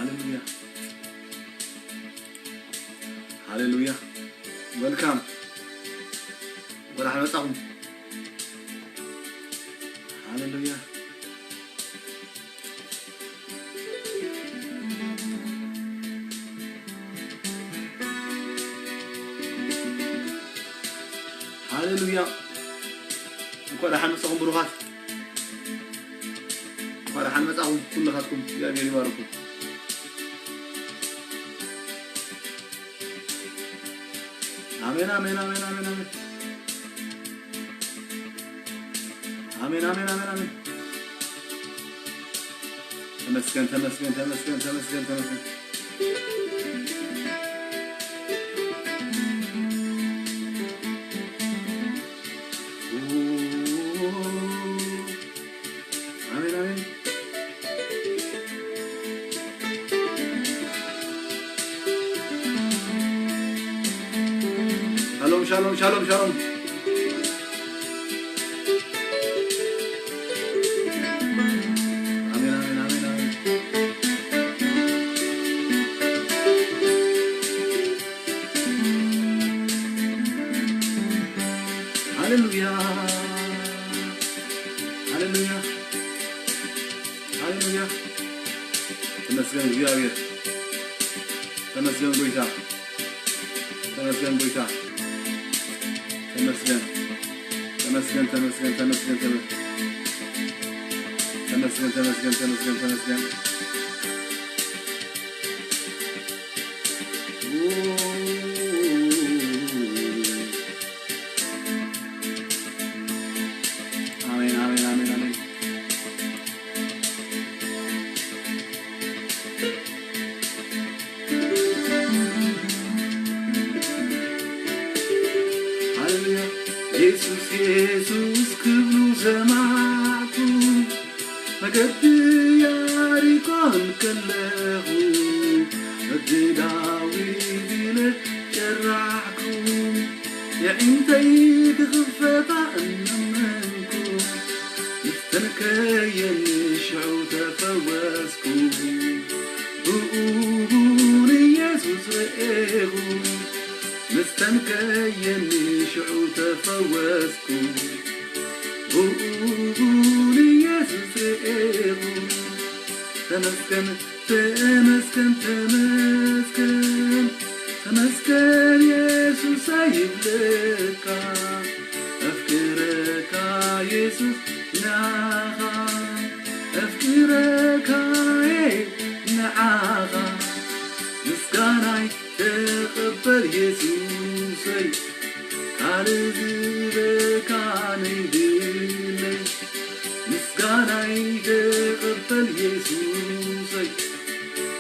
ሃሌሉያ፣ ሃሌሉያ። ወልካም፣ ወደ ሓመጻኹም። ሃሌሉያ። ሃሌሉያ። እንኳዕ ደሓን መጻኹም ብሩኻት። እንኳዕ ደሓን መጻኹም ኩልኻትኩም። እግዚኣብሔር ይባርኩም። ኣሜን፣ ኣሜን፣ ኣሜን፣ ኣሜን፣ ኣሜን። ኣሜን፣ ኣሜን፣ ኣሜን፣ ኣሜን። ተመስገን፣ ተመስገን፣ ተመስገን፣ ተመስገን፣ ተመስገን። ኣሜን፣ ኣሜን። ሻሎም፣ ሻሎም፣ ሻሎም፣ ሻሎም። ኣሜን፣ ኣሜን፣ ኣሜን፣ ኣሜን። ሃሌሉያ፣ ሃሌሉያ፣ ሃሌሉያ። ተመስገን እግዚኣብሔር፣ ተመስገን ጎይታ፣ ተመስገን ጎይታ፣ ተመስገን፣ ተመስገን፣ ተመስገን፣ ተመስገን፣ ተመስገን፣ ተመስገን፣ ተመስገን፣ ተመስገን፣ ተመስገን። ኣሜን፣ ኣሜን፣ ኣሜን፣ ኣሜን። ሃሌሉያ። የሱስ፣ የሱስ ክብሉ ሰማዕኩ፣ መገዲ ያሪኮን ከለኹ፣ መገዲ ዳዊት ኢለ ጨራሕኩ። የዒንተይ ክኽፈታ እናመንኩ፣ ምስተንከየኒ ሽዑ ተፈወስኩ። ብኡ ብኡ ንየሱስ ርኤኹ፣ ምስተንከየኒ ሽዑ ተፈወስኩ። ብኡ ብኡ ንየሱስ ርኤኹ፣ ተመስገን ተመስገን፣ ተመስገን፣ ተመስገን የሱስ ኣይብለካ። ኣፍቅረካ የሱስ ንዓኻ፣ ኣፍቅረካ ንዓኻ። ምስጋናይ ተቐበል የሱሰይ፣ ካልእ ዝብለካ ነይብለይ። ምስጋናይ ተቐበል የሱሰይ፣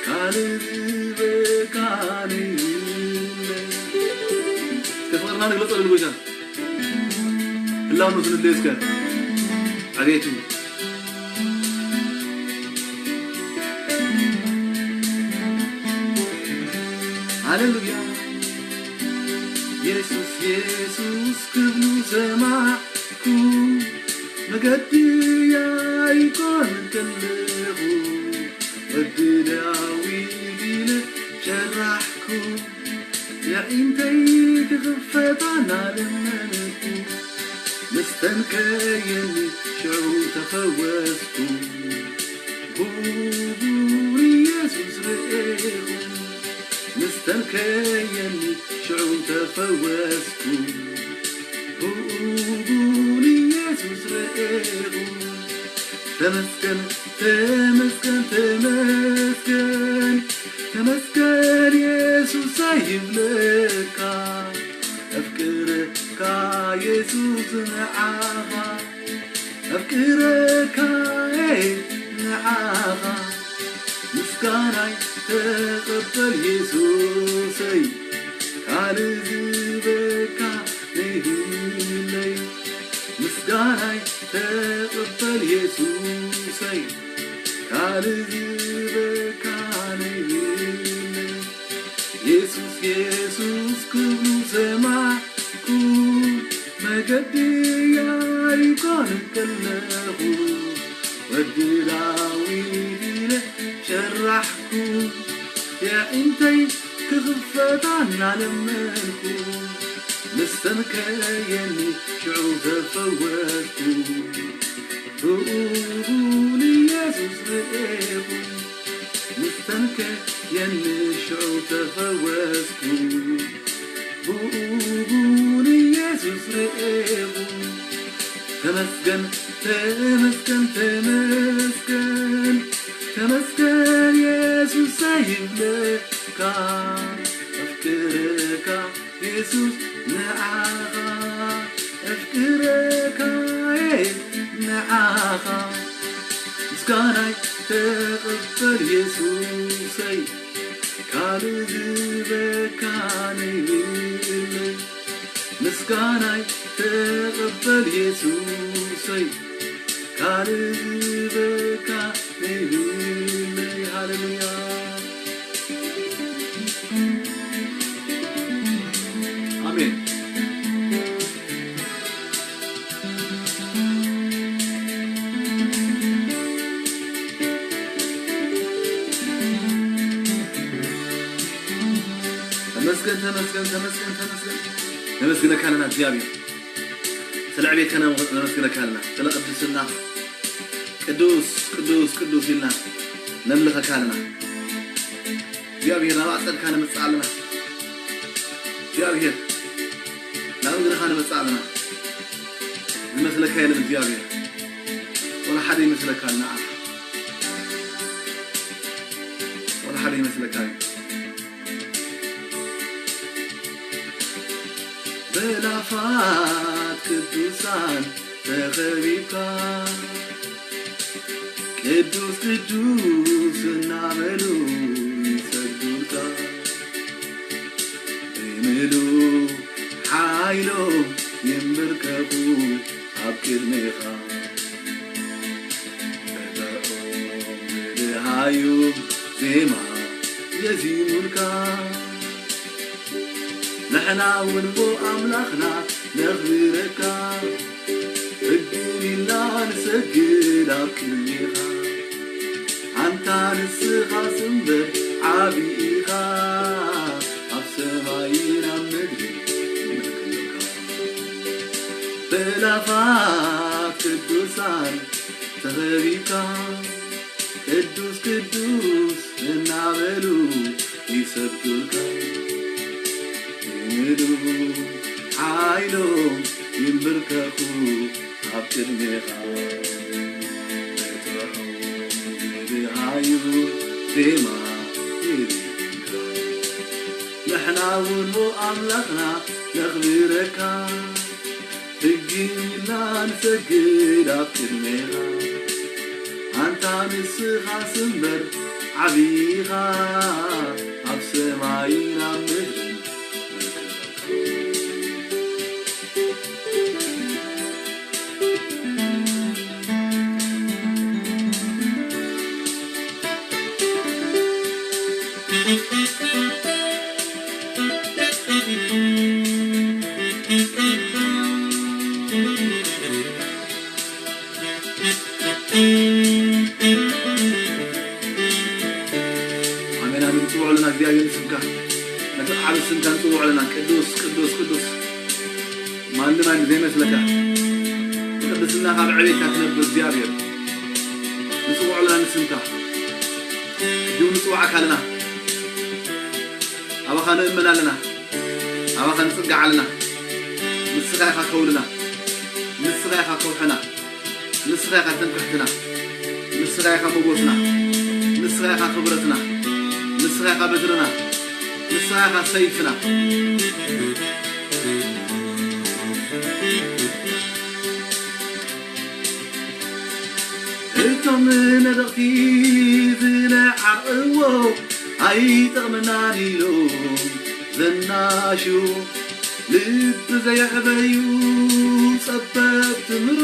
ካልእ ዝብለካ ነይብለይ። እስከ ፍቕርና ንግለጸሉ ንጎይታ። ህላውነቱ ንድለዮ እስከ። ኣቤቱ። ሃሌሉያ። የሱስ፣ የሱስ ክብሉ ሰማዕኩ፣ መገዲ ያሪኮን ከለኹ፣ ወዲ ዳዊት ኢለ ሸራሕኩ። የዒንተይ ክኽፈታ እናለመንኩ፣ ምስተንከየኒ ሽዑ ተፈወስኩ። ብኡ ንየሱስ ርኤኹ፣ ምስተንከየኒ ሽዑ ተፈወስኩ። ብኡ ንየሱስ ርኤኹ፣ ተመስገን፣ ተመስገን፣ ተመስገን፣ ተመስገን የሱስ ኣይብለካ። ኣፍቅረካ የሱስ ንዓኻ፣ ኣፍቅረካ ንዓኻ። ምስጋናይ ተቐበል የሱሰይ፣ ካልእ ዝበካ ነይብለይ። ምስጋናይ ተቐበል የሱሰይ፣ ካልእ ዝበካ ነይብለይ። የሱስ፣ የሱስ ክብሉ ሰማዕኩ፣ መገዲ ያሪኮን ከለኹ፣ ወዲ ዳዊት ኢለ ሸራ ኣሕኩ የዒንተይ ክኽፈታ እናለመንኩ፣ ምስተንከየኒ ሽዑ ተፈወስኩ። ብኡ ንየሱስ ርኤኹ፣ ምስተንከየኒ ሽዑ ተፈወስኩ። ብኡ ንየሱስ ርኤኹ። ተመስገን፣ ተመስገን፣ ተመስገን፣ ተመስገን የሱሰይ ይብለካ። ኣፍቅረካ የሱስ ንዓኻ፣ ኣፍቅረካ ንዓኻ። ምስጋናይ ተቐበል የሱሰይ፣ ካልእ ዝህበካ ነይብለይ። ምስጋናይ ተቐበል የሱሰይ፣ ካልእ ዝህበካ ነይብለይ። ሃሌሉያ። ኣሜን። ተመስገን፣ ተመስገን፣ ተመስገን፣ ተመስገን። ነመስግነካ ኣለና እግዚኣብሔር። ስለ ዕቤትካ ነመስግነካ ኣለና። ስለ ቅድስና ቅዱስ፣ ቅዱስ፣ ቅዱስ ኢልና ነምልኸካ ኣለና። እግዚኣብሔር ናብ ኣጸድካ ንመጽእ ኣለና። እግዚኣብሔር ናብ እግርኻ ንመጽእ ኣለና። ዝመስለካ የለን እግዚኣብሔር። ወላ ሓደ ይመስለካ ንዓኻ። ወላ ሓደ ይመስለካ እዩ። በላፋት ቅዱሳን ተኸቢብካ ቅዱስ ቅዱስ እናበሉ ይሰግዱልካ። ብምሉእ ሓይሎም ይንበርከኹ ኣብ ቅድሜኻ። በብኦም ብደሃዩ ዜማ የዚሙልካ። ንሕና እውን ብኣምላኽና ነኽብረካ። ህግን ኢልና ንሰግድ ኣብ ቅድሜኻ። ኣንታ ንስኻስ እምበር ዓቢ ኢኻ። ኣብ ሰማይን ኣብ ምድርን ንመልክካ። በላፋት ቅዱሳን ተኸቢብካ። ቅዱስ ቅዱስ እናበሉ ይሰግዱልካ። ብምሉእ ሓይሎም ይንብርከኹ ኣብ ቅድሜኻ። ብጥዑም ብሃዩ ዜማ ይሪካ። ንሕና እውን ብኣምላኽና ነኽብረካ። ህግን ኢልና ንሰግድ ኣብ ቅድሜኻ። ኣንታ ንስኻስ እምበር ዓቢኻ። ኣብ ሰማይን ኣብ ምድርን ኣሜን፣ ኣሜን። ንጽውዖ ኣለና እግዚኣብሔር ንስምካ። ነቲ ዓቢ ስምካ ንጽውዖ ኣለና። ቅዱስ፣ ቅዱስ፣ ቅዱስ። ማንም ኣይን ዘይመስለካ። ብቅድስናኻ ብዕቤትካ ትነብር እግዚኣብሔር። ንጽውዖ ኣለና ንስምካ። ሕጂ እውን ንጽውዓካ ኣለና። ኣባኻ ንእመን ኣለና። ኣባኻ ንጽጋዕ ኣለና። ንስኻ ኢኻ ከውልና። ንስኻ ኢኻ ከውሕና። ንስኻ ኢኻ ትምክሕትና። ንስኻ ኢኻ ሞጎስና። ንስኻ ኢኻ ክብረትና። ንስኻ ኢኻ በትርና። ንስኻ ኢኻ ሰይፍና። እቶም ነደቕቲ ዝነዓቕዎ ኣይጠቕመናን ኢሎም ዘናሽዎ፣ ልቢ ዘየዕበዩ ጸበብቲ ምሮ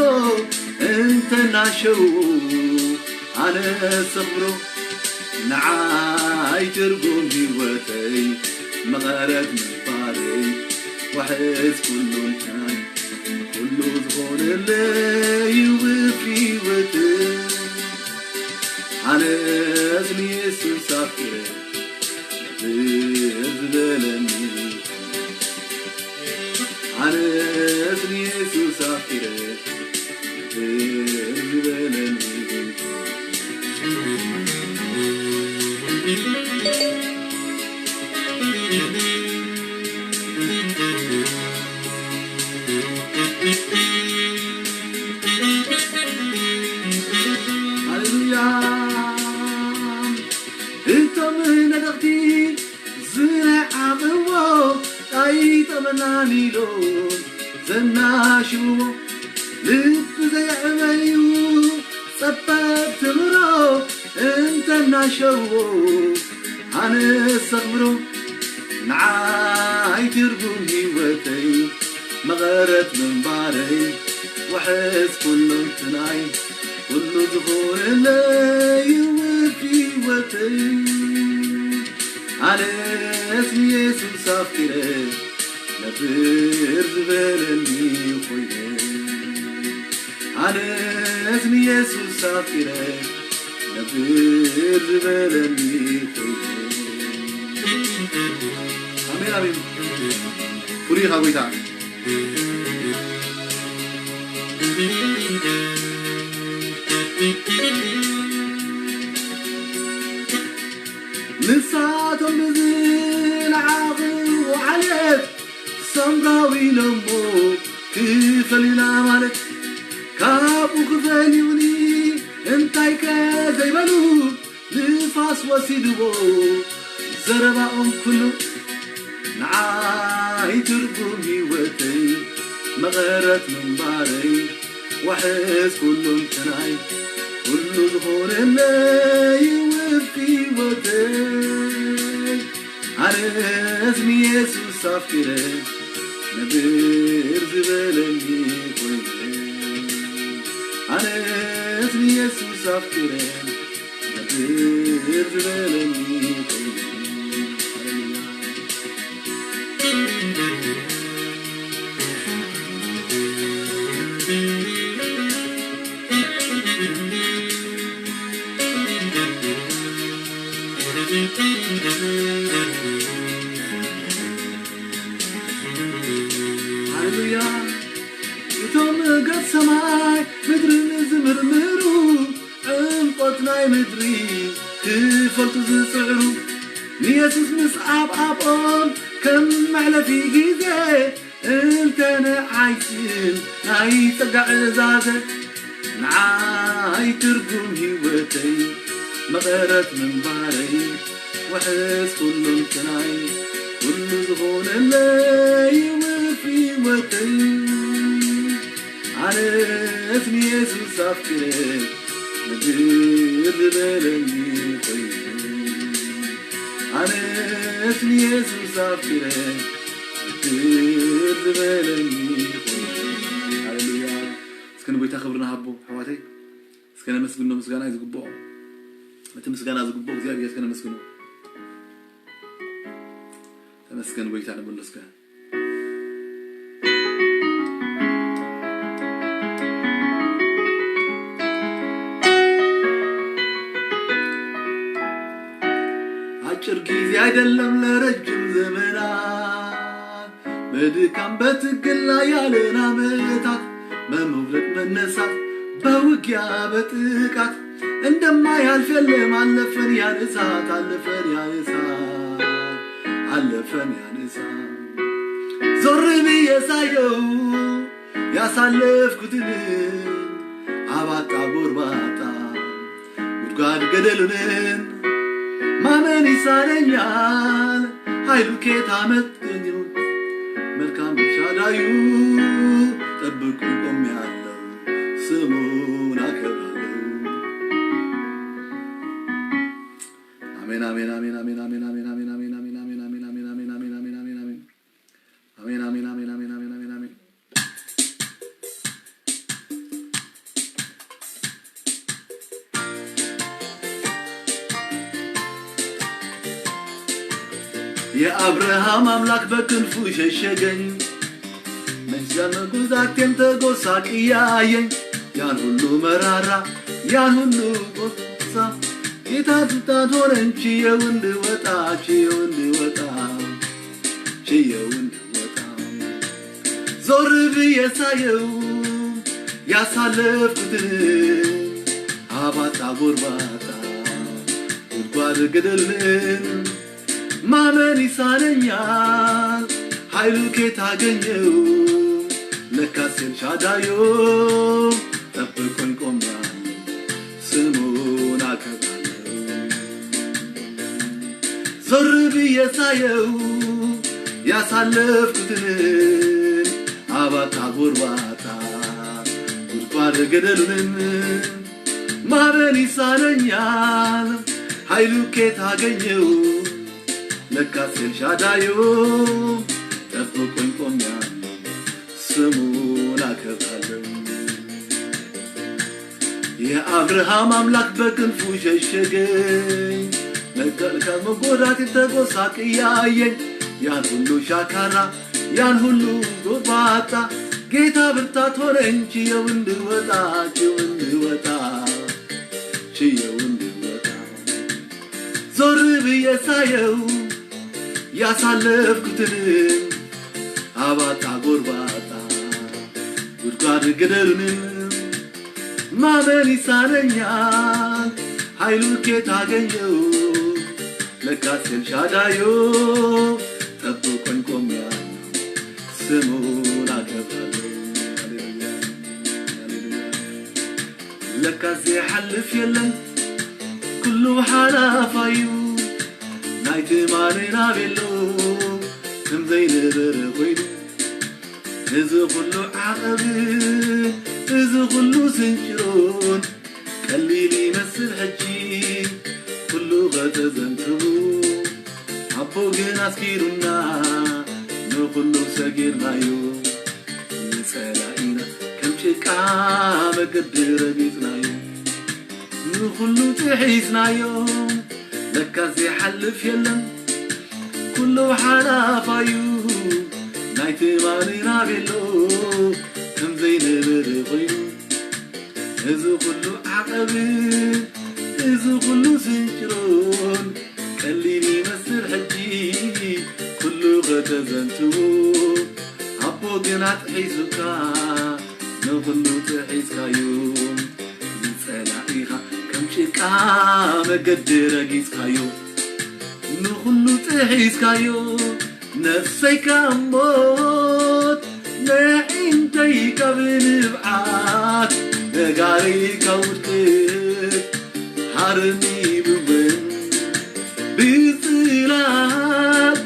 እንተናሸዉ፣ ኣነ ሰኽብሮ ንዓይ ትርጉም ህይወተይ፣ መቐረት ምንባረይ፣ ዋሕስ ኩሉ እንታይ ኩሉ ዝኾነለይ ውብ ህይወት ኣነ ኣነስ ንየሱስ ኣፍቂረ ነብር ዝበለኒ፣ ኣነስ ንየሱስ ኣፍቂረ ነብር ዝበለኒ። ሃሌሉያ። እቶም ነደቕቲ ዝነዓቕዎ ኣይጠመናን ኢሎም ዘናሽውዎ፣ ልቢ ዘየዕበዩ ጸበብቲ ምሮ እንተናሸውዎ፣ ኣነስ ኣኽብሮ ንዓይ ትርጉም ህይወተይ፣ መቐረት ምንባረይ፣ ዋሕስ ኩሉ እንትናይ፣ ኩሉ ዝኾነለይ ውፍ ህይወተይ። ኣነስ ንየሱስ ኣፍቂረ ነብር ዝበለኒ ኮይነ፣ ኣነስ ንየሱስ ኣፍቂረ ነብር ዝበለኒ ኮይነ። ኣሜን፣ ኣሜን። ፍሉይ ኢኻ ጎይታ። ንሳቶም ብዝለዓኽዎ ዓሌት ሰምራዊ ኢሎሞ ክፈልዩና ማለት፣ ካብኡ ክፈልዩኒ እንታይ ከ ዘይበሉ፣ ንፋስ ወሲድዎ ዘረባኦም ኩሉ። ንዓይ ትርጉም ህይወተይ፣ መቐረት ምንባረይ፣ ዋሕስ ኩሉ እንትናይ፣ ኩሉ ዝኾነለይ ውፍ ህይወተይ። ኣነስ ንየሱስ ኣፍቂረ ነብር ዝበለኒ ኮይነ፣ ኣነስ ንየሱስ ኣፍቂረ ነብር ዝበለኒ ኮይነ። ሃሌሉያ። ሃሌሉያ። እቶም ገጽ ሰማይ ምድርን ዝምርምሩ፣ ዕምቆት ናይ ምድሪ ክፈልጡ ዝጽዕሩ፣ ንየሱስ ምስ ኣብ ኣብኦም ከም መሕለፊ ግዜ እንተ ንዓይ ጽን ናይ ጸጋ ዕዛዘ፣ ንዓይ ትርጉም ህይወተይ፣ መቐረት ምንባረይ፣ ውሕስ ኩሉ እንትናይ፣ ኩሉ ዝኾነለይ ውፍ ህይወተይ። ኣነስ ንየሱስ ኣፍቂረ ነብር ዝበለኒ ኮይኑ፣ ኣነስ ንየሱስ ኣፍቂረ ነብር ዝበለኒ ኮይኑ። ሃሌሉያ። እስከ ንጎይታ ክብሪ ንሃቦ ኣሕዋተይ። እስከ ነመስግኖ፣ ምስጋና እዩ ዝግብኦ። እቲ ምስጋና ዝግብኦ እግዚኣብሔር እስከ ነመስግኖ። ተመስገን ጎይታ ንብሎ እስከ። አጭር ጊዜ አይደለም ለረጅም ዘመናት፣ በድካም በትግል ላይ ያለን ዓመታት፣ በመውደቅ መነሳት፣ በውጊያ በጥቃት፣ እንደማያልፍ የለም አለፈን ያን እሳት፣ አለፈን ያን እሳት፣ አለፈን ያን እሳት። ዞር ብዬ ሳየው ያሳለፍኩትን አባጣ ጎርባጣ ጉድጓድ ገደሉንን ማመን ይሳነኛል። ኃይሉ ኬት አመጣው? መልካም ኤልሻዳዩ ጠብቆኝ ቆሜያለሁ፣ ስሙን አከብራለሁ። አሜን፣ አሜን፣ አሜን። የአብርሃም አምላክ በክንፉ ሸሸገኝ፣ መቼም ጉዛቴን ተጎሳቅያየኝ። ያን ሁሉ መራራ፣ ያን ሁሉ ጎሳ፣ ጌታ ትታን ሆነን ችየው እንድወጣ፣ ችየው እንድወጣ፣ ችየው እንድወጣ። ዞር ብዬ ሳየው ያሳለፍኩትን አባጣ ጎርባጣ ጉድጓድ ገደልን ማመን ይሳነኛል። ኃይሉ ኬት አገኘው? ለካስ ኤልሻዳዮ ጠብቆኝ ቆሜያለሁ፣ ስሙን አከብራለሁ። ዞር ብዬ ሳየው ያሳለፍኩትን አባጣ ጎርባጣ ጉድጓድ ገደሉንም ማመን ይሳነኛል። ኃይሉ ኬት አገኘው? ለካስ ኤልሻዳዮ ጠብቆኝ ቆሜያለሁ፣ ስሙን አከብራለሁ። የአብርሃም አምላክ በክንፉ ሸሸገኝ፣ መቀልቀል መጎዳት ተጎሳቅያየኝ። ያን ሁሉ ሻካራ፣ ያን ሁሉ ጎባጣ፣ ጌታ ብርታት ሆነኝ ችየው እንድወጣ፣ ችየው እንድወጣ፣ ችየው እንድወጣ። ዞር ብዬ ሳየው ያሳለፍኩትን አባጣ ጎርባጣ ጉድጓድ ገደሉን ማመን ይሳነኛል። ኃይሉ ኬት አገኘው? ለካስ ኤልሻዳዮ ጠብቆኝ ቆሜያለሁ፣ ስሙን አከብራለሁ። ሃሌሉያ፣ ሃሌሉያ። ለካስ ዘይሓልፍ የለን፣ ኩሉ ሓላፋዩ። ናይ ትማሊ ናበሎ ከም ዘይነበረ ኮይኑ፣ እዚ ኩሉ ዓቐብ፣ እዚ ኩሉ ስንጭሮን ቀሊል ይመስል ሕጂ፣ ኩሉ ከተዘንትቡ። ኣቦ ግን ኣስኪሩና፣ ንኹሉ ሰጊርናዮ። ንጸላኢና ከም ጭቃ መገዲ ረጊጽናዮ፣ ንኹሉ ጥሒስናዮ። ለካ ዘይሓልፍ የለን፣ ኩሉ ሓላፋዩ። ናይ ትማሊ ናበሎ ከም ዘይነበረ ኮይኑ፣ እዚ ኩሉ ዓቐብ፣ እዚ ኩሉ ስንጭሮን ቀሊል ይመስል ሕጂ፣ ኩሉ ከተዘንትዎ። ኣቦ ግን ኣጥሒሱካ፣ ንኹሉ ጥሒስካዮ። ንጸላኢኻ ከም ጭቃ መገዲ ረጊጽካዮ፣ ንኹሉ ጥሒስካዮ። ነፍሰይ ካብ ሞት፣ ነዒንተይ ካብ ንብዓት፣ ነጋረይ ካብ ውድቀት ሃርሚብወን። ብጽላል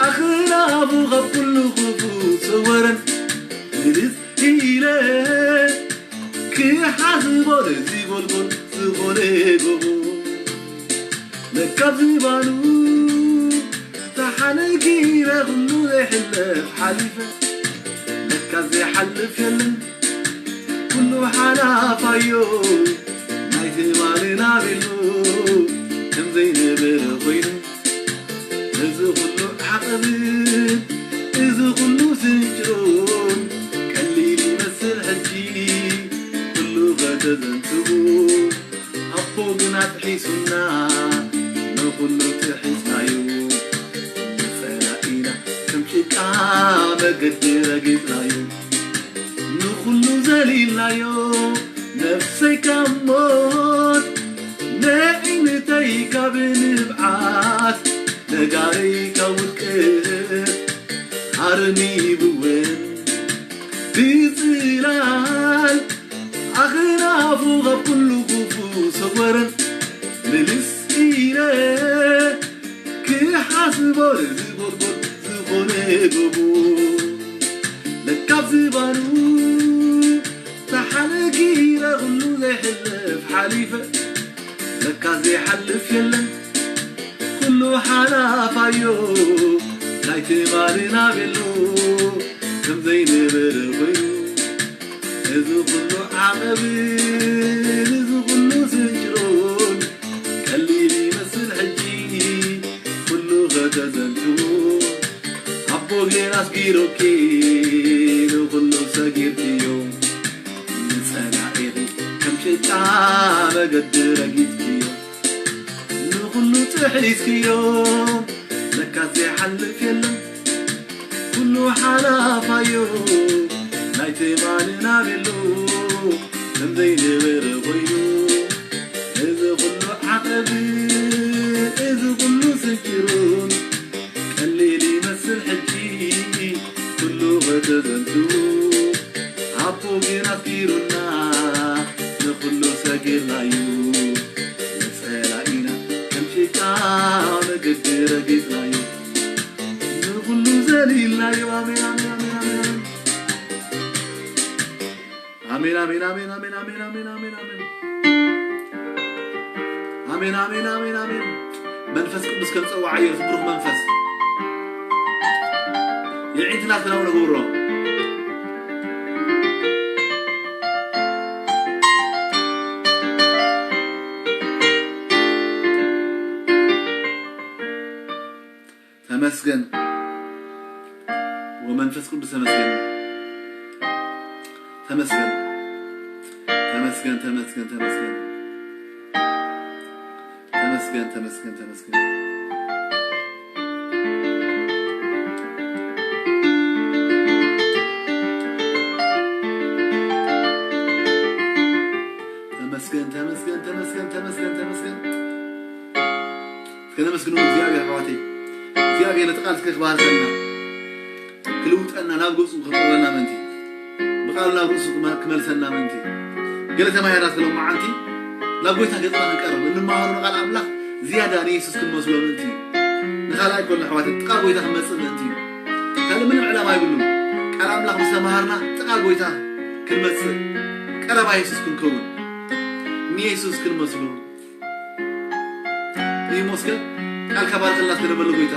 ኣኽናፉ ካብ ኩሉ ክፉእ ሰወረን። ንልስ ኢለ ክሓስቦ ነዚ ጎልጎል ዝኾነ ጎቦ፣ ለካ ዝባኑ ተሓነጊረ ኩሉ ዘይሕለፍ ሓሊፈ። ለካ ዘይሓልፍ የለን፣ ኩሉ ሓላፋዮ። ናይ ትማሊ ናበሎ ከም ዘይነበረ ኮይኑ፣ እዚ ኩሉ ዓቐብን እዚ ኩሉ ስንጭሮን ቀሊል ይመስል ሕጂ፣ ኩሉ ከተዘንትቡ። ኣቦ ግን ኣጥሒሱና፣ ንኹሉ ጥሒስናዮ። ንጸላኢና ከም ጭቃ መገዲ ረጊጽናዮ። ንኹሉ ዘሊልናዮ። ነፍሰይ ካብ ሞት፣ ነዒንተይ ካብ ንብዓት፣ ነጋረይ ካብ ውድቀት ሃርሚብወን። ብጽላል ኣኽናፉ ካብ ኩሉ ክፉእ ሰወረን። ምልስ ኢለ ክሓስቦ ነዚ ጎልጎል ዝኾነ ጎቦ፣ ለካ ዝባኑ ተሓነጊረ ኩሉ ዘይሕለፍ ሓሊፈ። ለካ ዘይሓልፍ የለን፣ ኩሉ ሓላፋዮ። ናይ ትማሊ ናበሎ ከም ዘይነበረ ኮይኑ፣ እዚ ኩሉ ዓቐብን እዚ ኩሉ ስንጭሮን ቀሊል ይመስል ሕጂ፣ ኩሉ ከተዘንትዎ። ኣቦ ግን ኣስጊሩኪ፣ ንኹሉ ሰጊርክዮ። ንጸላኢኺ ከም ጭቃ መገዲ ረጊጽክዮ። ጥሒስክዮ ለካ ዘይሓልፍ የለን ኩሉ ሓላፋዮ ናይ ትማሊ ናቤሎ ከም ዘይነበረ ኮይኑ እዚ ኩሉ ዓቐብ እዚ ኩሉ ስንኪሩን ቀሊል ይመስል ሕጂ ኩሉ ከተዘንቱ ኣቦ ግን ኣፍቂሩና ንኹሉ ሰጊርናዩ ንጸላኢና ከም ጭቃ መገዲ ረጊጽናዩ ንኹሉ ዘሊልናዩ ኣሜን ኣሜን ኣሜን ኣሜን ኣሜን ኣሜን ኣሜን ኣሜን ኣሜን ኣሜን ኣሜን ኣሜን ኣሜን ኣሜን ኣሜን ኣሜን ኣሜን መንፈስ ቅዱስ ከም ጸዋዓዮ ብሩኽ መንፈስ የዒንትና ክናው ነግብሮ ተመስገን ወመንፈስ ቅዱስ ተመስገን ተመስገን ተመስገን ተመስገን ተመስገን ተመስገን ተመስገን ተመስገን ተመስገን ተመስገን ተመስገን ተመስገን ተመስገን ከነመስግኖ እግዚኣብሔር ኣሕዋተይ እግዚኣብሔር ነቲ ቃል እስከ ክባርከልና ክልውጠና ናብ ገጹ ከቅርበና ምእንቲ ብቃሉ ናብ ርእሱ ክመ- ክመልሰና ምእንቲ ገለ ተማሂርና ስለ መዓልቲ ናብ ጎይታ ገጽና ክንቀርብ እንመሃሮ ንቃል ኣምላኽ ዝያዳ ንየሱስ ክንመስሎ ምእንቲ ንኻልኣይ ኮሎ ኣሕዋተይ ጥቃ ጎይታ ክንመጽእ ምእንቲ ካልእ ምንም ዕላማ ይብሉን ቃል ኣምላኽ ምስ ተማሃርና ጥቃ ጎይታ ክንመጽእ ቀረባ የሱስ ክንከውን ንየሱስ ክንመስሎ ይመስገን ቃልካ ባርክልና ስለነበለ ጎይታ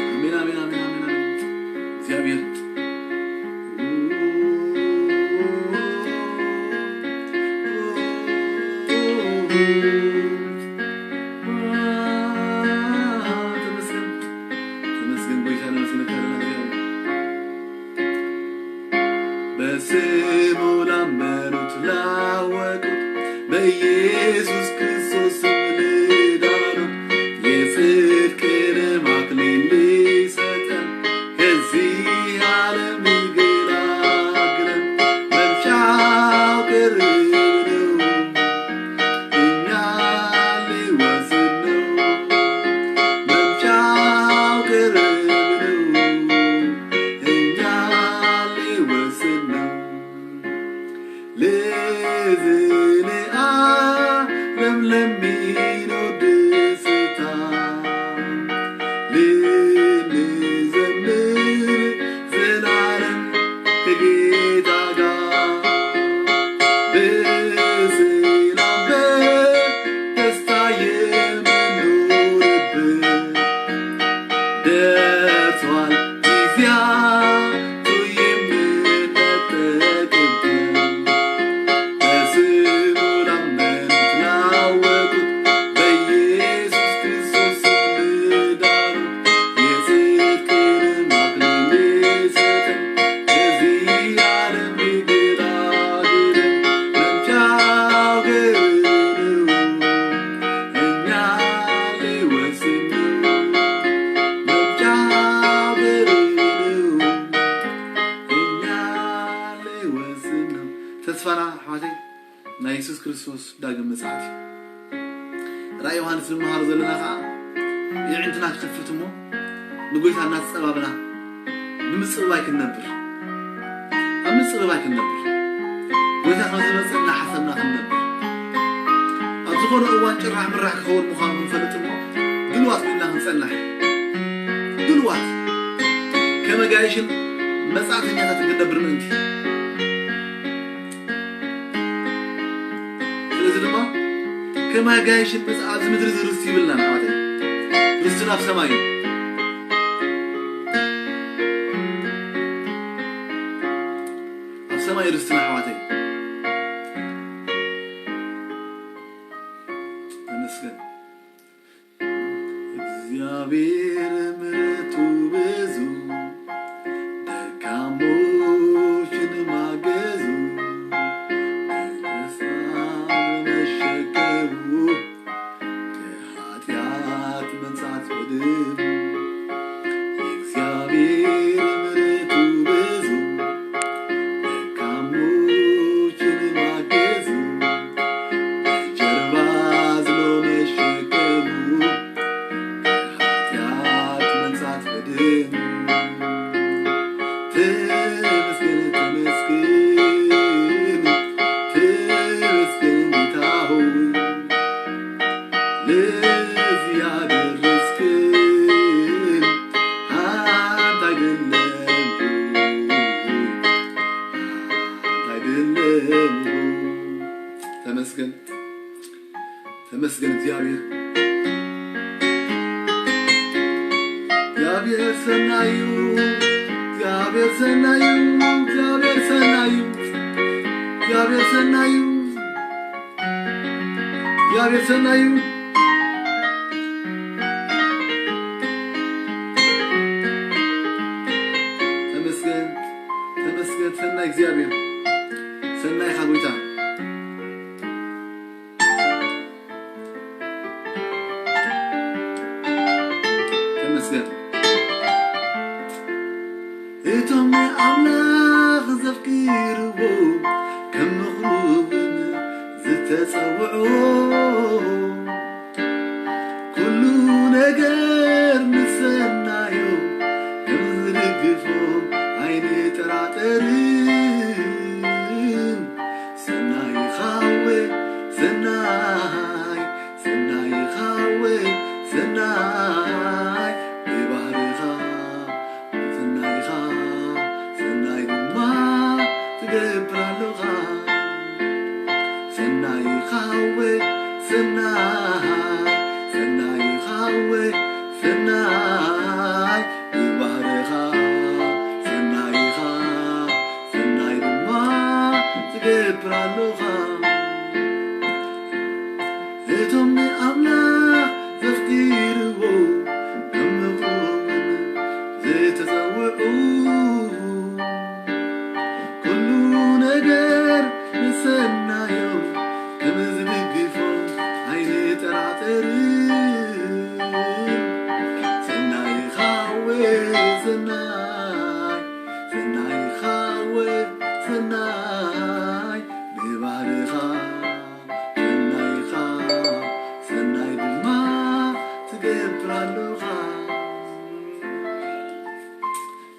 ኣሜን ኣሜን ኣሜን ኣሜን ኣሜን እግዚኣብሔር ተመስገን ተመስገን ጎይታ ነመስግነካ ኣለና እግዚኣብሔር በስሙ ላመኑት ላወቁት በኢየሱስ ክርስቶስ ስም ልዳኑት የጽድቅንም አክሊል ሊሰጠን ከዚህ ዓለም ሊገላግለን መምጫው ቅርብ ነው እኛ ሊወስድ ነው መምጫው ቅርብ ነው እኛ ሊወስድ ነው ለዘለዓለም ለሚኖር ደስታ ልንዘምር ዘላለም ከጌታ ጋር በሰላም በደስታ የምንኖርበት ደርሷል ጊዜያቱ የምንጠቀምበት በስሙ ላመኑት ላወቁት በኢየሱስ ክርስቶስ ስም ልዳኑ የጽድቅንም አክሊል ሊሰጠን ከዚህ ዓለም ሊገላግለን መምጫው ቅርብ ነው እኛ ሊወስድ ነው መምጫው ቅርብ ነው እኛ ሊወስድ ነው ተስፋና ኣሕዋተይ ናይ የሱስ ክርስቶስ ዳግም ምጽኣት እዩ ራእይ ዮሃንስ ንመሃሮ ዘለና ከዓ የዕንትና ክኸፍት እሞ ንጎይታ እናተጸባብና ብምጽብባይ ክንነብር ኣብ ምጽብባይ ክንነብር ጎይታ ከም ዝመጽእ እናሓሰብና ክንነብር ኣብ ዝኾነ እዋን ጭራሕ ምራሕ ክኸውን ምዃኑ ክንፈልጥ እሞ ድልዋት ኮይንና ክንጸንሕ ድልዋት ከመጋይሽን መጻእተኛታትን ክንነብር ምእንቲ ስለዚ ድማ ከም ኣጋይሽ በዚ ኣብዚ ምድሪ እዚ ርስቲ ይብልናን ኣሕዋተይ ርስትና ኣብ ሰማይ እዩ ኣብ ሰማይ ርስትና ኣሕዋተይ ተመስገን እግዚኣብሔር ምሕረቱ ብዙ እግዚኣብሔር ሰናዩ፣ እግዚኣብሔር ሰናዩ፣ እግዚኣብሔር ሰናዩ፣ እግዚኣብሔር ሰናዩ፣ እግዚኣብሔር ሰናዩ። ተመስገን፣ ተመስገን ሰናይ እግዚኣብሔር፣ ሰናይ ኢኻ ጎይታ። ተመስገን። እቶም ንኣምላኽ ዘፍቅርዎ፣ ከም ምኽሩ እውን ዝተጸውዑ፣ ኩሉ ነገር ንሰናዮም ከም ዝድግፎም ኣይንጠራጠርን። ሰናይ ኻወ ሰናይ፣ ሰናይ ኻወ ሰናይ፣ ብባህርኻ ሰናይ ኢኻ፣ ሰናይ ድማ ትገብር ኣለኻ። ሰናይ ኻወ ሰናይ፣ ሰናይ ኻወ ሰናይ፣ ብባህርኻ ሰናይ ኢኻ፣ ሰናይ ድማ ትገብር ኣለኻ። እቶም ንኣምላኽ ዘፍቅርዎ፣ ከም ምኽሩን ዝተጸውዑ፣ ኩሉ ነገር ንሰናዮም ከም ዝድግፎም ኣይንጠራጠርን። ሰናይ ኻወ ሰናይ፣ ሰናይ ኻወ ሰናይ፣ ብባህርኻ ሰናይ ኢኻ፣ ሰናይ ድማ ትገብር ኣለኻ።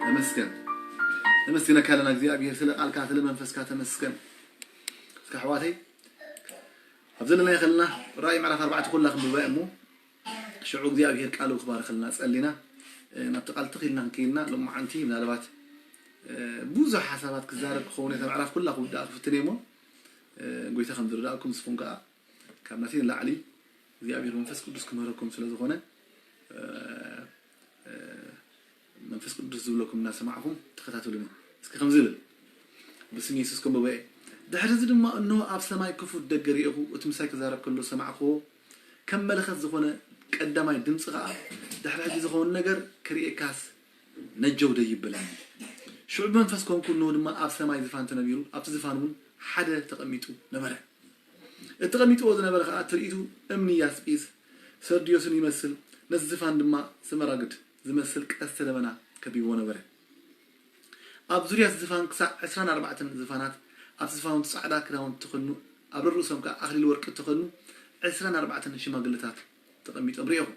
ተመስገን፣ ተመስገነካ ኣለና እግዚኣብሔር፣ ስለ ቃልካ፣ ስለ መንፈስካ ተመስገን። እስከ ኣሕዋተይ፣ ኣብ ዘለናዮ ከለና ራእይ ምዕራፍ ኣርባዕተ ኩላ ክንብባ እሞ፣ ሽዑ እግዚኣብሔር ቃሉ ክባርኸልና ጸሊና፣ እ፣ ናብቲ ቃል ትኽ ኢልና ክንከይድና፣ ሎማዓንቲ ምናልባት፣ እ፣ ብዙሕ ሓሳባት ክዛረብ ክኸውን እየ፣ እታ ምዕራፍ ኩላ ክውዳእ ክፍትን እየ እሞ፣ እ፣ ጎይታ ከም ዝረዳእኩም ንስኹም ከኣ ካብ ናተይ ንላዕሊ እግዚኣብሔር መንፈስ ቅዱስ ክምህረኩም ስለ ዝኾነ፣ እ፣ እ፣ መንፈስ ቅዱስ ዝብለኩም እናሰማዕኹም ተኸታተሉኒ። እስኪ ከምዚ ይብል፣ ብስም የሱስ ከንብቦ እየ። ድሕሪ እዚ ድማ እንሆ ኣብ ሰማይ ክፉት ደገ ርኤኹ፣ እቲ ምሳይ ክዛረብ ከሎ ሰማዕክዎ፣ ከም መለኸት ዝኾነ ቀዳማይ ድምፂ ኸዓ፣ ድሕሪ ሕጂ ዝኸውን ነገር ክርእየካስ ነጀው ደይ ይበለኒ። ሽዑ ብመንፈስ ኮንኩ፣ እንሆ ድማ ኣብ ሰማይ ዝፋን ተነቢሩ፣ ኣብቲ ዝፋን እውን ሓደ ተቐሚጡ ነበረ። እቲ ተቐሚጥዎ ዝነበረ ኸዓ ትርኢቱ እምኒ ያስጲስ ሰርድዮስን ይመስል፣ ነቲ ዝፋን ድማ ስመራግድ ዝመስል ቀስተ ደመና ከቢብዎ ነበረ። ኣብ ዙርያ እቲ ዝፋን ክሳዕ ዕስራን ኣርባዕተን ዝፋናት፣ ኣብቲ ዝፋን እውን ጻዕዳ ክዳውንቲ ተኸድኑ፣ ኣብ ርእሶም ከኣ ኣኽሊል ወርቂ እተኸድኑ ዕስራን ኣርባዕተን ሽማግለታት ተቐሚጦም ርኤኹ።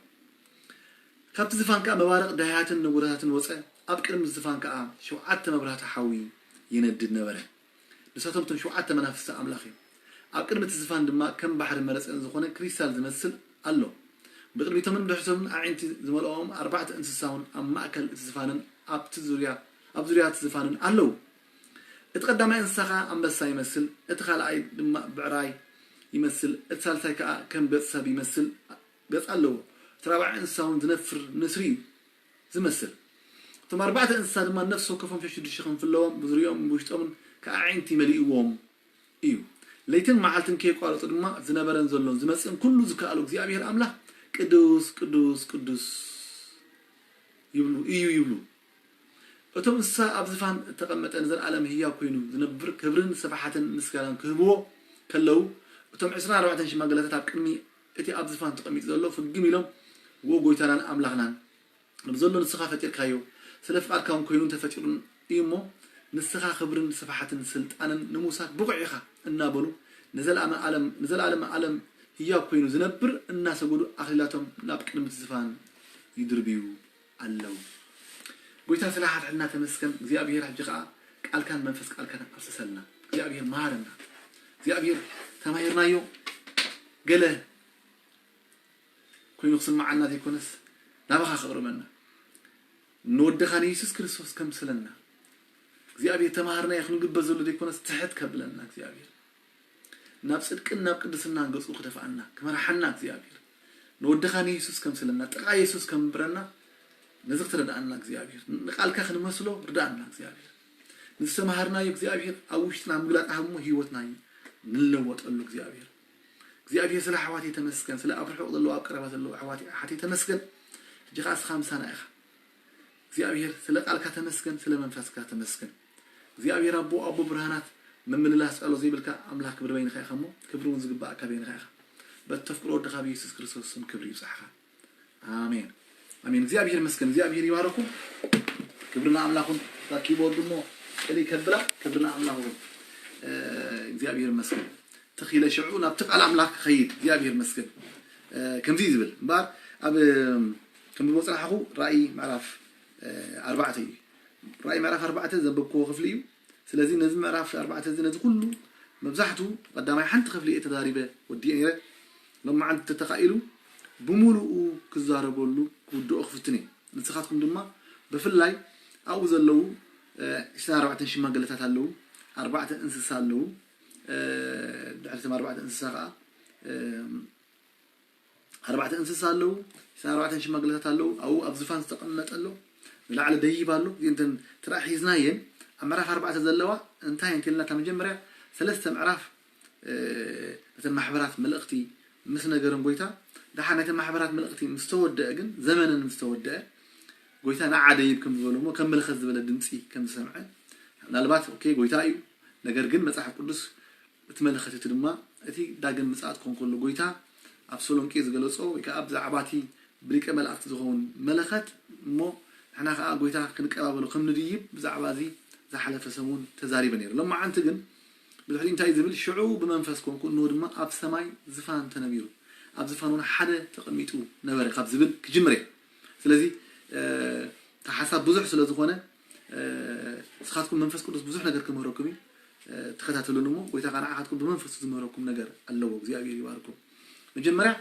ካብቲ ዝፋን ከኣ መባርቕ ደሃያትን ነጎዳታትን ወጸ፣ ኣብ ቅድሚ ዝፋን ከኣ ሸውዓተ መብራህቲ ሓዊ ይነድድ ነበረ። ንሳቶም እቶም ሸውዓተ መናፍስቲ ኣምላኽ እዮም። ኣብ ቅድሚ እቲ ዝፋን ድማ ከም ባሕሪ መረጽን ዝኾነ ክሪስታል ዝመስል ኣሎ። ብቕድሚቶምን ብድሕሪቶምን ኣዒንቲ ዝመልኦም ኣርባዕተ እንስሳ እውን ኣብ ማእከል እቲ ዝፋንን ኣብቲ ዙርያ፣ ኣብ ዙርያ እቲ ዝፋንን ኣለዉ። እቲ ቀዳማይ እንስሳ ኸኣ ኣንበሳ ይመስል፣ እቲ ካልኣይ ድማ ብዕራይ ይመስል፣ እቲ ሳልሳይ ከኣ ከም ገጽ ሰብ ይመስል ገጽ ኣለዎ። እቲ ራብዓይ እንስሳ እውን ዝነፍር ንስሪ እዩ ዝመስል። እቶም ኣርባዕተ እንስሳ ድማ ነፍሲ ወከፎም ሸዱሽተ ክንፊ ኣለዎም፣ ብዙርያኦምን ብውሽጦምን ከኣ ኣዒንቲ መሊእዎም እዩ። ለይትን መዓልትን ከየቋረጹ ድማ ዝነበረን ዘሎን ዝመጽእን ኩሉ ዝከኣሎ እግዚኣብሔር ኣምላኽ ቅዱስ፣ ቅዱስ፣ ቅዱስ ይብሉ፣ እዩ ይብሉ። እቶም እንስሳ ኣብ ዝፋን እተቐመጠ ንዘለኣለም ህያው ኮይኑ ዝነብር ክብርን ስብሓትን ምስጋናን ክህብዎ ከለዉ፣ እቶም ዕስራን ኣርባዕተን ሽማግለታት ኣብ ቅድሚ እቲ ኣብ ዝፋን ተቐሚጡ ዘሎ ፍግም ኢሎም፣ "ዎ ጎይታናን ኣምላኽናን፣ ንብዘሎ ንስኻ ፈጢርካዮ፣ ስለ ፍቓድካ እውን ኮይኑ እንተፈጢሩን እዩ እሞ፣ ንስኻ ክብርን ስብሓትን ስልጣንን ንምውሳድ ብቑዕ ኢኻ" እናበሉ፣ ንዘለኣለመ ዓለም፣ ንዘለኣለመ ዓለም ህያው ኮይኑ ዝነብር እናሰገዱ ኣኽሊላቶም ናብ ቅድሚ እቲ ዝፋን ይድርብዩ ኣለዉ። ጎይታ ስለ ሓድሕድና ተመስገን። እግዚኣብሔር ሕጂ ኸዓ ቃልካን መንፈስ ቃልካን ኣፍስሰልና። እግዚኣብሔር መሃረና። እግዚኣብሔር ተማሂርናዮ ገለ ኮይኑ ክስምዓና ዘይኮነስ ናባኻ ከቕርበና። ንወድኻ ንየሱስ ክርስቶስ ከምስለና። እግዚኣብሔር ተማሃርናዮ ክንግበ ዘሎ ዘይኮነስ ትሕት ከብለና እግዚኣብሔር። ናብ ጽድቅን ናብ ቅድስናን ገጹ ክደፍኣና፣ ክመርሓና እግዚኣብሔር። ንወድኻ ንየሱስ ከምስለና፣ ጥቓ የሱስ ከምብረና፣ ነዚ ክትረዳእና እግዚኣብሔር፣ ንቃልካ ክንመስሎ ርዳእና እግዚኣብሔር። ንዝተማሃርናዮ እግዚኣብሔር ኣብ ውሽጥና ምግላጥ ሃብሞ ህይወትና ንለወጠሉ እግዚኣብሔር። እግዚኣብሔር ስለ ኣሕዋተይ ተመስገን፣ ስለ ኣብ ርሑቕ ዘለዉ ኣብ ቀረባ ዘለዉ ኣሕዋተይ ኣሓተይ ተመስገን። ሕጂ ኸዓ እስኻ ምሳና ኢኻ እግዚኣብሔር። ስለ ቃልካ ተመስገን፣ ስለ መንፈስካ ተመስገን። እግዚኣብሔር ኣቦ፣ ኣቦ ብርሃናት፣ ምምልላስ ጸሎ ዘይብልካ ኣምላኽ ክብሪ በይንኻ ኢኻ እሞ ክብሪ እውን ዝግባእካ በይንኻ ኢኻ። በቲ ተፍቅሮ ወድኻ ብየሱስ ክርስቶስ ስም ክብሪ ይብጻሕኻ። ኣሜን ኣሜን። እግዚኣብሔር ይመስገን፣ እግዚኣብሔር ይባረኩም። ክብርና ኣምላኹን ኪቦርድ እሞ ቅሊ ከብላ ክብርና ኣምላኹን። እግዚኣብሔር ይመስገን። ተኺለ ሽዑ ናብቲ ቃል ኣምላኽ ክኸይድ እግዚኣብሔር ይመስገን። ከምዚ እዩ ዝብል እምበኣር ኣብ ከም ብመፅናሕኹ ራእይ ምዕራፍ ኣርባዕተ እዩ። ራእይ ምዕራፍ ኣርባዕተ ዘንበብክዎ ክፍሊ እዩ። ስለዚ ነዚ ምዕራፍ ኣርባዕተ እዚ ነዚ ኩሉ መብዛሕቱ ቀዳማይ ሓንቲ ክፍሊ እየ ተዛሪበ ወዲኤ ነይረ። ሎማዓንቲ ተተኻኢሉ ብምሉኡ ክዛረበሉ ክውድኦ ክፍትን እየ። ንስኻትኩም ድማ ብፍላይ ኣብኡ ዘለዉ ዕስራን ኣርባዕተን ሽማግለታት ኣለዉ፣ ኣርባዕተ እንስሳ ኣለዉ። ድሕሪቶም ኣርባዕተ እንስሳ ከዓ ኣርባዕተ እንስሳ ኣለዉ፣ ዕስራን ኣርባዕተን ሽማግለታት ኣለዉ። ኣብኡ ኣብ ዝፋን ዝተቐመጠ ኣሎ፣ ንላዕሊ ደይብ ኣሎ። እዚአን እተን ትራይ ሒዝናየን ኣብ ምዕራፍ ኣርባዕተ ዘለዋ እንታይ እንተልና እታ መጀመርያ ሰለስተ ምዕራፍ ነተን ማሕበራት መልእኽቲ ምስ ነገረን ጎይታ፣ ደሓር ናይተን ማሕበራት መልእኽቲ ምስ ተወደአ ግን ዘመነን ምስ ተወደአ ጎይታ ንዓ ደይብ ከም ዝበሎ እሞ ከም መለኸት ዝበለ ድምፂ ከም ዝሰምዐ ምናልባት ኦኬ ጎይታ እዩ። ነገር ግን መፅሓፍ ቅዱስ እቲ መለኸት እቲ ድማ እቲ ዳግም ምፅኣት ክኾን ከሎ ጎይታ ኣብ ተሰሎንቄ ዝገለጾ ወይ ከዓ ብዛዕባ እቲ ብሊቀ መላእክቲ ዝኸውን መለኸት እሞ ንሕና ከዓ ጎይታ ክንቀባበሎ ከም ንድይብ ብዛዕባ እዚ ዝሓለፈ ሰሙን ተዛሪበ ነይረ። ሎማዓንቲ ግን ብድሕሪ እንታይ ዝብል ሽዑ ብመንፈስ ኮንኩ እንሆ ድማ ኣብ ሰማይ ዝፋን ተነቢሩ ኣብ ዝፋን እውን ሓደ ተቐሚጡ ነበረ ካብ ዝብል ክጅምር እየ። ስለዚ እቲ ሓሳብ ብዙሕ ስለ ዝኾነ ንስኻትኩም መንፈስ ቅዱስ ብዙሕ ነገር ክምህረኩም እዩ። ተኸታተሉን እሞ ጎይታ ከዓ ንዓኻትኩም ብመንፈሱ ዝምህረኩም ነገር ኣለዎ። እግዚኣብሔር ይባርኩም። መጀመርያ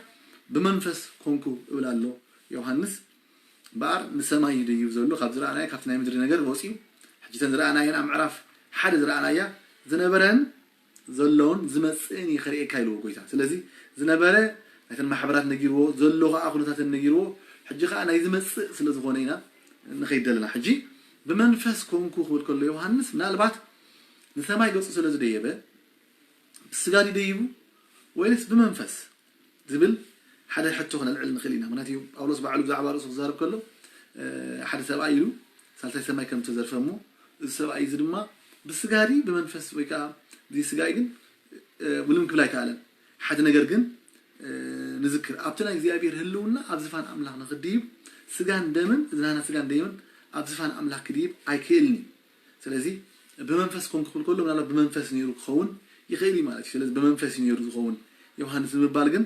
ብመንፈስ ኮንኩ እብል ኣሎ ዮሃንስ። እምበኣር ንሰማይ እዩ ደይብ ዘሎ፣ ካብ ዝረኣናዮ ካብቲ ናይ ምድሪ ነገር ወፂኡ። ሕጂ እተን ዝረኣናየን ኣብ ምዕራፍ ሓደ ዝረኣናያ ዝነበረን ዘለውን ዝመፅእን እዩ ከርእየካ ኢልዎ ጎይታ። ስለዚ ዝነበረ ናይተን ማሕበራት ነጊርዎ ዘሎ ከዓ ኩነታተን ነጊርዎ። ሕጂ ከዓ ናይ ዝመፅእ ስለ ዝኾነ ኢና ንኸይድ ዘለና። ሕጂ ብመንፈስ ኮንኩ ክብል ከሎ ዮሃንስ ምናልባት ንሰማይ ገፁ ስለ ዝደየበ ብስጋ ድዩ ደይቡ ወይስ ብመንፈስ ዝብል ሓደ ሕቶ ክነልዕል ንኽእል ኢና። ምክንያቱ ጳውሎስ ባዕሉ ብዛዕባ ርእሱ ክዛረብ ከሎ ሓደ ሰብኣይ ኢሉ ሳልሳይ ሰማይ ከም ተዘርፈ እሞ እዚ ሰብኣይ እዚ ድማ ብስጋ ድዩ ብመንፈስ ወይ ከዓ ብዘይ ስጋ እዩ ግን ውልም ክብል ኣይከኣለን። ሓደ ነገር ግን ንዝክር ኣብቲ ናይ እግዚኣብሔር ህልውና ኣብ ዝፋን ኣምላኽ ንኽድይብ ስጋን ደምን እዚ ናህና ስጋን ደምን ኣብ ዝፋን ኣምላኽ ክድይብ ኣይክእልን እዩ። ስለዚ ብመንፈስ ኮንኩ ክብል ከሎ ምናልባት ብመንፈስ ነይሩ ክኸውን ይኽእል እዩ ማለት እዩ። ስለዚ ብመንፈስ እዩ ነይሩ ዝኸውን ዮሃንስ ንምባል ግን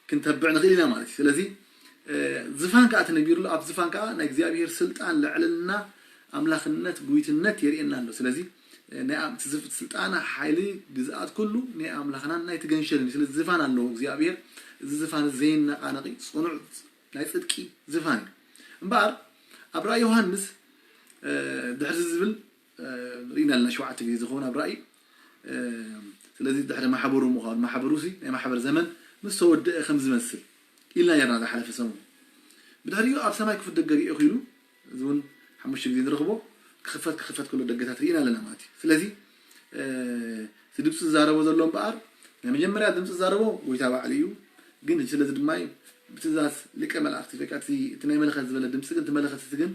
ክንተብዕ ንኽእል ኢና ማለት እዩ። ስለዚ ዝፋን ከዓ ተነቢሩሉ ኣብ ዝፋን ከዓ ናይ እግዚኣብሔር ስልጣን ልዕልና ኣምላኽነት ጉይትነት የርእየና ኣሎ። ስለዚ ናይ ስልጣና ሓይሊ ግዝኣት ኩሉ ናይ ኣምላኽናን ናይ ትገንሸልን እዩ። ስለዚ ዝፋን ኣለዎ እግዚኣብሔር። እዚ ዝፋን ዘይነቃነቂ ፅኑዕ ናይ ፅድቂ ዝፋን እዩ። እምበኣር ኣብ ራእይ ዮሃንስ ድሕሪ ዝብል ርኢና ኣለና ሸውዓተ ግዜ ዝኸውን ኣብ ራእይ። ስለዚ ድሕሪ ማሕበሩ ምዃኑ ማሕበሩ ሲ ናይ ማሕበር ዘመን ምስ ተወደአ ከም ዝመስል ኢልና ነርና ዝሓለፈ ሰሙን። ብድሕሪኡ ኣብ ሰማይ ክፉት ደገ ርኢኹ ኢሉ እዚ እውን ሓሙሽተ ግዜ ንረኽቦ ክኽፈት ክኽፈት ከሎ ደገታት ርኢና ኣለና ማለት እዩ። ስለዚ እቲ ድምፂ ዝዛረቦ ዘሎ እምበኣር ናይ መጀመርያ ድምፂ ዝዛረቦ ጎይታ ባዕሉ እዩ። ግን ስለዚ ድማ ብትእዛዝ ሊቀ መላእክቲ ወይ ከዓ እቲ ናይ መለኸት ዝበለ ድምፂ ግን እቲ መለኸት እቲ ግን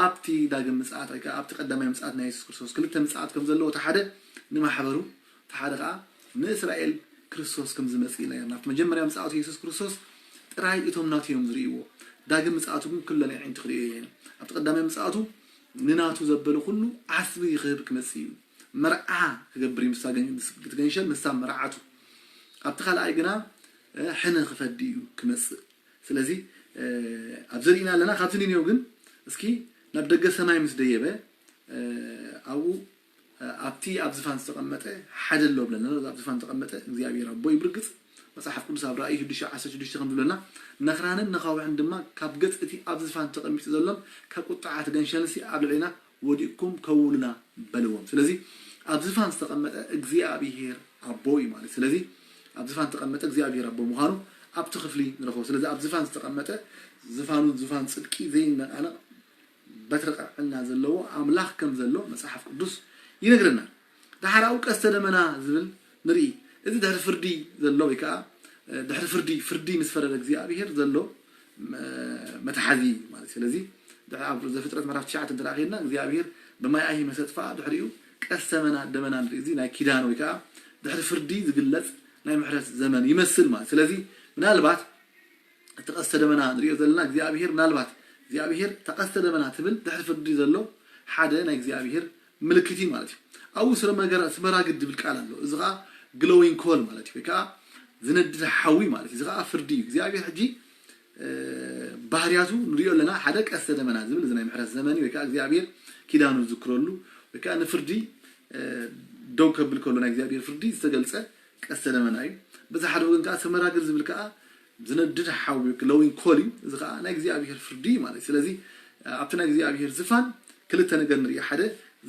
ኣብቲ ዳግም ምፅኣት ወይ ከዓ ኣብቲ ቀዳማይ ምፅኣት ናይ የሱስ ክርስቶስ ክልተ ምፅኣት ከም ዘለዎ እቲ ሓደ ንማሕበሩ እቲ ሓደ ከዓ ንእስራኤል ክርስቶስ ከም ዝመፅእ ኢና ነርና። ኣብቲ መጀመርያ ምፅኣቱ የሱስ ክርስቶስ ጥራይ እቶም ናቱ እዮም ዝርእይዎ። ዳግም ምፅኣቱ ግን ኩለን ኣዒንቲ ክርእዮ እየን። ኣብቲ ቀዳማይ ምፅኣቱ ንናቱ ዘበለ ኩሉ ዓስቢ ክህብ ክመፅእ እዩ። መርዓ ክገብር እዩ ምስ እታ ገን- ምስ- እቲ ገንሸል ምስታ መርዓቱ። ኣብቲ ካልኣይ ግና ሕነ ክፈዲ እዩ ክመፅእ። ስለዚ ኣብዚ ርኢና ኣለና። ካብቲ ኒኔው ግን እስኪ ናብ ደገ ሰማይ ምስ ደየበ ኣብኡ ኣብቲ ኣብ ዝፋን ዝተቐመጠ ሓደ ኣሎ ብለና። ኣብ ዝፋን ዝተቐመጠ እግዚኣብሔር ኣቦ እዩ ብርግፅ። መፅሓፍ ቅዱስ ኣብ ራእይ ሽዱሽተ ዓሰርተ ሽዱሽተ ከም ዝብለና ነኽራንን ነኻውሕን ድማ ካብ ገፅ እቲ ኣብ ዝፋን ተቐሚጡ ዘሎን ካብ ቁጥዓት ገንሸልሲ ኣብ ልዕሌና ወዲቕኩም ከውሉና በልዎም። ስለዚ ኣብ ዝፋን ዝተቐመጠ እግዚኣብሔር ኣቦ እዩ ማለት። ስለዚ ኣብ ዝፋን ዝተቐመጠ እግዚኣብሔር ኣቦ ምዃኑ ኣብቲ ክፍሊ ንረኽቦ። ስለዚ ኣብ ዝፋን ዝተቐመጠ ዝፋኑ ዝፋን ፅድቂ ዘይነቃነቕ በትሪ ቅንዕና ዘለዎ ኣምላኽ ከም ዘሎ መጽሓፍ ቅዱስ ይነግረና። ደሓር ኣብኡ ቀስተ ደመና ዝብል ንርኢ። እዚ ድሕሪ ፍርዲ ዘሎ ወይ ከዓ ድሕሪ ፍርዲ ፍርዲ ምስ ፈረደ እግዚኣብሔር ዘሎ መትሓዚ ማለት እዩ። ስለዚ ኣብ ዘፍጥረት ምዕራፍ ትሽዓተ እንተ ኸድና እግዚኣብሔር ብማይ ኣይሂመ ሰጥፍኣ፣ ድሕሪኡ ቀስተ መና ደመና ንርኢ። እዚ ናይ ኪዳን ወይ ከዓ ድሕሪ ፍርዲ ዝግለጽ ናይ ምሕረት ዘመን ይመስል ማለት። ስለዚ ምናልባት እቲ ቀስተ ደመና ንሪኦ ዘለና እግዚኣብሔር ምናልባት እግዚኣብሔር እታ ቀስተ ደመና ትብል ድሕሪ ፍርዲ ዘሎ ሓደ ናይ እግዚኣብሔር ምልክት እዩ ማለት እዩ። ኣብኡ ስረ መገራ ስመራግድ ዝብል ቃል ኣሎ። እዚ ከዓ glowing coal ማለት እዩ፣ ወይ ከዓ ዝነድድ ሓዊ ማለት እዩ። እዚ ከዓ ፍርዲ እዩ። እግዚኣብሔር ሕጂ ባህርያቱ ንሪኦ ኣለና። ሓደ ቀስተ ደመና ዝብል እዚ ናይ ምሕረት ዘመን ወይ ከዓ እግዚኣብሔር ኪዳኑ ዝዝክረሉ ወይ ከዓ ንፍርዲ ደው ከብል ከሎ ናይ እግዚኣብሔር ፍርዲ ዝተገልፀ ቀስተ ደመና እዩ። በዚ ሓደ ወገን ከዓ ስመራግድ ዝብል ከዓ ዝነድድ ሓዊ glowing coal እዩ። እዚ ከዓ ናይ እግዚኣብሔር ፍርዲ እዩ ማለት እዩ። ስለዚ ኣብቲ ናይ እግዚኣብሔር ዝፋን ክልተ ነገር ንርኢ። ሓደ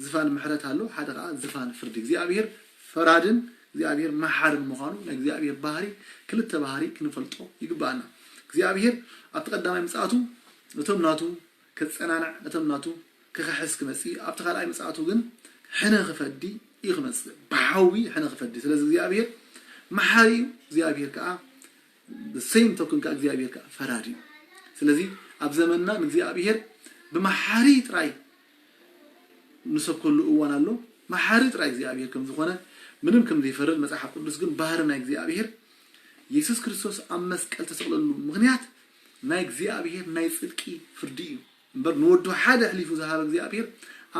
ዝፋን ምሕረት ኣሎ፣ ሓደ ከዓ ዝፋን ፍርዲ። እግዚኣብሔር ፈራድን እግዚኣብሔር መሓርን ምዃኑ ናይ እግዚኣብሔር ባህሪ ክልተ ባህሪ ክንፈልጦ ይግባኣና። እግዚኣብሔር ኣብቲ ቀዳማይ ምጽኣቱ ነቶም ናቱ ከጸናንዕ፣ ነቶም ናቱ ክኽሕስ ክመጽእ፣ ኣብቲ ካልኣይ ምጽኣቱ ግን ሕነ ክፈዲ እዩ ክመጽእ፣ ብሓዊ ሕነ ክፈዲ። ስለዚ እግዚኣብሔር መሓሪ እዩ። እግዚኣብሔር ከዓ same token ከዓ እግዚኣብሔር ከዓ ፈራዲ እዩ። ስለዚ ኣብ ዘመንና ንእግዚኣብሔር ብመሓሪ ጥራይ ንሰብከሉ እዋን ኣሎ። መሓሪ ጥራይ እግዚኣብሔር ከም ዝኾነ ምንም ከም ዘይፈርድ መጽሓፍ ቅዱስ ግን ባህሪ ናይ እግዚኣብሔር የሱስ ክርስቶስ ኣብ መስቀል ተሰቕለሉ ምኽንያት ናይ እግዚኣብሔር ናይ ጽድቂ ፍርዲ እዩ። እምበር ንወዱ ሓደ ኣሕሊፉ ዝሃበ እግዚኣብሔር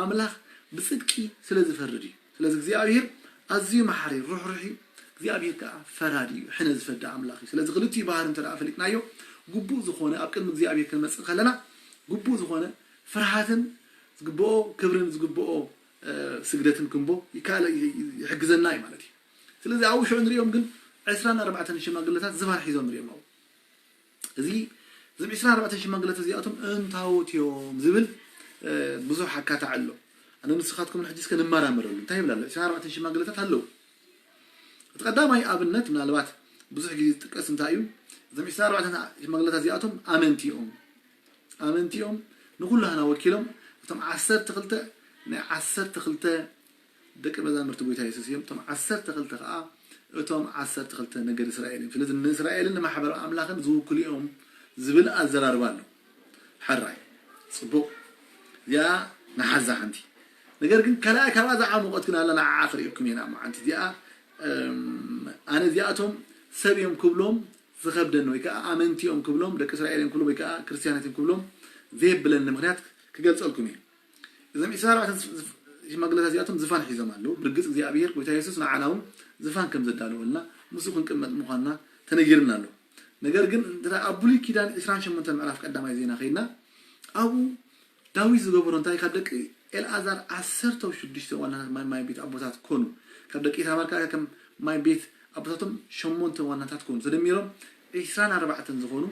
ኣምላኽ ብጽድቂ ስለ ዝፈርድ እዩ። ስለዚ እግዚኣብሔር ኣዝዩ መሓሪ ሩሕሩሕ እዩ። እግዚኣብሔር ከዓ ፈራዲ እዩ፣ ሕነ ዝፈዲ ኣምላኽ እዩ። ስለዚ ክልቲኡ ባህሪ እንተ ደኣ ፈሊጥናዮ ግቡእ ዝኾነ ኣብ ቅድሚ እግዚኣብሔር ክንመጽእ ከለና ግቡእ ዝኾነ ፍርሃትን ዝግብኦ ክብርን ዝግብኦ ስግደትን ክንቦ ይከኣለ ይሕግዘና እዩ ማለት እዩ። ስለዚ ኣብኡ ሽዑ ንሪኦም ግን ዕስራን ኣርባዕተን ሽማግለታት ዝፋን ሒዞም ንሪኦም ኣብኡ። እዚ እዞም ዕስራን ኣርባዕተን ሽማግለታት እዚኣቶም እንታዎት እዮም ዝብል ብዙሕ ኣካታዕ ኣሎ። ኣነ ንስኻትኩም ሕጂ እስከ ንመራመረሉ። እንታይ ይብል ኣሎ? ዕስራን ኣርባዕተን ሽማግለታት ኣለዉ። እቲ ቀዳማይ ኣብነት ምናልባት ብዙሕ ግዜ ዝጥቀስ እንታይ እዩ? እዞም ዕስራን ኣርባዕተን ሽማግለታት እዚኣቶም ኣመንቲ እዮም። ኣመንቲ እዮም። ንኹሉ ሃና ወኪሎም እቶም ዓሰርተ ክልተ ናይ ዓሰርተ ክልተ ደቂ መዛምርቲ ጎይታ የሱስ እዮም። እቶም ዓሰርተ ክልተ ከዓ እቶም ዓሰርተ ክልተ ነገድ እስራኤል እዮም። ስለዚ ንእስራኤልን ንማሕበር ኣምላኽን ዝውክሉ እዮም ዝብል ኣዘራርባ ኣሎ። ሕራይ ጽቡቕ። እዚኣ ንሓዛ ሓንቲ። ነገር ግን ካልኣይ ካብኣ ዝዓሞቐት ግን ኣላ፣ ንዓኣ ክርእየኩም እየ ንኣማዓንቲ። እዚኣ ኣነ እዚኣቶም ሰብ እዮም ክብሎም ዝኸብደኒ ወይ ከዓ ኣመንቲ እዮም ክብሎም ደቂ እስራኤል እዮም ክብሎም ወይ ከዓ ክርስትያናት እዮም ክብሎም ዘየብለኒ ምኽንያት ክገልጸልኩም እየ። እዞም ዕስራን ኣርባዕተን ሽማግለታት እዚኣቶም ዝፋን ሒዞም ኣለዉ። ብርግጽ እግዚኣብሔር ጎይታ የሱስ ንዓና እውን ዝፋን ከም ዘዳለወልና ምስኡ ክንቅመጥ ምዃንና ተነጊርና ኣሎ። ነገር ግን እንተ ኣብ ብሉይ ኪዳን ዕስራን ሸሞንተን ምዕራፍ ቀዳማይ ዜና ከይድና ኣብኡ ዳዊት ዝገበሮ እንታይ ካብ ደቂ ኤልኣዛር ዓሰርተ ሽዱሽተ ዋናታት ማይ ማይ ቤት ኣቦታት ኮኑ። ካብ ደቂ ኢታማር ከዓ ከም ማይ ቤት ኣቦታቶም ሸሞንተ ዋናታት ኮኑ። ተደሚሮም ዕስራን ኣርባዕተን ዝኾኑ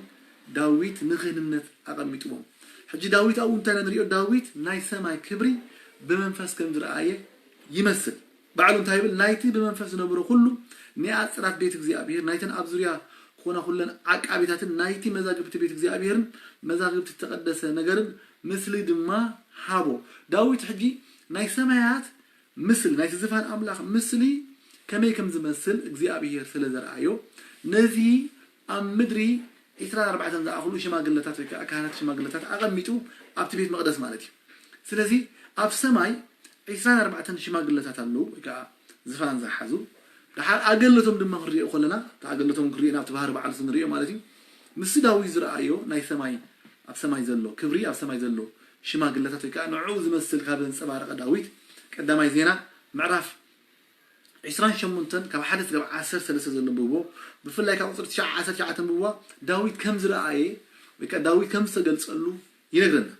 ዳዊት ንክህንነት ኣቐሚጥዎም። ሕጂ ዳዊት ኣብኡ እንታይ ኢና ንሪኦ? ዳዊት ናይ ሰማይ ክብሪ ብመንፈስ ከም ዝረኣየ ይመስል። ባዕሉ እንታይ ይብል? ናይቲ ብመንፈስ ዝነበሮ ኩሉ ናይ ኣጽራት ቤት እግዚኣብሔር ናይተን ኣብ ዙርያ ክኾና ኩለን ዓቃቢታትን ናይቲ መዛግብቲ ቤት እግዚኣብሔርን መዛግብቲ ዝተቐደሰ ነገርን ምስሊ ድማ ሃቦ። ዳዊት ሕጂ ናይ ሰማያት ምስሊ ናይቲ ዝፋን ኣምላኽ ምስሊ ከመይ ከም ዝመስል እግዚኣብሔር ስለ ዘርኣዮ ነዚ ኣብ ምድሪ ዕስራን ኣርባዕተን ዝኣኽሉ ሽማግለታት ወይ ከዓ ካህናት ሽማግለታት ኣቐሚጡ ኣብቲ ቤት መቕደስ ማለት እዩ። ስለዚ ኣብ ሰማይ ዕስራን ኣርባዕተን ሽማግለታት ኣለዉ ወይ ከዓ ዝፋን ዝሓዙ። ደሓር ኣገለቶም ድማ ክንሪኦ ከለና እቲ ኣገለቶም ክንሪኦ ናብቲ ባህሪ በዓሉ ንሪኦ ማለት እዩ። ምስቲ ዳዊት ዝረኣዮ ናይ ሰማይ ኣብ ሰማይ ዘሎ ክብሪ ኣብ ሰማይ ዘሎ ሽማግለታት ወይ ከዓ ንዕኡ ዝመስል ካብ ዘንፀባረቐ ዳዊት ቀዳማይ ዜና ምዕራፍ ዕስራን ሸሞንተን ካብ ሓደ ስጋብ ዓሰርተ ሰለስተ ዘሎ ብቦ ብፍላይ ካብ ቁፅሪ ትሽዓ ዓሰርተ ትሽዓተ ብዋ ዳዊት ከም ዝረኣየ ወይ ከዓ ዳዊት ከም ዝተገልፀሉ ይነግረና።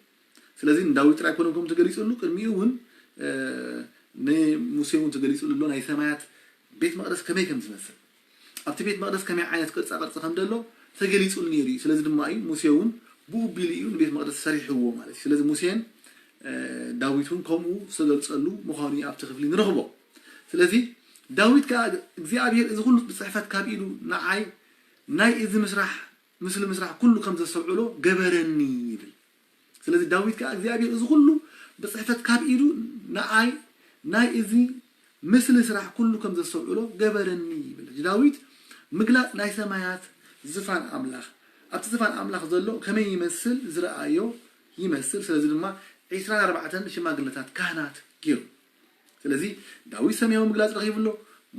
ስለዚ ንዳዊት ጥራይ ኮነ ከም ተገሊፅሉ ቅድሚኡ እውን ንሙሴ እውን ተገሊፅሉ ኣሎ። ናይ ሰማያት ቤት መቅደስ ከመይ ከም ዝመስል ኣብቲ ቤት መቅደስ ከመይ ዓይነት ቅርፃ ቅርፂ ከም ዘሎ ተገሊፁሉ ነይሩ እዩ። ስለዚ ድማ እዩ ሙሴ እውን ብኡ ቢሉ እዩ ንቤት መቅደስ ሰሪሕዎ ማለት እዩ። ስለዚ ሙሴን ዳዊት እውን ከምኡ ዝተገልፀሉ ምዃኑ እዩ ኣብቲ ክፍሊ ንረኽቦ። ስለዚ ዳዊት ከዓ እግዚኣብሔር እዚ ኩሉ ብፅሕፈት ካብ ኢዱ ንዓይ ናይ እዚ ምስራሕ ምስሊ ምስራሕ ኩሉ ከም ዘስተውዕሎ ገበረኒ ይብል። ስለዚ ዳዊት ከዓ እግዚኣብሔር እዚ ኩሉ ብፅሕፈት ካብ ኢዱ ንኣይ ናይ እዚ ምስሊ ስራሕ ኩሉ ከም ዘስተውዕሎ ገበረኒ ይብል። ዳዊት ምግላፅ ናይ ሰማያት ዝፋን ኣምላኽ ኣብቲ ዝፋን ኣምላኽ ዘሎ ከመይ ይመስል ዝረኣዮ ይመስል። ስለዚ ድማ ዕስራን ኣርባዕተን ሽማግለታት ካህናት ገይሩ። ስለዚ ዳዊት ሰማያዊ ምግላፅ ረኺቡ ኣሎ፣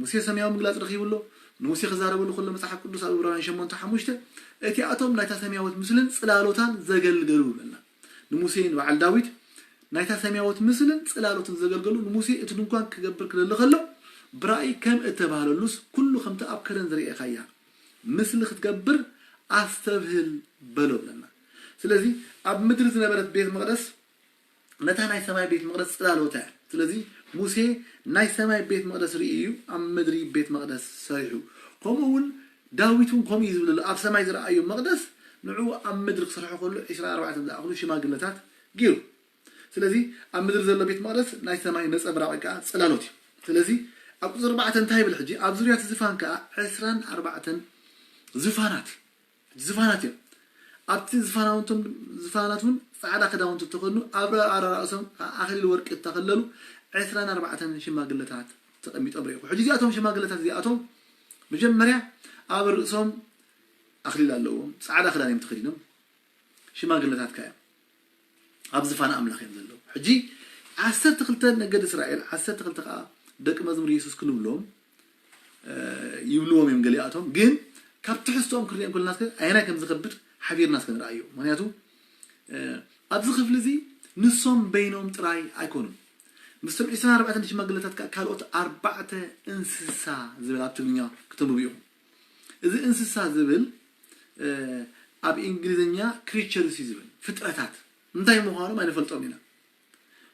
ሙሴ ሰማያዊ ምግላፅ ረኺቡ ኣሎ። ንሙሴ ክዛረበሉ ከሎ መፅሓፍ ቅዱስ ኣብ ዕብራውያን ሸሞንተ ሓሙሽተ እቲኣቶም ናይታ ሰማያዊት ምስልን ፅላሎታን ዘገልገሉ ይብለና። ንሙሴ ንበዓል ዳዊት ናይታ ሰማያዊት ምስልን ፅላሎትን ዘገልገሉ ንሙሴ እቲ ድንኳን ክገብር ክደሊ ከሎ ብራእይ ከም እተባህለሉስ ኩሉ ከምቲ ኣብ ከረን ዝረኤኻያ ምስሊ ክትገብር ኣስተብህል በሎ ብለና። ስለዚ ኣብ ምድሪ ዝነበረት ቤት መቕደስ ነታ ናይ ሰማይ ቤት መቕደስ ፅላሎታ እያ። ስለዚ ሙሴ ናይ ሰማይ ቤት መቕደስ ርኢ እዩ ኣብ ምድሪ ቤት መቕደስ ሰሪሑ። ከምኡ እውን ዳዊት እውን ከምኡ እዩ ዝብል ኣሎ። ኣብ ሰማይ ዝረኣዩ መቕደስ ንዕኡ ኣብ ምድሪ ክሰርሖ ከሎ ዕስራን ኣርባዕተን ዝኣኽሉ ሽማግለታት ገይሩ። ስለዚ ኣብ ምድሪ ዘሎ ቤት መቕደስ ናይ ሰማይ ነፀብራቕ ወይ ከዓ ፅላሎት እዩ። ስለዚ ኣብ ቁፅሪ ኣርባዕተ እንታይ ይብል ሕጂ? ኣብ ዙርያ እቲ ዝፋን ከዓ ዕስራን ኣርባዕተን ዝፋናት ዝፋናት እዮም። ኣብቲ ዝፋናውንቶም ዝፋናት እውን ፃዕዳ ክዳውንቲ እተኸድኑ ኣብ ኣራራእሶም ኣክሊል ወርቂ እተኸለሉ ዕስራን ኣርባዕተን ሽማግለታት ተቐሚጦም ርኢኹ። ሕጂ እዚኣቶም ሽማግለታት እዚኣቶም መጀመርያ ኣብ ርእሶም ኣክሊል ኣለዎም፣ ፃዕዳ ክዳን እዮም ተኸዲኖም። ሽማግለታት ከ እዮም ኣብ ዝፋን ኣምላኽ እዮም ዘለዉ። ሕጂ ዓሰርተ ክልተ ነገድ እስራኤል ዓሰርተ ክልተ ከዓ ደቂ መዝሙር የሱስ ክንብሎም ይብልዎም እዮም ገሊኣቶም። ግን ካብ ትሕዝትኦም ክንሪኦም ከለና እስከ ኣየናይ ከም ዝኸብድ ሓቢርና እስከ ንርኣዮ። ምክንያቱ ኣብዚ ክፍሊ እዚ ንሶም በይኖም ጥራይ ኣይኮኑን። ምስቶም ዕስራን ኣርባዕተን ሽማግለታት ከዓ ካልኦት ኣርባዕተ እንስሳ ዝብል ኣብ ትግርኛ ክተንብቡ ኢኹም። እዚ እንስሳ ዝብል ኣብ እንግሊዝኛ ክሪቸርስ እዩ ዝብል ፍጥረታት እንታይ ምዃኖም ኣይንፈልጦም ኢና።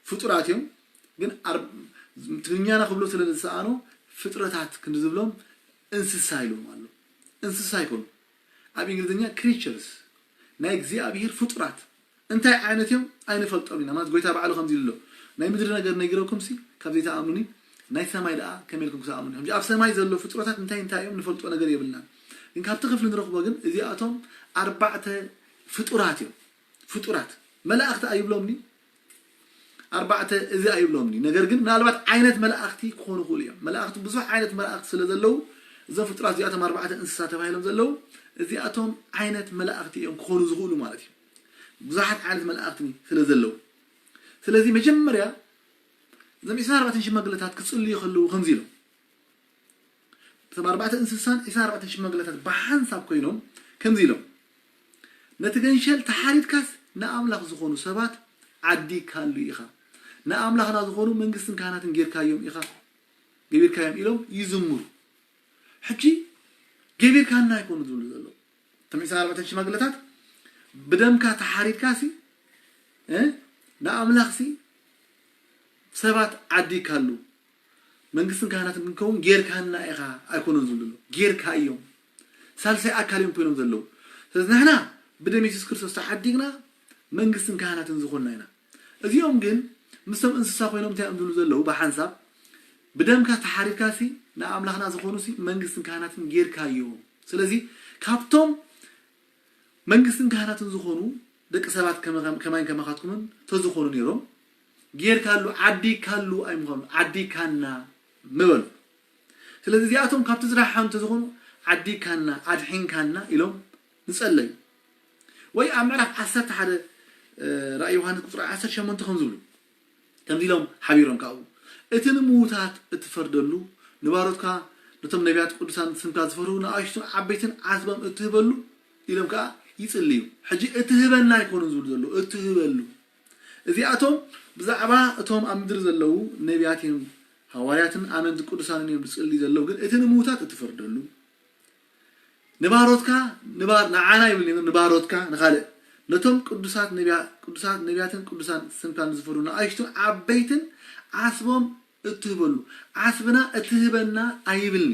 ፍጡራት እዮም ግን ትግርኛና ክብሎ ስለ ዝሰኣኖ ፍጥረታት ክንዲ ዝብሎም እንስሳ ኢሎም ኣሎ። እንስሳ ኣይኮኑ ኣብ እንግሊዝኛ ክሪቸርስ ናይ እግዚኣብሔር ፍጡራት እንታይ ዓይነት እዮም ኣይንፈልጦም ኢና። ማለት ጎይታ ባዕሉ ከምዚ ኢሉ ኣሎ ናይ ምድሪ ነገር ነጊረኩም ሲ ካብ ዘይተኣምኑኒ ናይ ሰማይ ደኣ ከመይ ኢልኩም ክተኣምኑ? ሕጂ ኣብ ሰማይ ዘሎ ፍጡራታት እንታይ እንታይ እዮም ንፈልጦ ነገር የብልናን። ግን ካብቲ ክፍሊ ንረኽቦ ግን እዚኣቶም ኣርባዕተ ፍጡራት እዮም። ፍጡራት መላእኽቲ ኣይብሎምኒ ኣርባዕተ እዚ ኣይብሎምኒ። ነገር ግን ምናልባት ዓይነት መላእኽቲ ክኾኑ ይኽእሉ እዮም። መላእኽቲ ብዙሕ ዓይነት መላእኽቲ ስለ ዘለዉ እዞም ፍጡራት እዚኣቶም ኣርባዕተ እንስሳ ተባሂሎም ዘለዉ እዚኣቶም ዓይነት መላእኽቲ እዮም ክኾኑ ዝኽእሉ ማለት እዩ። ብዙሓት ዓይነት መላእኽቲ ስለ ዘለዉ ስለዚ መጀመርያ እዞም ዕስራን ኣርባዕተን ሽማግለታት ክጽልዩ ከለዉ ከምዚ ኢሎም እቶም ኣርባዕተ እንስሳን ዕስራን ኣርባዕተን ሽማግለታት ብሓንሳብ ኮይኖም ከምዚ ኢሎም ነቲ ገንሸል ተሓሪድካስ ንኣምላኽ ዝኾኑ ሰባት ዓዲግካሉ ኢኻ ንኣምላኽና ዝኾኑ መንግስትን ካህናትን ጌርካዮም ኢኻ ገቢርካዮም ኢሎም ይዝምሩ ሕጂ ገቢርካና ኣይኮኑ ዝብሉ ዘለዉ እቶም ዕስራን ኣርባዕተን ሽማግለታት ብደምካ ተሓሪድካ ሲ ንኣምላኽ ሲ ሰባት ዓዲግካሉ መንግስትን ካህናትን ክንከውን ጌርካና ኢኻ ኣይኮኑን ዝብሉ ጌርካ እዮም ሳልሳይ ኣካል እዮም ኮይኖም ዘለዉ ስለዚ ንሕና ብደም የሱስ ክርስቶስ ተዓዲግና መንግስትን ካህናትን ዝኾንና ኢና እዚኦም ግን ምስቶም እንስሳ ኮይኖም እንታይ እዮም ዝብሉ ዘለዉ ብሓንሳብ ብደምካ ተሓሪድካ ሲ ንኣምላኽና ዝኾኑ ሲ መንግስትን ካህናትን ጌርካ እዮም ስለዚ ካብቶም መንግስትን ካህናትን ዝኾኑ ደቂ ሰባት ከማይን ከማኻትኩምን ተዝኾኑ ነይሮም ጌርካሉ ዓዲካሉ ኣይምዃኑ ዓዲካና ምበሉ ስለዚ እዚኣቶም ካብቲ ዝረሓኑ ተዝኾኑ ዓዲካና ኣድሒንካና ኢሎም ንጸለዩ ወይ ኣብ ምዕራፍ ዓሰርተ ሓደ ራእይ ዮሃንስ ቁፅሪ ዓሰርተ ሸሞንተ ከም ዝብሉ ከምዚ ኢሎም ሓቢሮም ካብኡ እቲ ንምዉታት እትፈርደሉ ንባሮትካ ነቶም ነቢያት ቅዱሳን ስምካ ዝፈርሁ ንኣሽቱን ዓበይትን ዓስቦም እትህበሉ ኢሎም ከዓ ይፅልዩ ሕጂ እትህበና ኣይኮኑን ዝብሉ ዘለዉ እትህበሉ እዚኣቶም ብዛዕባ እቶም ኣብ ምድሪ ዘለዉ ነቢያት እዮም ሃዋርያትን ኣመንቲ ቅዱሳንን እዮም ዝፅልዩ ዘለዉ ግን እቲ ንምዉታት እትፈርደሉ ንባሮትካ ንባር ንዓና ይብል ንባሮትካ ንኻልእ ነቶም ቅዱሳት ነቢያ ቅዱሳት ነቢያትን ቅዱሳን ስምካ ንዝፈሩ ንኣሽቱ ዓበይትን ዓስቦም እትህበሉ ዓስብና እትህበና ኣይብልኒ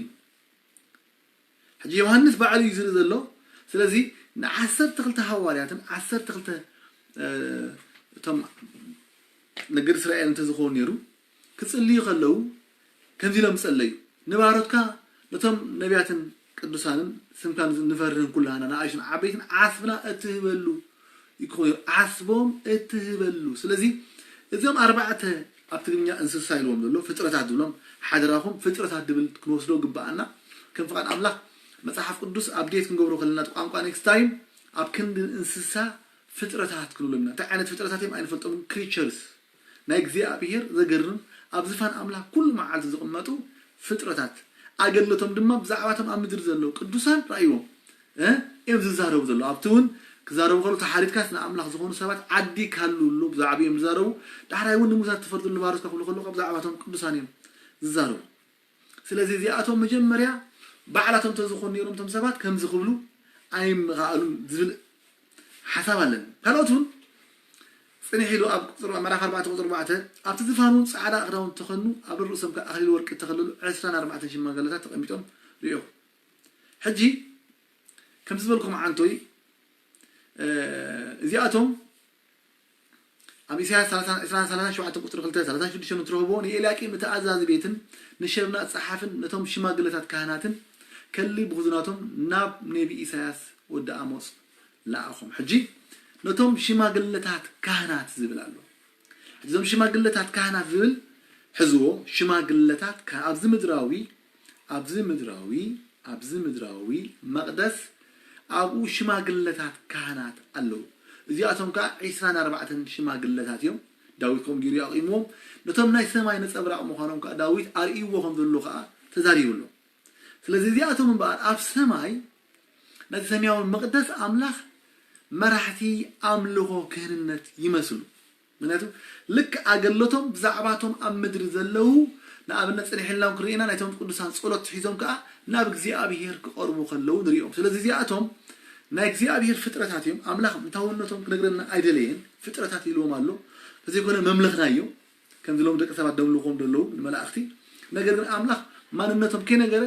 ሕጂ ዮሃንስ ባዕሉ እዩ ዝርኢ ዘሎ ስለዚ ንዓሰርተ ክልተ ሃዋርያትን ዓሰርተ ክልተ እቶም ነገድ እስራኤል እንተዝኸውን ነይሩ ክጽልዩ ከለዉ ከምዚ ኢሎም ጸለዩ ንባሮትካ ነቶም ነቢያትን ቅዱሳንን ስምካ ንፈርህን ኩላና ንኣሽን ዓበይትን ዓስብና እትህበሉ ይኮ ዓስቦም እትህበሉ። ስለዚ እዚኦም ኣርባዕተ ኣብ ትግርኛ እንስሳ ኢልዎም ዘሎ ፍጥረታት ዝብሎም ሓደራኹም ፍጥረታት ድብል ክንወስዶ ግባኣና። ከም ፍቓድ ኣምላኽ መጽሓፍ ቅዱስ ኣብዴት ክንገብሮ ከለና እቲ ቋንቋ ኔክስት ታይም ኣብ ክንዲ እንስሳ ፍጥረታት ክንብሎም ኢና። እንታይ ዓይነት ፍጥረታት እዮም ኣይንፈልጦምን። ክሪቸርስ ናይ እግዚኣብሔር ዘገርም ኣብ ዝፋን ኣምላኽ ኩሉ መዓልቲ ዝቕመጡ ፍጥረታት ኣገልግሎቶም ድማ ብዛዕባቶም ኣብ ምድሪ ዘለዉ ቅዱሳን ራእይዎም እ እዮም ዝዛረቡ ዘለዉ። ኣብቲ እውን ክዛረቡ ከለዉ ተሓሪድካስ ንኣምላኽ ዝኾኑ ሰባት ዓዲ ካሉ ኣሎ ብዛዕባ እዮም ዝዛረቡ። ዳሕራይ እውን ንሙሳ ትፈርዱ ንባሮትካ ክብሉ ከለዉ ካብ ብዛዕባቶም ቅዱሳን እዮም ዝዛረቡ። ስለዚ እዚኣቶም መጀመርያ ባዕላቶም ተዝኾኑ ነይሮም እቶም ሰባት ከምዚ ክብሉ ኣይምኸኣሉን ዝብል ሓሳብ ኣለኒ። ካልኦት እውን ጽንሕ ኢሉ ኣብ ቁጽሪ ምዕራፍ ኣርባዕተ ቁጽሪ ኣርባዕተ ኣብቲ ዝፋን እውን ጻዕዳ ክዳውንቲ ተኸኑ ኣብ ርእሶም ከኣ ኣኽሊል ወርቂ እተኸለሉ ዕስራን ኣርባዕተን ሽማግለታት ተቐሚጦም ርእዮም። ሕጂ ከምዚ ዝበልኩም ዓንቶይ እዚኣቶም ኣብ ኢሳያስ ዕስራን ሰላሳን ሸውዓተ ቁጽሪ ክልተ ሰላሳን ሽዱሽተን እትረኽቦ ንኤልያቂም እቲ ኣዛዚ ቤትን ንሸብና ጸሓፍን ነቶም ሽማግለታት ካህናትን ከሊ ብኹዝናቶም ናብ ነቢ ኢሳያስ ወዲ ኣሞጽ ለኣኾም። ሕጂ ነቶም ሽማግለታት ካህናት ዝብል ኣሎ። ሕጂ እዞም ሽማግለታት ካህናት ዝብል ሕዝዎ ሽማግለታት ካ- ኣብዚ ምድራዊ ኣብዚ ምድራዊ ኣብዚ ምድራዊ መቕደስ ኣብኡ ሽማግለታት ካህናት ኣለዉ። እዚኣቶም ከዓ ዕስራን ኣርባዕተን ሽማግለታት እዮም። ዳዊት ከምኡ ገይሩ ኣቑምዎም። ነቶም ናይ ሰማይ ነጸብራቕ ምዃኖም ከዓ ዳዊት ኣርእይዎ ከም ዘሎ ከዓ ተዛሪቡ ኣሎ። ስለዚ እዚኣቶም እምበኣር ኣብ ሰማይ ነቲ ሰማያዊ መቕደስ ኣምላኽ መራሕቲ ኣምልኾ ክህንነት ይመስሉ። ምክንያቱ ልክ ኣገለቶም ብዛዕባቶም ኣብ ምድሪ ዘለዉ ንኣብነት ጽንሕ ኢልና እውን ክርኢና ናይቶም ቅዱሳን ጸሎት ሒዞም ከዓ ናብ እግዚኣብሔር ክቐርቡ ከለዉ ንሪኦም። ስለዚ እዚኣቶም ናይ እግዚኣብሔር ፍጥረታት እዮም። ኣምላኽ ምንታውነቶም ክነግረና ኣይደለየን። ፍጥረታት ኢልዎም ኣሎ። ተዘይኮነ መምለኽና እዮም። ከምዚ ሎም ደቂ ሰባት ደምልኾም ዘለዉ ንመላእኽቲ። ነገር ግን ኣምላኽ ማንነቶም ከይነገረ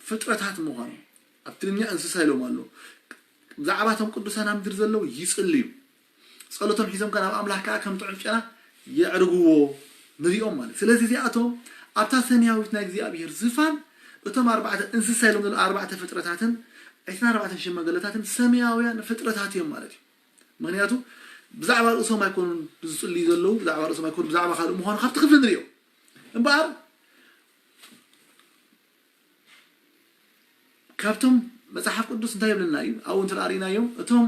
ፍጥረታት ምዃኖም ኣብ ትግርኛ እንስሳ ኢሎም ኣሎ። ብዛዕባቶም ቅዱሳን ኣብ ምድሪ ዘለዉ ይጽልዩ። ጸሎቶም ሒዞም ከኣ ናብ ኣምላኽ ከኣ ከም ጥዑም ጨና የዕርግዎ ንሪኦም ማለት። ስለዚ እዚኣቶም ኣብታ ሰማያዊት ናይ እግዚኣብሔር ዝፋን እቶም ኣርባዕተ እንስሳ ኢሎም ዘለዉ ኣርባዕተ ፍጥረታትን ዕስራን ኣርባዕተን ሽማግለታትን ሰማያውያን ፍጥረታት እዮም ማለት እዩ። ምክንያቱ ብዛዕባ ርእሶም ኣይኮኑን ዝጽልዩ ዘለዉ፣ ብዛዕባ ርእሶም ኣይኮኑን፣ ብዛዕባ ካልእ ምዃኑ ካብቲ ክፍሊ ንሪኦ። እምበኣር ካብቶም መጽሓፍ ቅዱስ እንታይ ይብለና እዩ? ኣብኡ እንተ ርኢናዮም እቶም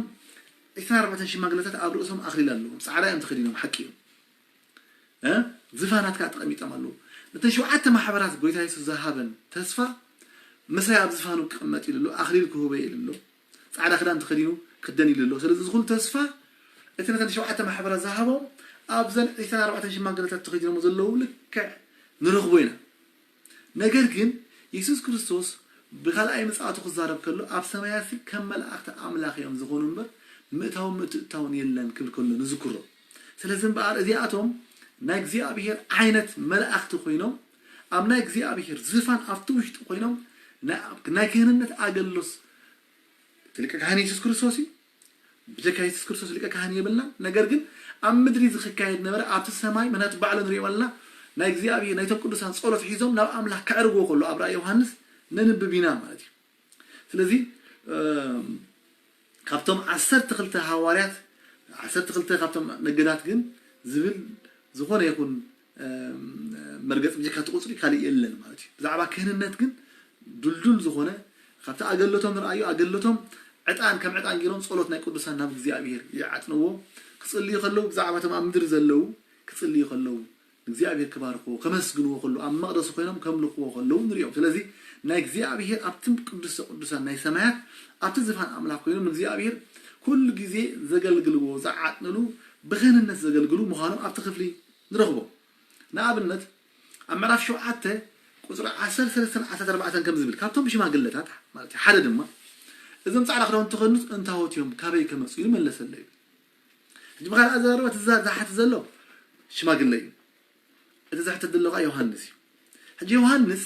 ዕስራን ኣርባዕተን ሽማግለታት ኣብ ርእሶም ኣኽሊል ኣለዎም፣ ጻዕዳ እዮም ተኸዲኖም፣ ሓቂ እዩ። እ ዝፋናት ከኣ ተቐሚጦም ኣለዉ። ነተን ሸውዓተ ማሕበራት ጎይታ የሱስ ዝሃበን ተስፋ ምሳይ ኣብ ዝፋኑ ክቕመጥ ኢሉ ኣሎ፣ ኣኽሊል ክህቦ ኢሉ ኣሎ፣ ጻዕዳ ክዳን ተኸዲኑ ክደን ኢሉ ኣሎ። ስለዚ እዚ ኩሉ ተስፋ እቲ ነተን ሸውዓተ ማሕበራት ዝሃቦም ኣብዘን ዕስራን ኣርባዕተን ሽማግለታት ተኸዲኖም ዘለዉ ልክዕ ንረኽቦ ኢና። ነገር ግን የሱስ ክርስቶስ ብካልኣይ ምጽኣቱ ክዛረብ ከሎ ኣብ ሰማያሲ ከም መላእኽቲ ኣምላኽ እዮም ዝኾኑ እምበር ምእታውን ምትእታውን የለን ክብል ከሎ ንዝክሮ። ስለዚ እምበኣር እዚኣቶም ናይ እግዚኣብሔር ዓይነት መላእኽቲ ኮይኖም ኣብ ናይ እግዚኣብሔር ዝፋን ኣብቲ ውሽጢ ኮይኖም ናይ ክህንነት ኣገልግሎት እቲ ሊቀ ካህን የሱስ ክርስቶስ እዩ። ብጀካ የሱስ ክርስቶስ ሊቀ ካህን የብልና። ነገር ግን ኣብ ምድሪ ዝክካየድ ነበረ ኣብቲ ሰማይ ምክንያቱ ባዕሉ ንሪኦ ኣለና ናይ እግዚኣብሔር ናይቶም ቅዱሳን ጸሎት ሒዞም ናብ ኣምላኽ ከዕርግዎ ከሎ ኣብ ራእይ ዮሃንስ ነንብብ ኢና ማለት እዩ። ስለዚ ካብቶም ዓሰርተ ክልተ ሃዋርያት ዓሰርተ ክልተ ካብቶም ነገዳት ግን ዝብል ዝኾነ ይኹን መርገፂ ብጀካ እቲ ቁፅሪ ካሊእ የለን ማለት እዩ። ብዛዕባ ክህንነት ግን ድልዱል ዝኾነ ካብቲ ኣገለቶም ንርኣዩ ኣገለቶም ዕጣን ከም ዕጣን ገይሮም ጸሎት ናይ ቅዱሳን ናብ እግዚኣብሔር ይዓጥንዎ። ክጽልዩ ከለዉ ብዛዕባቶም ኣብ ምድሪ ዘለዉ ክጽልዩ ከለዉ እግዚኣብሔር ክባርኽዎ ከመስግንዎ ከለዉ ኣብ መቕደሱ ኮይኖም ከምልኽዎ ከለዉ ንሪኦም። ስለዚ ናይ እግዚኣብሔር ኣብቲ ቅዱስተ ቅዱሳን ናይ ሰማያት ኣብቲ ዝፋን ኣምላኽ ኮይኖም ንእግዚኣብሔር ኩሉ ግዜ ዘገልግልዎ ዝዓጥንሉ ብክህንነት ዘገልግሉ ምዃኖም ኣብቲ ክፍሊ ንረኽቦ። ንኣብነት ኣብ ምዕራፍ ሸውዓተ ቁፅሪ ዓሰርተ ሰለስተን ዓሰርተ ኣርባዕተን ከም ዝብል ካብቶም ሽማግለታት ማለት ሓደ ድማ እዞም ጻዕዳ ክዳውንቲ ተኸድኑስ እንታወት እዮም ካበይ ከመፁ ይመለሰለይ። ሕጂ ብካልእ ኣዘራርባ እቲ ዝሓት ዘሎ ሽማግለ እዩ። እቲ ዝሕተት ዘሎ ከዓ ዮሃንስ እዩ። ሕጂ ዮሃንስ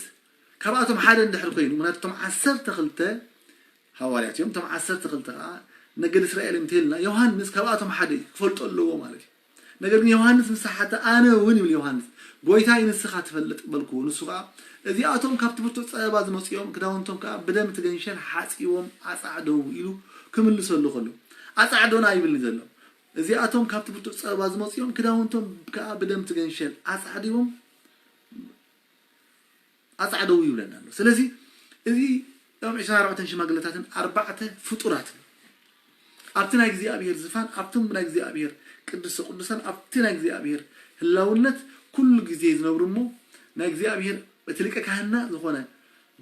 ካብኣቶም ሓደ እንድሕር ኮይኑ ምክንያቱ እቶም ዓሰርተ ክልተ ሃዋርያት እዮም። እቶም ዓሰርተ ክልተ ከዓ ነገድ እስራኤል እዮም እንተልና ዮሃንስ ካብኣቶም ሓደ እዩ ክፈልጦ ኣለዎ ማለት እዩ። ነገር ግን ዮሃንስ ምስ ሓተ ኣነ እውን ይብል ዮሃንስ ጎይታይ ንስኻ ትፈልጥ በልክዎ። ንሱ ከዓ እዚኣቶም ካብቲ ብርቱዕ ፀበባ ዝመፁ እዮም፣ ክዳውንቶም ከዓ ብደም እቲ ገንሸል ሓፂቦም ኣፃዕደው ኢሉ ክምልሰሉ ከሎ ኣፃዕዶና ይብል ዘሎ እዚኣቶም ካብቲ ብርቱዕ ጸበባ ዝመጹ እዮም፣ ክዳውንቶም ከኣ ብደም ትገንሸል ኣጻዕዲቦም ኣጻዕደው ይብለና ኣሎ። ስለዚ እዚ እቶም ዕስራን ኣርባዕተን ሽማግለታትን ኣርባዕተ ፍጡራትን ኣብቲ ናይ እግዚኣብሔር ዝፋን ኣብቶም ናይ እግዚኣብሔር ቅድስተ ቅዱሳን ኣብቲ ናይ እግዚኣብሔር ህላውነት ኩሉ ግዜ ዝነብሩ እሞ ናይ እግዚኣብሔር እቲ ሊቀ ካህንና ዝኾነ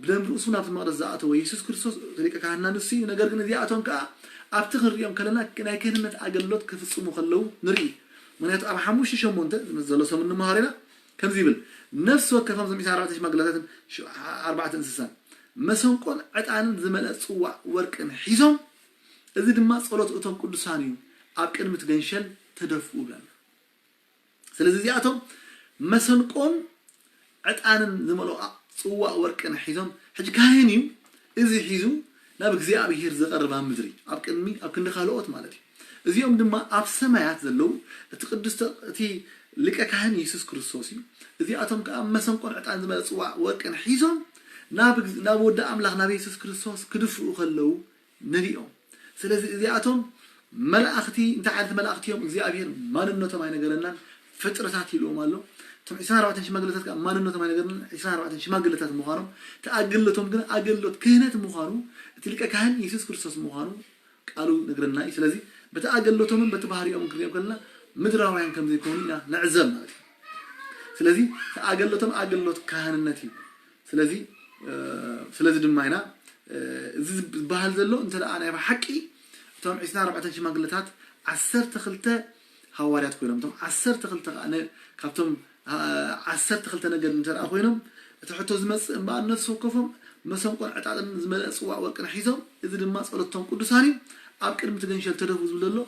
ብደም ርእሱ ናብቲ መቕደስ ዝኣተወ የሱስ ክርስቶስ እቲ ሊቀ ካህንና ንሱ እዩ። ነገር ግን እዚኣቶም ከኣ ኣብቲ ክንሪኦም ከለና ናይ ክህንነት ኣገልግሎት ክፍጽሙ ከለዉ ንርኢ። ምክንያቱ ኣብ ሓሙሽተ ሸሞንተ ዘሎ ሰሙን ንምሃር ኢና ከምዚ ይብል፣ ነፍሲ ወከፎም እዞም ዕስራን ኣርባዕተን ሽማግለታትን ሽ- ኣርባዕተ እንስሳን መሰንቆን ዕጣንን ዝመልአ ጽዋእ ወርቅን ሒዞም፣ እዚ ድማ ጸሎት እቶም ቅዱሳን እዩ፣ ኣብ ቅድሚ እቲ ገንሸል ተደፍኡ ብለና። ስለዚ እዚኣቶም መሰንቆን ዕጣንን ዝመልኦ ጽዋእ ወርቅን ሒዞም፣ ሕጂ ካህን እዩ፣ እዚ ሒዙ ናብ እግዚኣብሔር ዝቐርብ ኣብ ምድሪ ኣብ ቅድሚ ኣብ ክንዲ ካልኦት ማለት እዩ። እዚኦም ድማ ኣብ ሰማያት ዘለዉ እቲ ቅዱስ እቲ ሊቀ ካህን የሱስ ክርስቶስ እዩ። እዚኣቶም ከኣ መሰንቆን ዕጣን ዝመልአ ጽዋእ ወርቅን ሒዞም ናብ ናብ ወዲ ኣምላኽ ናብ የሱስ ክርስቶስ ክድፍኡ ከለዉ ንሪኦም። ስለዚ እዚኣቶም መላእኽቲ እንታይ ዓይነት መላእኽቲ እዮም እግዚኣብሔር ማንነቶም ኣይነገረናን። ፍጥረታት ኢልዎም ኣሎ። እቶም ዕስራን ኣርባዕተን ሽማግለታት ከኣ ማንነቶም ኣይነገረናን። ዕስራን ኣርባዕተን ሽማግለታት ምዃኖም እቲ ኣገልግሎቶም ግን ኣገልግሎት ክህነት ምዃኑ እቲ ሊቀ ካህን የሱስ ክርስቶስ ምዃኑ ቃሉ ነግረና እዩ። ስለዚ በቲ ኣገልግሎቶምን በቲ ባህሪኦምን ክንሪኦም ከለና ምድራውያን ከም ዘይኮኑ ኢና ንዕዘብ ማለት እዩ። ስለዚ እቲ ኣገልግሎቶም ኣገልግሎት ካህንነት እዩ። ስለዚ ስለዚ ድማ ኢና እዚ ዝበሃል ዘሎ እንተ ደኣ ናይ ብሓቂ እቶም ዕስራን ኣርባዕተን ሽማግለታት ዓሰርተ ክልተ ሃዋርያት ኮይኖም እቶም ዓሰርተ ክልተ ከኣ ነ- ካብቶም ዓሰርተ ክልተ ነገድ እንተ ደኣ ኮይኖም እቲ ሕቶ ዝመጽእ እምበኣር ነፍሲ ወከፎም መሰንቆን ዕጣጥን ዝመልአ ጽዋእ ወርቅን ሒዞም እዚ ድማ ጸሎቶም ቅዱሳን እዩ ኣብ ቅድሚ እቲ ገንሸል ተደፉ ዝብል ዘሎ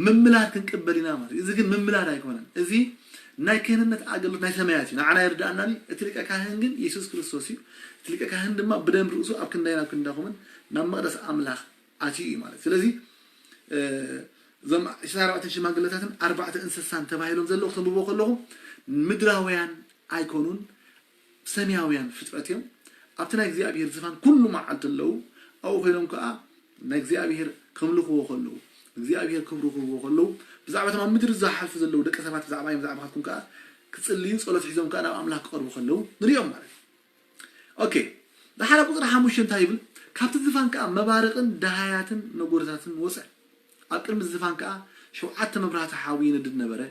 ምምላድ ክንቅበል ኢና ማለት እዩ። እዚ ግን ምምላድ ኣይኮነን። እዚ ናይ ክህንነት ኣገልግሎት ናይ ሰማያት እዩ። ንዓና ይርድኣና ድዩ? እቲ ሊቀ ካህን ግን የሱስ ክርስቶስ እዩ። እቲ ሊቀ ካህን ድማ ብደም ርእሱ ኣብ ክንዳይን ኣብ ክንዳኹምን ናብ መቕደስ ኣምላኽ ኣትዩ እዩ ማለት እዩ። ስለዚ እዞም ዕስራን ኣርባዕተን ሽማግለታትን ኣርባዕተ እንስሳን ተባሂሎም ዘለዉ ክተንብቦ ከለኹም ምድራውያን ኣይኮኑን፣ ሰማያውያን ፍጥረት እዮም። ኣብቲ ናይ እግዚኣብሔር ዝፋን ኩሉ መዓልቲ ኣለዉ። ኣብኡ ኮይኖም ከኣ ናይ እግዚኣብሔር ከምልኽዎ ከለዉ እግዚኣብሔር ክብሩ ክህብዎ ከለዉ ብዛዕባ እቶም ኣብ ምድሪ ዝሓልፉ ዘለዉ ደቂ ሰባት ብዛዕባ እዮም ብዛዕባኻትኩም ከኣ ክጽልዩ ጸሎት ሒዞም ከኣ ናብ ኣምላኽ ክቐርቡ ከለዉ ንሪኦም ማለት እዩ። ኦኬ፣ ዳሓር ኣብ ቁፅሪ ሓሙሽተ እንታይ ይብል? ካብቲ ዝፋን ከዓ መባርቕን ደሃያትን ነጎድታትን ወፀ። ኣብ ቅድሚ ዝፋን ከዓ ሸውዓተ መብራህቲ ሓዊ ይነድድ ነበረ።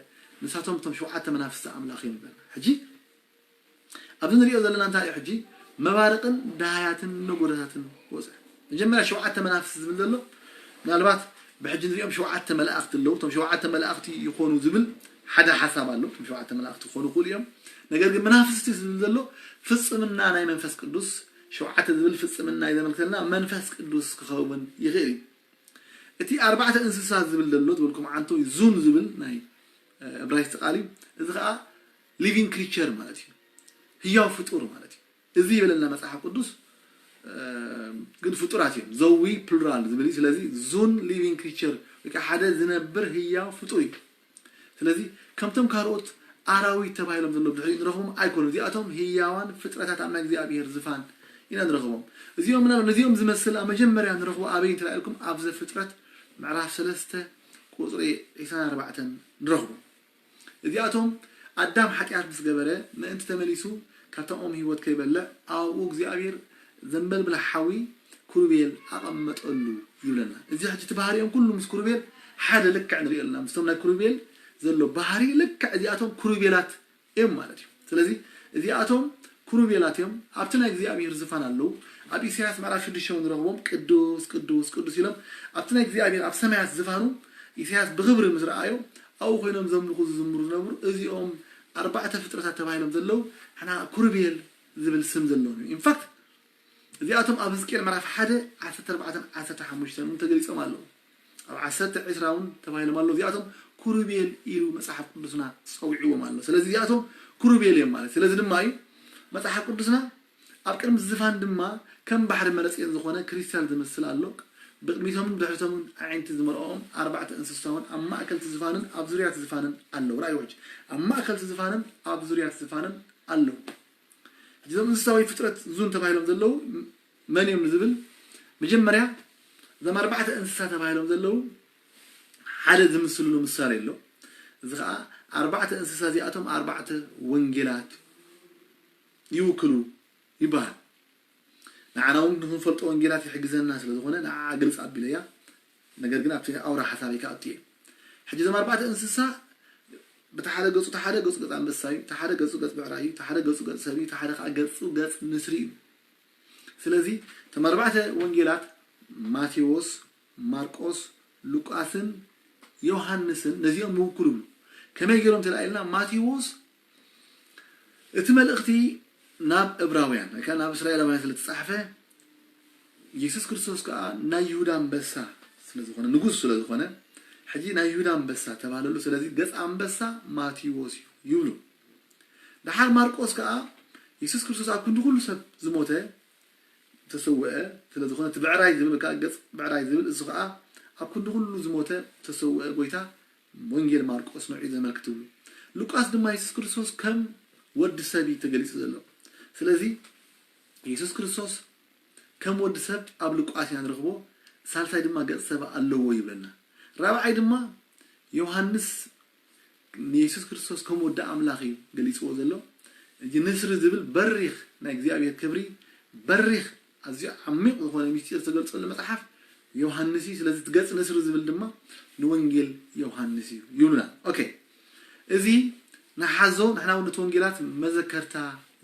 ንሳቶም እቶም ሸውዓተ መናፍስቲ ኣምላኽ እዮም ይብለና። ሕጂ ኣብዚ ንሪኦ ዘለና እንታይ እዩ? ሕጂ መባርቕን ደሃያትን ነጎድታትን ወፀ። መጀመርያ ሸውዓተ መናፍስቲ ዝብል ዘሎ ምናልባት ብሕጂ ንሪኦም ሸውዓተ መላእኽቲ ኣለዉ። እቶም ሸውዓተ መላእኽቲ ይኾኑ ዝብል ሓደ ሓሳብ ኣሎ። እቶም ሸውዓተ መላእኽቲ ክኾኑ ይኽእሉ እዮም። ነገር ግን መናፍስቲ ዝብል ዘሎ ፍጽምና ናይ መንፈስ ቅዱስ ሸውዓተ ዝብል ፍጽምና እዩ ዘመልክተልና። መንፈስ ቅዱስ ክኸውን ይኽእል እዩ። እቲ ኣርባዕተ እንስሳ ዝብል ዘሎ ዝበልኩም ዓንቶ ዙን ዝብል ናይ እብራይስጥ ቃል እዩ። እዚ ከዓ living creature ማለት እዩ። ህያው ፍጡር ማለት እዩ። እዚ ይብለና መጽሓፍ ቅዱስ ግን ፍጡራት እዮም። ዘዊ ፕሉራል ዝብል እዩ። ስለዚ ዙን living creature ወይ ከዓ ሓደ ዝነብር ህያው ፍጡር እዩ። ስለዚ ከምቶም ካልኦት ኣራዊት ተባሂሎም ዘለዉ ብድሕሪኡ ንረኽቦም ኣይኮኑን። እዚኣቶም ህያዋን ፍጥረታት ኣብ ናይ እግዚኣብሔር ዝፋን ኢና ንረኽቦም። እዚኦም ምናልባት ነዚኦም ዝመስል ኣብ መጀመርያ ንረኽቦ ኣበይ እንተ ኢልኩም ኣብ ዘፍጥረት ምዕራፍ ሰለስተ ቁፅሪ ዕስራን ኣርባዕተን ንረኽቦ። እዚኣቶም ኣዳም ሓጢኣት ምስ ገበረ ምእንቲ ተመሊሱ ካብታ ኦም ህይወት ከይበልዕ ኣብኡ እግዚኣብሔር ዘንበልብል ሓዊ ኩሩቤል ኣቐመጠሉ ይብለና። እዚ ሕጂ እቲ ባህሪኦም ኩሉ ምስ ኩሩቤል ሓደ ልክዕ ንሪኦ ኣለና። ምስቶም ናይ ኩሩቤል ዘሎ ባህሪ ልክዕ እዚኣቶም ኩሩቤላት እዮም ማለት እዩ። ስለዚ እዚኣቶም ኩሩቤላት እዮም። ኣብቲ ናይ እግዚኣብሔር ዝፋን ኣለዉ። ኣብ ኢሳያስ ምዕራፍ ሽዱሽተ እውን ንረኽቦም ቅዱስ ቅዱስ ቅዱስ ኢሎም ኣብቲ ናይ እግዚኣብሔር ኣብ ሰማያት ዝፋኑ ኢሳያስ ብኽብሪ ምስ ረኣዮ ኣብኡ ኮይኖም ዘምልኹ ዝዝምሩ ዝነብሩ እዚኦም ኣርባዕተ ፍጥረታት ተባሂሎም ዘለዉ ሕና ኩሩቤል ዝብል ስም ዘለዎም እዮም። ኢንፋክት እዚኣቶም ኣብ ህዝቅኤል ምዕራፍ ሓደ ዓሰርተ ኣርባዕተን ዓሰርተ ሓሙሽተን እውን ተገሊጾም ኣለዉ። ኣብ ዓሰርተ ዕስራ እውን ተባሂሎም ኣለዉ። እዚኣቶም ኩሩቤል ኢሉ መጽሓፍ ቅዱስና ጸዊዕዎም ኣሎ። ስለዚ እዚኣቶም ኩሩቤል እዮም ማለት። ስለዚ ድማ እዩ መጽሓፍ ቅዱስና ኣብ ቅድሚ ዝፋን ድማ ከም ባሕሪ መረጽየን ዝኾነ ክሪስታል ዝመስል ኣሎ። ብቕድሚቶምን ብድሕሪቶምን ኣዒንቲ ዝመልኦም ኣርባዕተ እንስሳውን ኣብ ማእከል እቲ ዝፋንን ኣብ ዙርያ እቲ ዝፋንን ኣለዉ። ራእይ ውሕጅ ኣብ ማእከል እቲ ዝፋንን ኣብ ዙርያ እቲ ዝፋንን ኣለዉ። ሕጂ እዞም እንስሳ ወይ ፍጥረት ዙን ተባሂሎም ዘለዉ መን እዮም ንዝብል መጀመርያ እዞም ኣርባዕተ እንስሳ ተባሂሎም ዘለዉ ሓደ ዝምስልሉ ምሳሌ ኣሎ። እዚ ከዓ ኣርባዕተ እንስሳ እዚኣቶም ኣርባዕተ ወንጌላት ይውክሉ ይበሃል። ንዓና እውን ንክንፈልጦ ወንጌላት ይሕግዘና ስለ ዝኾነ ንዓ ግልፂ ኣቢለያ። ነገር ግን ኣብቲ ኣውራ ሓሳበይ ከኣቱ እየ። ሕጂ እዞም ኣርባዕተ እንስሳ ብቲ ሓደ ገፁ፣ እቲ ሓደ ገፁ ገፅ ኣንበሳ እዩ፣ እቲ ሓደ ገፁ ገፅ ብዕራይ እዩ፣ እቲ ሓደ ገፁ ገፅ ሰብ እዩ፣ እቲ ሓደ ከዓ ገፁ ገፅ ንስሪ እዩ። ስለዚ እቶም ኣርባዕተ ወንጌላት ማቴዎስ፣ ማርቆስ፣ ሉቃስን ዮሃንስን ነዚኦም ምውክሉ ይብሉ። ከመይ ገይሮም ተላኢልና? ማቴዎስ እቲ መልእኽቲ ናብ እብራውያን ወይ ከዓ ናብ እስራኤላውያን ስለ ዝተጻሕፈ፣ የሱስ ክርስቶስ ከዓ ናይ ይሁዳ ኣንበሳ ስለ ዝኾነ፣ ንጉስ ስለ ዝኾነ፣ ሕጂ ናይ ይሁዳ ኣንበሳ ተባህለሉ። ስለዚ ገጽ ኣንበሳ ማቴዎስ እዩ ይብሉ። ደሓር ማርቆስ ከዓ የሱስ ክርስቶስ ኣብ ክንዲ ኩሉ ሰብ ዝሞተ፣ ተሰውአ ስለ ዝኾነ፣ እቲ ብዕራይ ዝብል ከዓ፣ ገጽ ብዕራይ ዝብል፣ እሱ ከዓ ኣብ ክንዲ ኩሉ ዝሞተ ተሰውአ ጎይታ ወንጌል ማርቆስ ንዕኡ ዘመልክት እዩ። ሉቃስ ድማ የሱስ ክርስቶስ ከም ወዲ ሰብ እዩ ተገሊጹ ዘሎ። ስለዚ የሱስ ክርስቶስ ከም ወዲ ሰብ ኣብ ሉቃስ ኢና ንረኽቦ። ሳልሳይ ድማ ገጽ ሰብ ኣለዎ ይብለና። ራብዓይ ድማ ዮሃንስ ንየሱስ ክርስቶስ ከም ወዲ ኣምላኽ እዩ ገሊጽዎ ዘሎ። እዚ ንስሪ ዝብል በሪኽ ናይ እግዚኣብሔር ክብሪ፣ በሪኽ ኣዝዩ ዓሚቕ ዝኾነ ምስጢር ዝተገልጸሉ መጽሓፍ ዮሃንስ እዩ። ስለዚ እቲ ገጽ ንስሪ ዝብል ድማ ንወንጌል ዮሃንስ እዩ ይብሉና። ኦኬ፣ እዚ ንሓዞ፣ ንሕና እውን ነቲ ወንጌላት መዘከርታ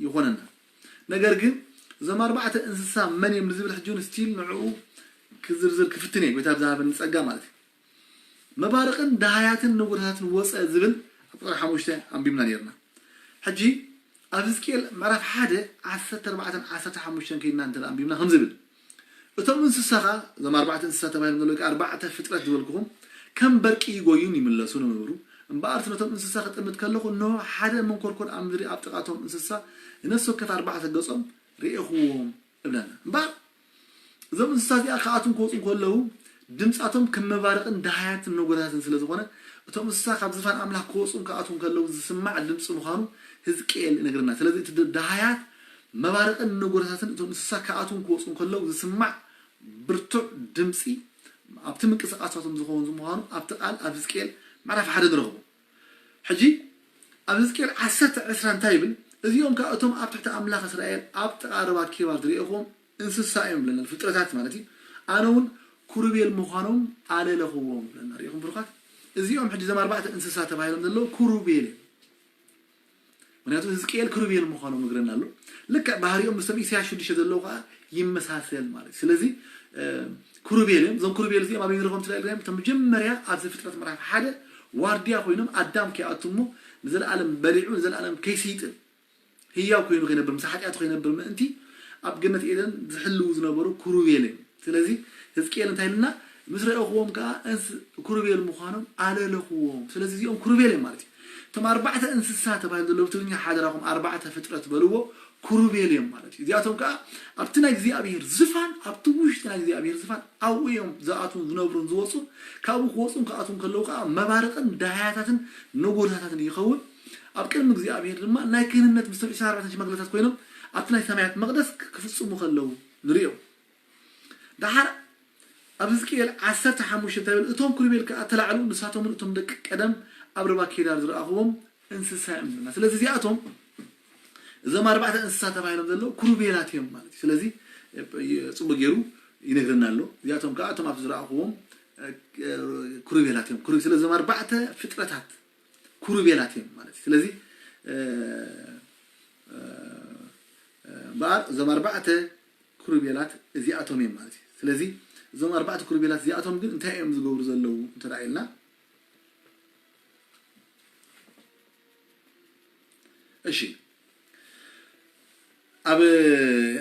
ይኾነና። ነገር ግን እዞም ኣርባዕተ እንስሳ መን እዮም ንዝብል ሕጂ እውን ስቲል ንዕኡ ክዝርዝር ክፍትን እየ፣ ጎይታ ብዝሃበኒ ጸጋ ማለት እዩ። መባርቕን ደሃያትን ነጎድታትን ወፀ ዝብል ኣብ ቁፅሪ ሓሙሽተ ኣንቢብና ነይርና። ሕጂ ኣብ ህዝቅኤል ምዕራፍ ሓደ ዓሰርተ ኣርባዕተን ዓሰርተ ሓሙሽተን ከይድና እንተ ኣንቢብና ከም ዝብል፣ እቶም እንስሳ ኸዓ፣ እዞም ኣርባዕተ እንስሳ ተባሂሎም ዘለዉ፣ ኣርባዕተ ፍጥረት ዝበልኩኹም፣ ከም በርቂ ይጎዩን ይምለሱን ነበሩ። እምበኣር እቲ ነቶም እንስሳ ክጥምት ከለኹ፣ እንሆ፣ ሓደ መንኮርኮር ኣብ ምድሪ ኣብ ጥቓ እቶም እንስሳ ንነፍሲ ወከፍ ኣርባዕተ ገጾም ርኤኹዎም እብለና። እምበኣር እዞም እንስሳ እዚኣ ክኣትውን ክወፁን ከለዉ፣ ድምፃቶም ከም መባርቕን ደሃያትን ነጎዳትን ስለ ዝኾነ፣ እቶም እንስሳ ካብ ዝፋን ኣምላኽ ክወፁን ክኣትውን ከለዉ ዝስማዕ ድምፂ ምዃኑ ህዝቅኤል ይነግረና። ስለዚ እቲ ድ-፣ ደሃያት መባርቕን ነጎዳታትን እቶም እንስሳ ክኣትውን ክወፁን ከለዉ ዝስማዕ ብርቱዕ ድምፂ ኣብቲ ምንቅስቃሳቶም ዝኸውን ምዃኑ ኣብቲ ቃል ኣብ ህዝቅኤል ምዕራፍ ሓደ ንረኽቦ። ሕጂ ኣብ ህዝቅኤል ዓሰርተ ዕስራ እንታይ ይብል? እዚኦም ከኣ እቶም ኣብ ትሕቲ ኣምላኽ እስራኤል ኣብ ጥቓ ሩባ ኬባር ዝርእኹዎም እንስሳ እዮም ብለና፣ ፍጥረታት ማለት እዩ። ኣነ እውን ኩሩቤል ምዃኖም ኣለለኽዎም ብለና። ርኢኹም ብሩኻት? እዚኦም ሕጂ እዞም ኣርባዕተ እንስሳ ተባሂሎም ዘለዉ ኩሩቤል እዮም። ምክንያቱ ህዝቅኤል ክሩቤል ምዃኖም ይነግረና ኣሎ። ልክዕ ባህሪኦም ምስቶም ኢሳያስ ሽዱሽተ ዘለዉ ከዓ ይመሳሰል ማለት እዩ። ስለዚ፣ እ፣ ክሩቤል እዮም። እዞም ክሩቤል እዚኦም ኣበይ ንረኽቦም ትለና ኢልናዮም? እቶም መጀመርያ ኣብ ዘፍጥረት ምዕራፍ ሓደ ዋርድያ ኮይኖም ኣዳም ከይኣቱ እሞ ንዘለኣለም በሊዑ ንዘለኣለም ከይስይጥን ህያው ኮይኑ ከይነብር፣ ምስ ሓጢኣቱ ከይነብር ምእንቲ ኣብ ገነት ኤደን ዝሕልዉ ዝነበሩ ክሩቤል እዮም። ስለዚ ህዝቅኤል እንታይ ኢልና? ምስ ረእኽዎም ከዓ እንስ-፣ ክሩቤል ምዃኖም ኣለለኽዎም። ስለዚ እዚኦም ክሩቤል እዮም ማለት እዩ። እቶም ኣርባዕተ እንስሳ ተባሂሉ ዘሎ ብትግርኛ ሓደራኹም ኣርባዕተ ፍጥረት በልዎ፣ ክሩቤል እዮም ማለት እዩ። እዚኣቶም ከዓ ኣብቲ ናይ እግዚኣብሔር ዝፋን፣ ኣብቲ ውሽጢ ናይ እግዚኣብሔር ዝፋን ኣብኡ እዮም ዝኣትዉን ዝነብሩን ዝወፁን። ካብኡ ክወፁን ክኣትዉን ከለዉ ከዓ መባርቕን ዳህያታትን ነጎድታታትን ይኸውን። ኣብ ቅድሚ እግዚኣብሔር ድማ ናይ ክህንነት ምስቶም ዕስራን ኣርባዕተን ሽማግለታት ኮይኖም ኣብቲ ናይ ሰማያት መቕደስ ክፍጽሙ ከለዉ ንርእዮም። ደሓር ኣብ ህዝቅኤል ዓሰርተ ሓሙሽተ እንታይ ይብል? እቶም ክሩቤል ከኣ ተላዕሉ፣ ንሳቶምን እቶም ደቂ ቀደም ኣብ ርባ ኬዳር ዝረኣኽዎም እንስሳ እዮም ዝብለና። ስለዚ እዚኣቶም እዞም ኣርባዕተ እንስሳ ተባሂሎም ዘለዉ ክሩቤላት እዮም ማለት እዩ። ስለዚ፣ እ፣ ጽቡቅ ገይሩ ይነግረና ኣሎ። እዚኣቶም ከኣ እቶም ኣብ ዝረኣኽዎም፣ እ፣ እ፣ ክሩቤላት እዮም። ክሩ-፣ ስለዚ እዞም ኣርባዕተ ፍጥረታት ክሩቤላት እዮም ማለት እዩ። ስለዚ፣ እ፣ እ፣ እ፣ እምበኣር እዞም ኣርባዕተ ክሩቤላት እዚኣቶም እዮም ማለት እዩ። ስለዚ እዞም ኣርባዕተ ክሩቤላት እዚኣቶም ግን እንታይ እዮም ዝገብሩ ዘለዉ እንተ ደኣ ኢልና፣ እሺ፣ ኣብ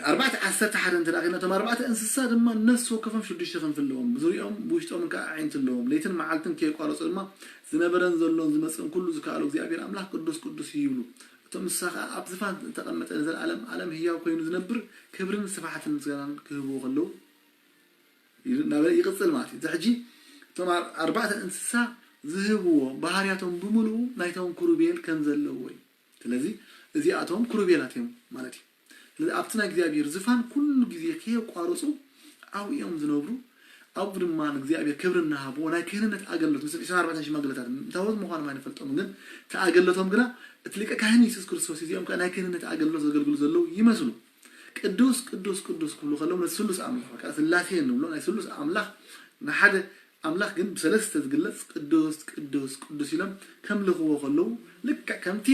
ኣርባዕተ ዓሰርተ ሓደ እንተ ደኣ ኺድና፣ እቶም ኣርባዕተ እንስሳ ድማ ነፍሲ ወከፎም ሽዱሽተ ክንፊ ኣለዎም፣ ብዙሪኦም ብውሽጦምን ከኣ ኣዒንቲ ኣለዎም። ለይትን መዓልትን ከየቋረጹ ድማ ዝነበረን ዘሎን ዝመጽእን ኩሉ ዝከኣሎ እግዚኣብሔር ኣምላኽ ቅዱስ ቅዱስ እዩ ይብሉ። እቶም እንስሳ ከኣ ኣብ ዝፋን እተቐመጠ ንዘለኣለም ኣለም ህያው ኮይኑ ዝነብር ክብርን ስብሓትን ምስጋናን ክህብዎ ከለዉ ይብል፣ እናበለ ይቕጽል ማለት እዩ። እዚ ሕጂ እቶም ኣር-፣ ኣርባዕተ እንስሳ ዝህብዎ ባህርያቶም ብምሉኡ ናይቶም ክሩቤል ከም ዘለዎ እዩ። ስለዚ እዚኣቶም ክሩቤላት እዮም ማለት እዩ። ስለዚ ኣብቲ ናይ እግዚኣብሔር ዝፋን ኩሉ ግዜ ከየቋረጹ ኣብኡ እዮም ዝነብሩ፣ ኣብኡ ድማ ንእግዚኣብሔር ክብሪ እናሃብዎ ናይ ክህንነት ኣገልግሎት፣ ምስል ዕስራን ኣርባዕተን ሽማግለታት ታቦት ምዃኖም ኣይንፈልጦምን፣ ግን እቲ ኣገልግሎቶም ግና እቲ ሊቀ ካህን የሱስ ክርስቶስ እዩ። እዚኦም ከኣ ናይ ክህንነት ኣገልግሎት ዘገልግሉ ዘለዉ ይመስሉ። ቅዱስ ቅዱስ ቅዱስ ክብሉ ከለዉ ነቲ ስሉስ ኣምላኽ፣ ወይ ከኣ ስላሴ እንብሎ ናይ ስሉስ ኣምላኽ፣ ንሓደ ኣምላኽ ግን ብሰለስተ ዝግለጽ ቅዱስ ቅዱስ ቅዱስ ኢሎም ከምልኽዎ ከለዉ፣ ልክዕ ከምቲ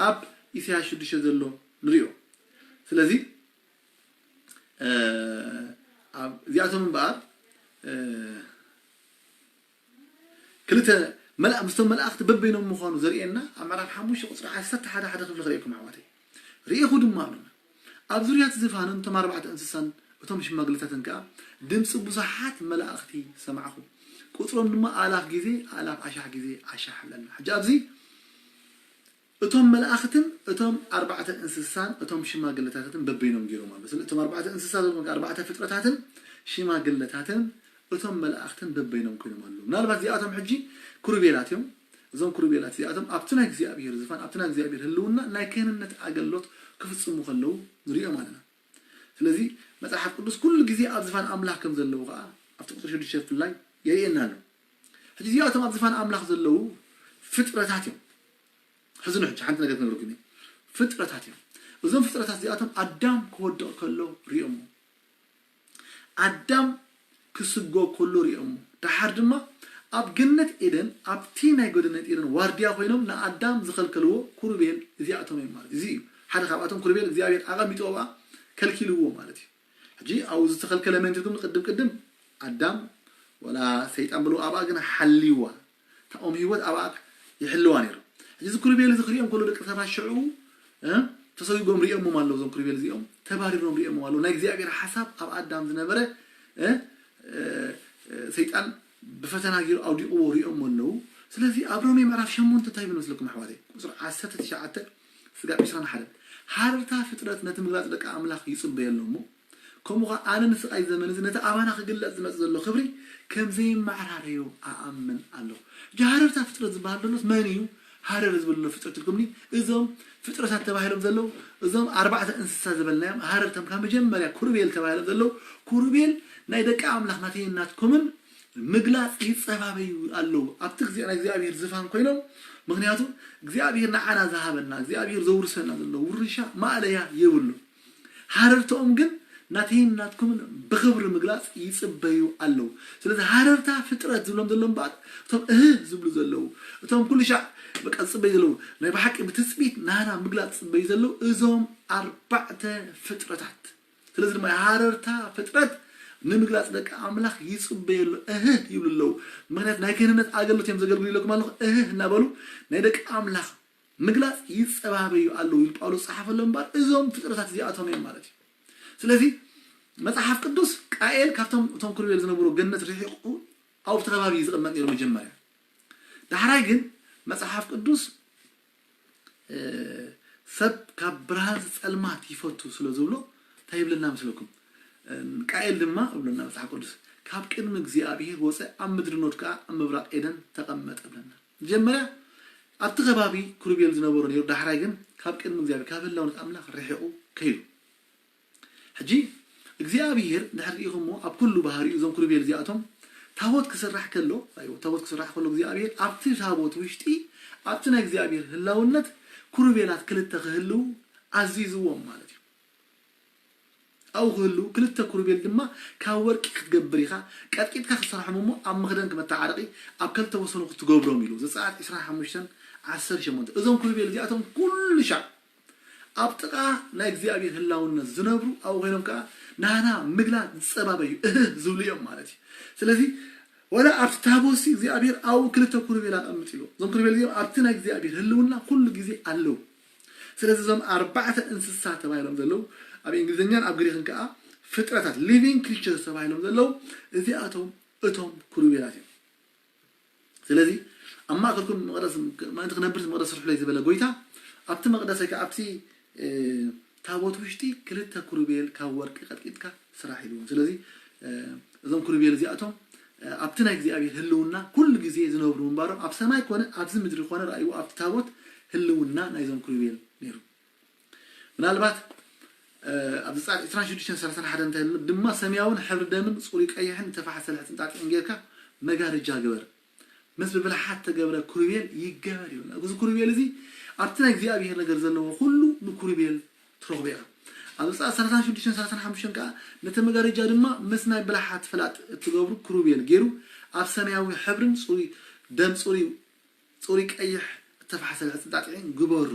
ኣብ ኢሳያስ ሽዱሽተ ዘሎ ንሪኦ። ስለዚ እዚኣቶም እምበኣር ክልተ መልኣ ምስቶም መላእኽቲ በበይኖም ምዃኑ ዘርእየና ኣብ ምዕራፍ ሓሙሽተ ቁፅሪ ዓሰርተ ሓደ ሓደ ክፍሊ ክርእየኩም ኣሕዋተይ። ርኢኹ ድማ ኣለና፣ ኣብ ዙርያ እቲ ዝፋንን እቶም ኣርባዕተ እንስሳን እቶም ሽማግለታትን ከኣ ድምፂ ብዙሓት መላእኽቲ ሰማዕኹ፣ ቁፅሮም ድማ ኣላፍ ግዜ ኣላፍ ኣሻሕ ግዜ ኣሻሕ ኣለና። ሕጂ ኣብዚ እቶም መላእኽትን እቶም ኣርባዕተ እንስሳን እቶም ሽማግለታትን በበይኖም ገይሮም ኣሎ። ስለ እቶም ኣርባዕተ እንስሳ ዝብሎም ኣርባዕተ ፍጥረታትን ሽማግለታትን እቶም መላእኽትን በበይኖም ኮይኖም ኣለዉ። ምናልባት እዚኣቶም ሕጂ ክሩቤላት እዮም። እዞም ክሩቤላት እዚኣቶም ኣብቲ ናይ እግዚኣብሔር ዝፋን ኣብቲ ናይ እግዚኣብሔር ህልውና ናይ ክህንነት ኣገልግሎት ክፍጽሙ ከለዉ ንሪኦም ኣለና። ስለዚ መጽሓፍ ቅዱስ ኩሉ ግዜ ኣብ ዝፋን ኣምላኽ ከም ዘለዉ ከዓ ኣብቲ ቁፅሪ ሽዱሽተ ብፍላይ የርእየና ኣሎ። ሕጂ እዚኣቶም ኣብ ዝፋን ኣምላኽ ዘለዉ ፍጥረታት እዮም። ሕዚ ንሕጂ ሓንቲ ነገር ክነግረኩም እየ። ፍጥረታት እዮም። እዞም ፍጥረታት እዚኣቶም ኣዳም ክወድቕ ከሎ ሪኦሞ። ኣዳም ክስጎ ከሎ ሪኦሞ። ደሓር ድማ ኣብ ገነት ኤደን ኣብቲ ናይ ገነት ኤደን ዋርድያ ኮይኖም ንኣዳም ዝኸልከልዎ ኩሩቤል እዚኣቶም እዮም ማለት እዩ። እዚ እዩ ሓደ ካብኣቶም ኩሩቤል እግዚኣብሔር ኣቐሚጥዎ ኣብኣ ከልኪልዎ ማለት እዩ። ሕጂ ኣብኡ ዝተኸልከለ መን ትብልኩም? ቅድም ቅድም ኣዳም ወላ ሰይጣን ብሎ ኣብኣ ግን ሓልይዋ እታ ኦም ህይወት ኣብኣ ይሕልዋ ነይሩ። ሕጂ እዚ ኩሩቤል እዚ ክሪኦም ከሎ ደቂ ሰባት ሽዑ ተሰዊጎም ሪኦሞም ኣለዉ። እዞም ኩሩቤል እዚኦም ተባሪሮም ሪኦሞም ኣለዉ። ናይ እግዚኣብሔር ሓሳብ ኣብ ኣዳም ዝነበረ ሰይጣን ብፈተና ገይሩ ኣውዲቕዎ ሪኦሞ ኣለዉ። ስለዚ ኣብ ሮሜ ምዕራፍ ሸሞንተ እንታይ ይብል መስለኩም ኣሕዋተይ? ቁፅሪ ዓሰርተ ትሽዓተ ስጋብ ዕስራን ሓደን ሃረርታ ፍጥረት ነቲ ምግላፅ ደቂ ኣምላኽ ይፅበየ ኣሎ እሞ ከምኡ ኸዓ ኣነ ንስቓይ ዘመን እዚ ነቲ ኣባና ክግለጽ ዝመጽእ ዘሎ ክብሪ ከም ዘይመዓራረዮ ኣኣምን ኣለኹ። ሕጂ ሃረርታ ፍጥረት ዝበሃል ዘሎስ መን እዩ? ሃረር ዝብል ዘሎ ፍጥረት ኢልኩምኒ። እዞም ፍጥረታት ተባሂሎም ዘለዉ እዞም ኣርባዕተ እንስሳ ዝበልናዮም ሃረርቶም ካብ መጀመርያ ኩሩቤል ተባሂሎም ዘለዉ ኩሩቤል ናይ ደቂ ኣምላኽ ናተይን ናትኩምን ምግላጽ ይጸባበዩ ኣለዉ ኣብቲ ግዜ ናይ እግዚኣብሔር ዝፋን ኮይኖም። ምክንያቱ እግዚኣብሔር ንዓና ዝሃበና እግዚኣብሔር ዘውርሰና ዘሎ ውርሻ ማእለያ የብሉ። ሃረርተኦም ግን ናተይን ናትኩምን ብኽብሪ ምግላፅ ይፅበዩ ኣለዉ። ስለዚ ሃረርታ ፍጥረት ዝብሎም ዘሎ እምበኣር እቶም እህ ዝብሉ ዘለዉ እቶም ኩሉ ሻዕ በቃ ዝፅበዩ ዘለዉ ናይ ብሓቂ ብትፅቢት ናና ምግላፅ ዝፅበዩ ዘለዉ እዞም ኣርባዕተ ፍጥረታት። ስለዚ ድማ ሃረርታ ፍጥረት ንምግላፅ ደቂ ኣምላኽ ይፅበዩ ኣሎ እህህ ይብሉ ኣለዉ። ምክንያቱ ናይ ክህንነት ኣገልግሎት እዮም ዘገልግሉ ኢለኩም ኣለኹ እህህ እናበሉ ናይ ደቂ ኣምላኽ ምግላፅ ይፀባበዩ ኣለዉ ኢሉ ጳውሎስ ፀሓፈሎም እምበር እዞም ፍጥረታት እዚኣቶም እዮም ማለት እዩ። ስለዚ መፅሓፍ ቅዱስ ቃኤል ካብቶም እቶም ክሩቤል ዝነበሩ ገነት ርሒቑ ኣብቲ ከባቢ እዩ ዝቕመጥ ነይሩ መጀመርያ። ዳሕራይ ግን መፅሓፍ ቅዱስ ሰብ ካብ ብርሃን ጸልማት ይፈቱ ስለ ዝብሎ እንታይ ይብለና መስለኩም? ቃኤል ድማ እብለና መፅሓፍ ቅዱስ ካብ ቅድሚ እግዚኣብሔር ወፀ ኣብ ምድሪ ኖድ ከዓ ኣብ ምብራቕ ኤደን ተቐመጠ እብለና። መጀመርያ ኣብቲ ከባቢ ክሩቤል ዝነበሩ ነይሩ። ዳሕራይ ግን ካብ ቅድሚ እግዚኣብሔር ካብ ህላውነት ኣምላኽ ርሒቑ ከይዱ። ሕጂ እግዚኣብሔር እንድሕር ርኢኹሞ ኣብ ኩሉ ባህሪኡ እዞም ክሩቤል እዚኣቶም ታቦት ክስራሕ ከሎ ታቦት ክስራሕ ከሎ እግዚኣብሔር ኣብቲ ታቦት ውሽጢ ኣብቲ ናይ እግዚኣብሔር ህላውነት ክሩቤላት ክልተ ክህልው ኣዚዝዎም ማለት እዩ። ኣብኡ ክህልው ክልተ ክሩቤል ድማ ካብ ወርቂ ክትገብር ኢኻ። ቀጥቂጥካ ክትሰርሖም እሞ ኣብ መኽደን ክመተዓረቂ ኣብ ክልተ ወሰኑ ክትገብሮም ኢሉ ዘጸኣት ዕስራን ሓሙሽተን ዓሰርተ ሸሞንተ። እዞም ክሩቤል እዚኣቶም ኩሉ ሻዕ ኣብ ጥቓ ናይ እግዚኣብሔር ህላውነት ዝነብሩ ኣብኡ ኮይኖም ከዓ ናና ምግላጽ ዝጸባበዩ እህህ ዝብሉ እዮም ማለት እዩ። ስለዚ ወላ ኣብቲ ታቦትሲ እግዚኣብሔር ኣብኡ ክልተ ኩሩቤል ኣቐምጥ ኢሉ እዞም ክሩቤል እዚኦም ኣብቲ ናይ እግዚኣብሔር ህልውና ኩሉ ግዜ ኣለዉ። ስለዚ እዞም ኣርባዕተ እንስሳ ተባሂሎም ዘለዉ ኣብ እንግሊዝኛን ኣብ ግሪክን ከዓ ፍጥረታት living creatures ተባሂሎም ዘለዉ እዚኣቶም እቶም ክሩቤላት እዮም። ስለዚ ኣብ ማእከልኩም መቅደስ ምእንቲ ክነብር መቅደስ ስርሑለይ ዝበለ ጎይታ ኣብቲ መቅደስ ወይ ከዓ ኣብቲ ታቦት ውሽጢ ክልተ ክሩቤል ካብ ወርቂ ቀጥቂጥካ ስራሕ ኢልዎም። ስለዚ እዞም ክሩቤል እዚኣቶም ኣብቲ ናይ እግዚኣብሔር ህልውና ኩሉ ግዜ ዝነብሩ ምንባሮም ኣብ ሰማይ ኮነ ኣብዚ ምድሪ ኮነ ረኣይዎ ኣብቲ ታቦት ህልውና ናይዞም ክሩቤል ነይሩ። ምናልባት ኣብ ዘጸኣት ዕስራን ሽዱሽተን ሰላሳን ሓደን እንታይ ይብል? ድማ ሰማያውን ሕብሪ ደምን ጽሩይ ቀይሕን ዝተፋሕሰ ሕጽንጣጢዕን ጌርካ መጋረጃ ግበር፣ ምስ ብብልሓት ተገብረ ክሩቤል ይገበር ይብል። እዚ ክሩቤል እዚ ኣብቲ ናይ እግዚኣብሔር ነገር ዘለዎ ኩሉ ንክሩቤል ትረኽቦ ኢኻ። ኣብ ዘጸኣት ሰላሳን ሽዱሽተን ሰላሳን ሓሙሽተን ከኣ ነቲ መጋረጃ ድማ ምስ ናይ ብልሓት ፍላጥ እትገብሩ ክሩቤል ገይሩ ኣብ ሰማያዊ ሕብርን ጽሩይ ደም ጽሩይ ጽሩይ ቀይሕ እተፋሕሰ ሕጽንጣጢዕን ግበሮ።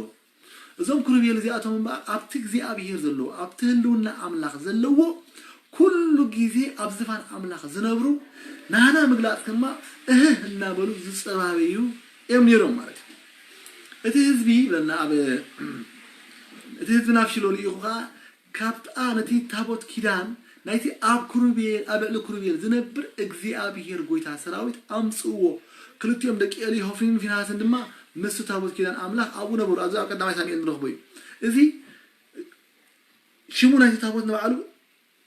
እዞም ክሩቤል እዚኣቶም እምበኣር ኣብቲ እግዚኣብሔር ዘለዎ ኣብቲ ህልውና ኣምላኽ ዘለዎ ኩሉ ግዜ ኣብ ዝፋን ኣምላኽ ዝነብሩ ናህና ምግላጽ ድማ እህህ እናበሉ ዝጸባበዩ እዮም ነይሮም ማለት እዩ። እቲ ህዝቢ ይብለና ኣብ እቲ ህዝቢ ናብ ሽሎ ልኢኹ ከዓ ካብኣ ነቲ ታቦት ኪዳን ናይቲ ኣብ ክሩቤል ኣብ ልዕሊ ክሩቤል ዝነብር እግዚኣብሔር ጎይታ ሰራዊት ኣምጽእዎ። ክልቲኦም ደቂ ኤሊ ሆፍኒን ፊንሃስን ድማ ምስቲ ታቦት ኪዳን ኣምላኽ ኣብኡ ነበሩ። ኣብዚ ኣብ ቀዳማይ ሳሙኤል ንረኽቦ እዩ። እዚ ሽሙ ናይቲ ታቦት ንባዕሉ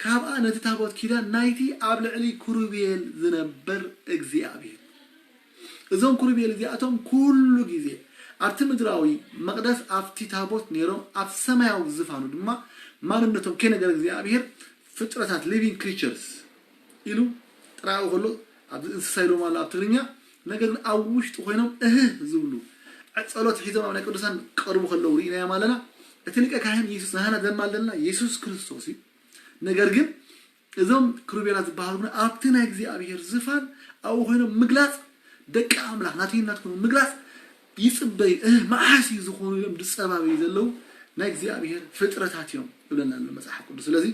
ካብኣ ነቲ ታቦት ኪዳን ናይቲ ኣብ ልዕሊ ክሩቤል ዝነብር እግዚኣብሔር። እዞም ክሩቤል እዚኣቶም ኩሉ ግዜ ኣብቲ ምድራዊ መቕደስ ኣብቲ ታቦት ነይሮም፣ ኣብ ሰማያዊ ዝፋኑ ድማ ማንነቶም ከይነገረ እግዚኣብሔር ፍጥረታት፣ living creatures ኢሉ ጥራኡ ከሎ ኣብዚ እንስሳ ኢሎም ኣሎ ኣብ ትግርኛ። ነገር ግን ኣብ ውሽጢ ኮይኖም እህህ ዝብሉ ጸሎት ሒዞም ኣብ ናይ ቅዱሳን ቀርቡ ከለዉ ርኢናዮም ኣለና። እቲ ሊቀ ካህን የሱስ ናህና ዘማልደልና የሱስ ክርስቶስ እዩ። ነገር ግን እዞም ክሩቤላት ዝበሃሉ ግን ኣብቲ ናይ እግዚኣብሔር ዝፋን ኣብኡ ኮይኖም ምግላጽ ደቂ ኣምላኽ ናተይን ናትኩም ምግላጽ ይጽበዩ። እህ፣ መዓስ እዩ ዝኾኑ ኢሎም ዝጸባበዩ ዘለዉ ናይ እግዚኣብሔር ፍጥረታት እዮም ይብለና ኣሎ መጽሓፍ ቅዱስ። ስለዚ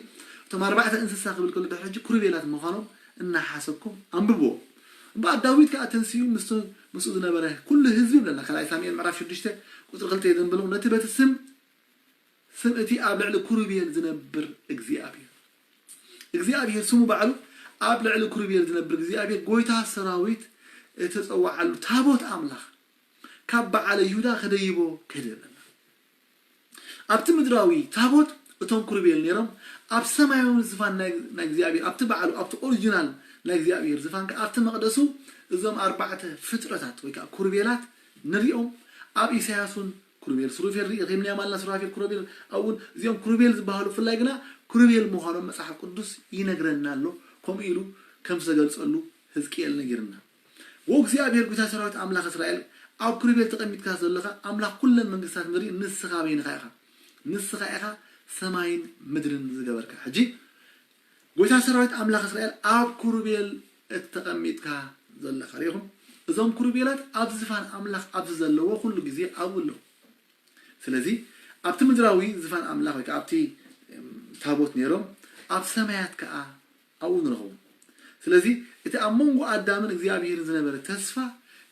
እቶም ኣርባዕተ እንስሳ ክብል ከሎ ድሕሪ ሕጂ ክሩቤላት ምዃኖም እናሓሰብኩም ኣንብብዎ። እምበኣር ዳዊት ከኣ ተንሲኡ ምስቲ ምስኡ ዝነበረ ኩሉ ህዝቢ ይብለና። ካልኣይ ሳሙኤል ምዕራፍ ሽዱሽተ ቁጽሪ ክልተ የዘንብሎ፣ ነቲ በቲ ስም ስም እቲ ኣብ ልዕሊ ክሩቤል ዝነብር እግዚኣብሔር። እግዚኣብሔር ስሙ ባዕሉ ኣብ ልዕሊ ክሩቤል ዝነብር እግዚኣብሔር ጎይታ ሰራዊት እተጸዋዓሉ ታቦት ኣምላኽ ካብ በዓለ ይሁዳ ከደይቦ ከደ ይብለና። ኣብቲ ምድራዊ ታቦት እቶም ክሩቤል ነይሮም፣ ኣብ ሰማያዊ ዝፋን ናይ ናይ እግዚኣብሔር ኣብቲ ባዕሉ ኣብቲ ኦሪጂናል ናይ እግዚኣብሔር ዝፋን ከኣ ኣብቲ መቕደሱ እዞም ኣርባዕተ ፍጥረታት ወይ ከኣ ክሩቤላት ንሪኦም። ኣብ ኢሳያስ እውን ክሩቤል ሱሩፌል ርኢ ኺምንያም ኣልና ሱራፌል ክሩቤል ኣብኡን እዚኦም ክሩቤል ዝበሃሉ ብፍላይ ግና ክሩቤል ምዃኖም መጽሓፍ ቅዱስ ይነግረና ኣሎ። ከምኡ ኢሉ ከም ዝተገልጸሉ ህዝቅኤል ነጊርና። ወእግዚኣብሔር ጒታ ሰራዊት ኣምላኽ እስራኤል ኣብ ክሩቤል ተቐሚጥካ ዘለኻ ኣምላኽ ኩለን መንግስታት ምድሪ ንስኻ በይንኻ ኢኻ። ንስኻ ኢኻ ሰማይን ምድርን ዝገበርካ። ሕጂ ጐይታ ሰራዊት ኣምላኽ እስራኤል ኣብ ክሩቤል እተቐሚጥካ ዘለኻ ርኢኹም። እዞም ክሩቤላት ኣብ ዝፋን ኣምላኽ ኣብዚ ዘለዎ ኩሉ ግዜ ኣብኡ ኣለዉ። ስለዚ ኣብቲ ምድራዊ ዝፋን ኣምላኽ ወይ ከዓ ኣብቲ እም፣ ታቦት ነይሮም ኣብ ሰማያት ከዓ ኣብኡ ንረኽቦም። ስለዚ እቲ ኣብ መንጎ ኣዳምን እግዚኣብሔርን ዝነበረ ተስፋ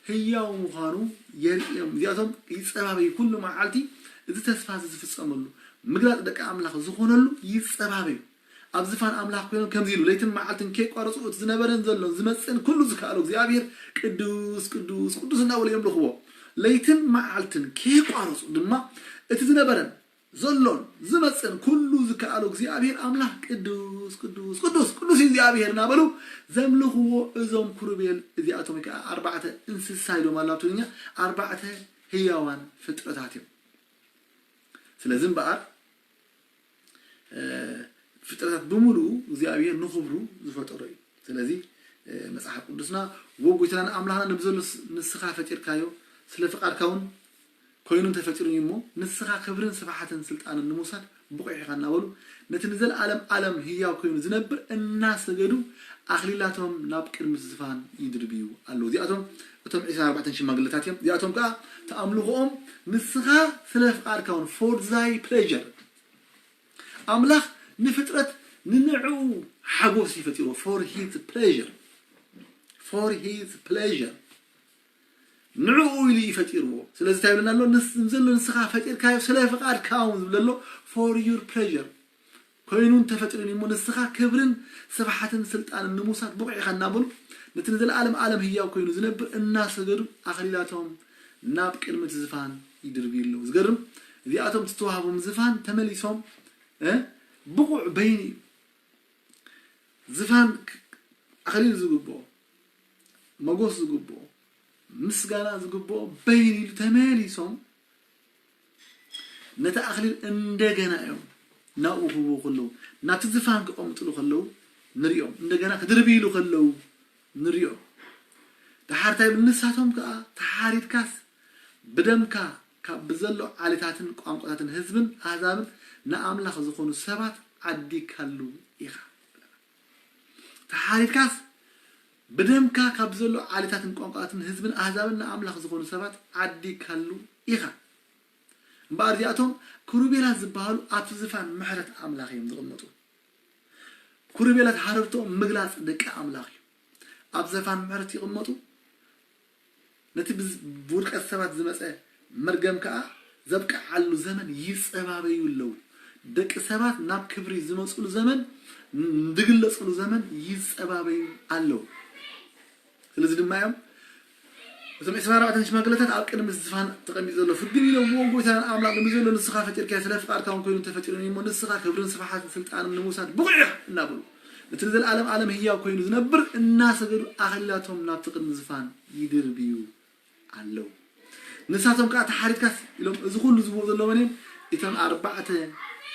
ህያው ምዃኑ የርእዮም። እዚኣቶም ይጸባበዩ። ኩሉ መዓልቲ እዚ ተስፋ እዚ ዝፍጸመሉ ምግላጽ ደቂ ኣምላኽ ዝኾነሉ ይጸባበዩ። ኣብ ዝፋን ኣምላኽ ኮይኖም ከምዚ ኢሉ ለይትን መዓልትን ከይቋረጹ እቲ ዝነበረን ዘሎን ዝመጽእን ኩሉ ዝከኣሎ እግዚኣብሔር ቅዱስ ቅዱስ ቅዱስ እናበሉ የምልኽዎ። ለይትን መዓልትን ከይቋረጹ ድማ እቲ ዝነበረን ዘሎን ዝመጽእን ኩሉ ዝከኣሎ እግዚኣብሔር ኣምላኽ ቅዱስ ቅዱስ ቅዱስ ቅዱስ እዩ እግዚኣብሔር እናበሉ ዘምልኽዎ እዞም ክሩቤል እዚኣቶም ወይ ከዓ ኣርባዕተ እንስሳ ኢሎም ኣሎ ኣብ ትግርኛ ኣርባዕተ ህያዋን ፍጥረታት እዮም። ስለዚ እምበኣር ፍጥረታት ብምሉኡ እግዚኣብሔር ንኽብሩ ዝፈጠሮ እዩ። ስለዚ መፅሓፍ ቅዱስና ወጎይታና ኣምላኽና ንብዘሎ ንስኻ ፈጢርካዮ ስለ ፍቃድካ እውን ኮይኑ እንተፈጢሩ እዩ እሞ ንስኻ ክብርን ስብሓትን ስልጣንን ንምውሳድ ብቑዕ ኢኻ እናበሉ ነቲ ንዘለኣለም ኣለም ህያው ኮይኑ ዝነብር እናሰገዱ ኣኽሊላቶም ናብ ቅድሚ ዝፋን ይድርብዩ ኣለዉ። እዚኣቶም እቶም ዒስራን ኣርባዕተን ሽማግለታት እዮም። እዚኣቶም ከዓ ተኣምልኽኦም ንስኻ ስለ ፍቃድካ እውን for thy pleasure ኣምላኽ ንፍጥረት ንንዕኡ ሓጎስ ይፈጢርዎ for his pleasure for his pleasure ንዕኡ ኢሉ ይፈጢርዎ። ስለዚ እንታይ ይብለና ኣሎ? ንስ- ንዘሎ ንስኻ ፈጢርካዮ ስለ ፍቃድካ እውን ዝብለ ኣሎ for your pleasure ኮይኑ እንተፈጢሩኒ እሞ ንስኻ ክብርን ስብሓትን ስልጣንን ንምውሳድ ብቑዕ ኢኻ እናበሉ ነቲ ንዘለኣለም ኣለም ህያው ኮይኑ ዝነብር እናሰገዱ ኣኽሊላቶም ናብ ቅድሚ እቲ ዝፋን ይድርብዩ ኣለዉ። ዝገርም እዚኣቶም እቲ ዝተዋህቦም ዝፋን ተመሊሶም እ ብቑዕ በይኑ እዩ ዝፋን ኣኽሊል ዝግብኦ መጎስ ዝግብኦ ምስጋና ዝግብኦ በይኑ ኢሉ ተመሊሶም ነቲ ኣኽሊል እንደገና እዮም ናብኡ ክህብዎ ከለዉ፣ ናብቲ ዝፋን ክቐምጥሉ ከለዉ ንሪኦም። እንደገና ክድርብይሉ ከለዉ ንሪኦም። ደሓር እንታይ ይብል? ንሳቶም ከኣ ተሓሪድካስ ብደምካ ካብ ብዘሎ ዓሌታትን ቋንቋታትን ህዝብን ኣህዛብን ንኣምላኽ ዝኾኑ ሰባት ዓዲካሉ ኢኻ። ተሓሪድካስ ብደምካ ካብ ዘሎ ዓሌታትን ቋንቋታትን ህዝብን ኣህዛብን ንኣምላኽ ዝኾኑ ሰባት ዓዲካሉ ኢኻ። እምበኣር እዚኣቶም ክሩቤላት ዝበሃሉ ኣብቲ ዝፋን ምሕረት ኣምላኽ እዮም ዝቕመጡ። ክሩቤላት ሃረርትኦም ምግላጽ ደቂ ኣምላኽ እዩ። ኣብ ዘፋን ምሕረት ይቕመጡ። ነቲ ብዝ- ብውድቀት ሰባት ዝመጸ መርገም ከኣ ዘብቅዓሉ ዘመን ይጸባበዩ ኣለዉ። ደቂ ሰባት ናብ ክብሪ ዝመጽሉ ዘመን፣ ዝግለጽሉ ዘመን ይጸባበዩ ኣለዉ። ስለዚ ድማ እዮም እቶም ዕስራን ኣርባዕተን ሽማግለታት ኣብ ቅድሚ ዝፋን ተቐሚጡ ዘሎ ፍግም ኢሎም፣ "እሞ ጎይታን ኣምላኽ፣ ንብዘሎ ንስኻ ፈጢርካዮ፣ ስለ ፍቓድካ እውን ኮይኑ ተፈጢሩ እሞ ንስኻ ክብርን ስፍሓትን ስልጣንን ንምውሳድ ብቑዕ ኢኻ" እናበሉ፣ ነቲ ንዘለኣለም ዓለም ህያው ኮይኑ ዝነብር እናሰገዱ ኣኽሊላቶም ናብቲ ቅድሚ ዝፋን ይድርብዩ ኣለዉ። ንሳቶም ከኣ ተሓሪድካስ ኢሎም፣ እዚ ኩሉ ዝብኡ ዘለዉ መን እዮም? እቶም ኣርባዕተ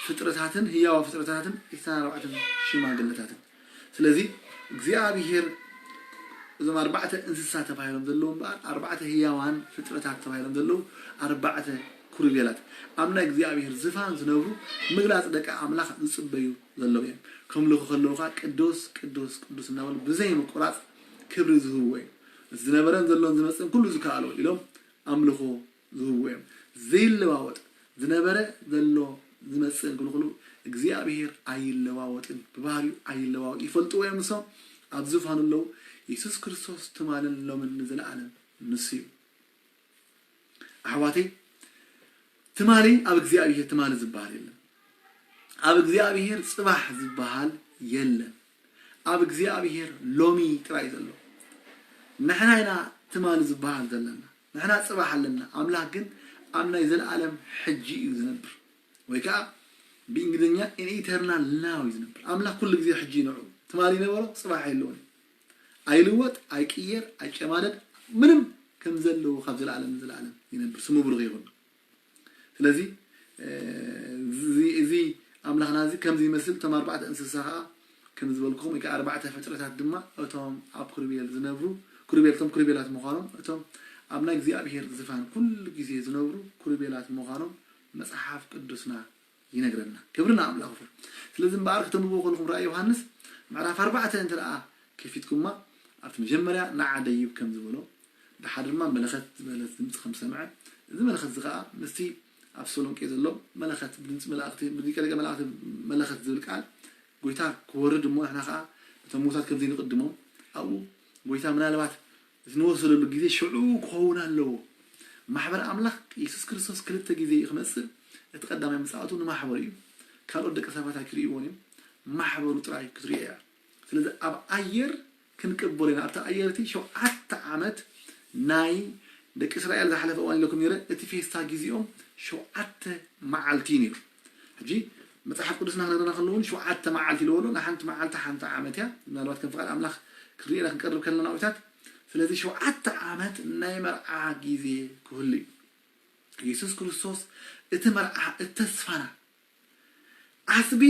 ፍጥረታትን ህያዋ ፍጥረታትን ዕስራን ኣርባዕተን ሽማግለታትን። ስለዚ እግዚኣብሔር እዞም ኣርባዕተ እንስሳ ተባሂሎም ዘለዉ እምበኣር፣ ኣርባዕተ ህያዋን ፍጥረታት ተባሂሎም ዘለዉ ኣርባዕተ ክሩቤላት ኣብ ናይ እግዚኣብሔር ዝፋን ዝነብሩ፣ ምግላጽ ደቂ ኣምላኽ ዝጽበዩ ዘለዉ እዮም። ከምልኹ ከለዉ ኸኣ ቅዱስ ቅዱስ ቅዱስ እናበሉ ብዘይ ምቁራጽ ክብሪ ዝህብዎ እዮም። ዝነበረን ዘሎን ዝመጽእን ኩሉ ዝከኣሎ ኢሎም ኣምልኾ ዝህብዎ እዮም። ዘይለዋወጥ ዝነበረ ዘሎ ዝመጽእን ኩሉ ኩሉ እግዚኣብሔር ኣይለዋወጥን፣ ብባህሪኡ ኣይለዋወጥ። ይፈልጥዎ እዮም ንሶም ኣብ ዝፋኑ ኣለዉ። የሱስ ክርስቶስ ትማልን ሎምን ንዘለኣለም ንሱ እዩ። ኣሕዋተይ፣ ትማሊ ኣብ እግዚኣብሔር ትማሊ ዝበሃል የለን። ኣብ እግዚኣብሔር ጽባሕ ዝበሃል የለን። ኣብ እግዚኣብሔር ሎሚ ጥራይ ዘሎ። ንሕና ኢና ትማሊ ዝበሃል ዘለና። ንሕና ጽባሕ ኣለና። ኣምላኽ ግን ኣብ ናይ ዘለኣለም ሕጂ እዩ ዝነብር። ወይ ከኣ ብእንግሊዝኛ in eternal now እዩ ዝነብር። ኣምላኽ ኩሉ ግዜ ሕጂ እዩ ንዑ። ትማሊ ይነበሮ ጽባሕ የለዎን። ኣይልወጥ፣ ኣይቅየር፣ ኣይጨማደድ፣ ምንም ከም ዘለዎ ካብ ዘለኣለም ንዘለኣለም ይነብር። ስሙ ብሩኽ ይኹን። ስለዚ፣ እ፣ እዚ፣ እዚ ኣምላኽና እዚ ከምዚ ይመስል። እቶም ኣርባዕተ እንስሳ ኸኣ ከም ዝበልኩኹም፣ ወይ ከኣ ኣርባዕተ ፍጥረታት ድማ እቶም ኣብ ክሩቤል ዝነብሩ፣ ክሩቤል፣ እቶም ክሩቤላት ምዃኖም፣ እቶም ኣብ ናይ እግዚኣብሔር ዝፋን ኩሉ ግዜ ዝነብሩ ክሩቤላት ምዃኖም መጽሓፍ ቅዱስና ይነግረና። ክብሪ ንኣምላኽ ይኹን። ስለዚ እምበኣር ከተንብብዎ ከለኹም ራእይ ዮሃንስ ምዕራፍ ኣርባዕተ እንተ ደኣ ከፊትኩማ፣ ኣብቲ መጀመርያ ንዓ ደይብ ከም ዝበሎ፣ ደሓር ድማ መለኸት ዝበለት ድምፂ ከም ዝሰምዐ፣ እዚ መለኸት እዚ ኸኣ ምስቲ ኣብ ተሰሎንቄ ዘሎ መለኸት ብድምፂ መላእኽቲ፣ ብሊቀ ደቂ መላእኽቲ መለኸት ዝብል ቃል ጎይታ ክወርድ እሞ ንሕና ኸኣ ነቶም ምዉታት ከም ዘይንቕድሞም ኣብኡ ጎይታ ምናልባት እቲ ንወሰደሉ ግዜ ሽዑ ክኸውን ኣለዎ። ማሕበር ኣምላኽ የሱስ ክርስቶስ ክልተ ግዜ እዩ ክመጽእ። እቲ ቀዳማይ ምጽኣቱ ንማሕበሩ እዩ። ካልኦት ደቂ ሰባት ኣይክርእይዎን እዮም። ማሕበሩ ጥራይ ክትርእዮ እያ። ስለዚ ኣብ ኣየር ክንቅበሎ ኢና። ኣብቲ ኣየር እቲ ሸውዓተ ዓመት ናይ ደቂ እስራኤል ዝሓለፈ እዋን ኢለኩም ነይረ። እቲ ፌስታ ግዜኦም ሸውዓተ መዓልቲ እዩ ነይሩ። ሕጂ መጽሓፍ ቅዱስና ክነግረና ከሎ እውን ሸውዓተ መዓልቲ ኢልዎ ኣሎ። ንሓንቲ መዓልቲ ሓንቲ ዓመት እያ። ምናልባት ከም ፍቓድ ኣምላኽ ክርእየና ክንቀርብ ከለና ናውታት። ስለዚ ሸውዓተ ዓመት ናይ መርዓ ግዜ ክህሉ እዩ። የሱስ ክርስቶስ እቲ መርዓ፣ እቲ ተስፋና፣ ዓስቢ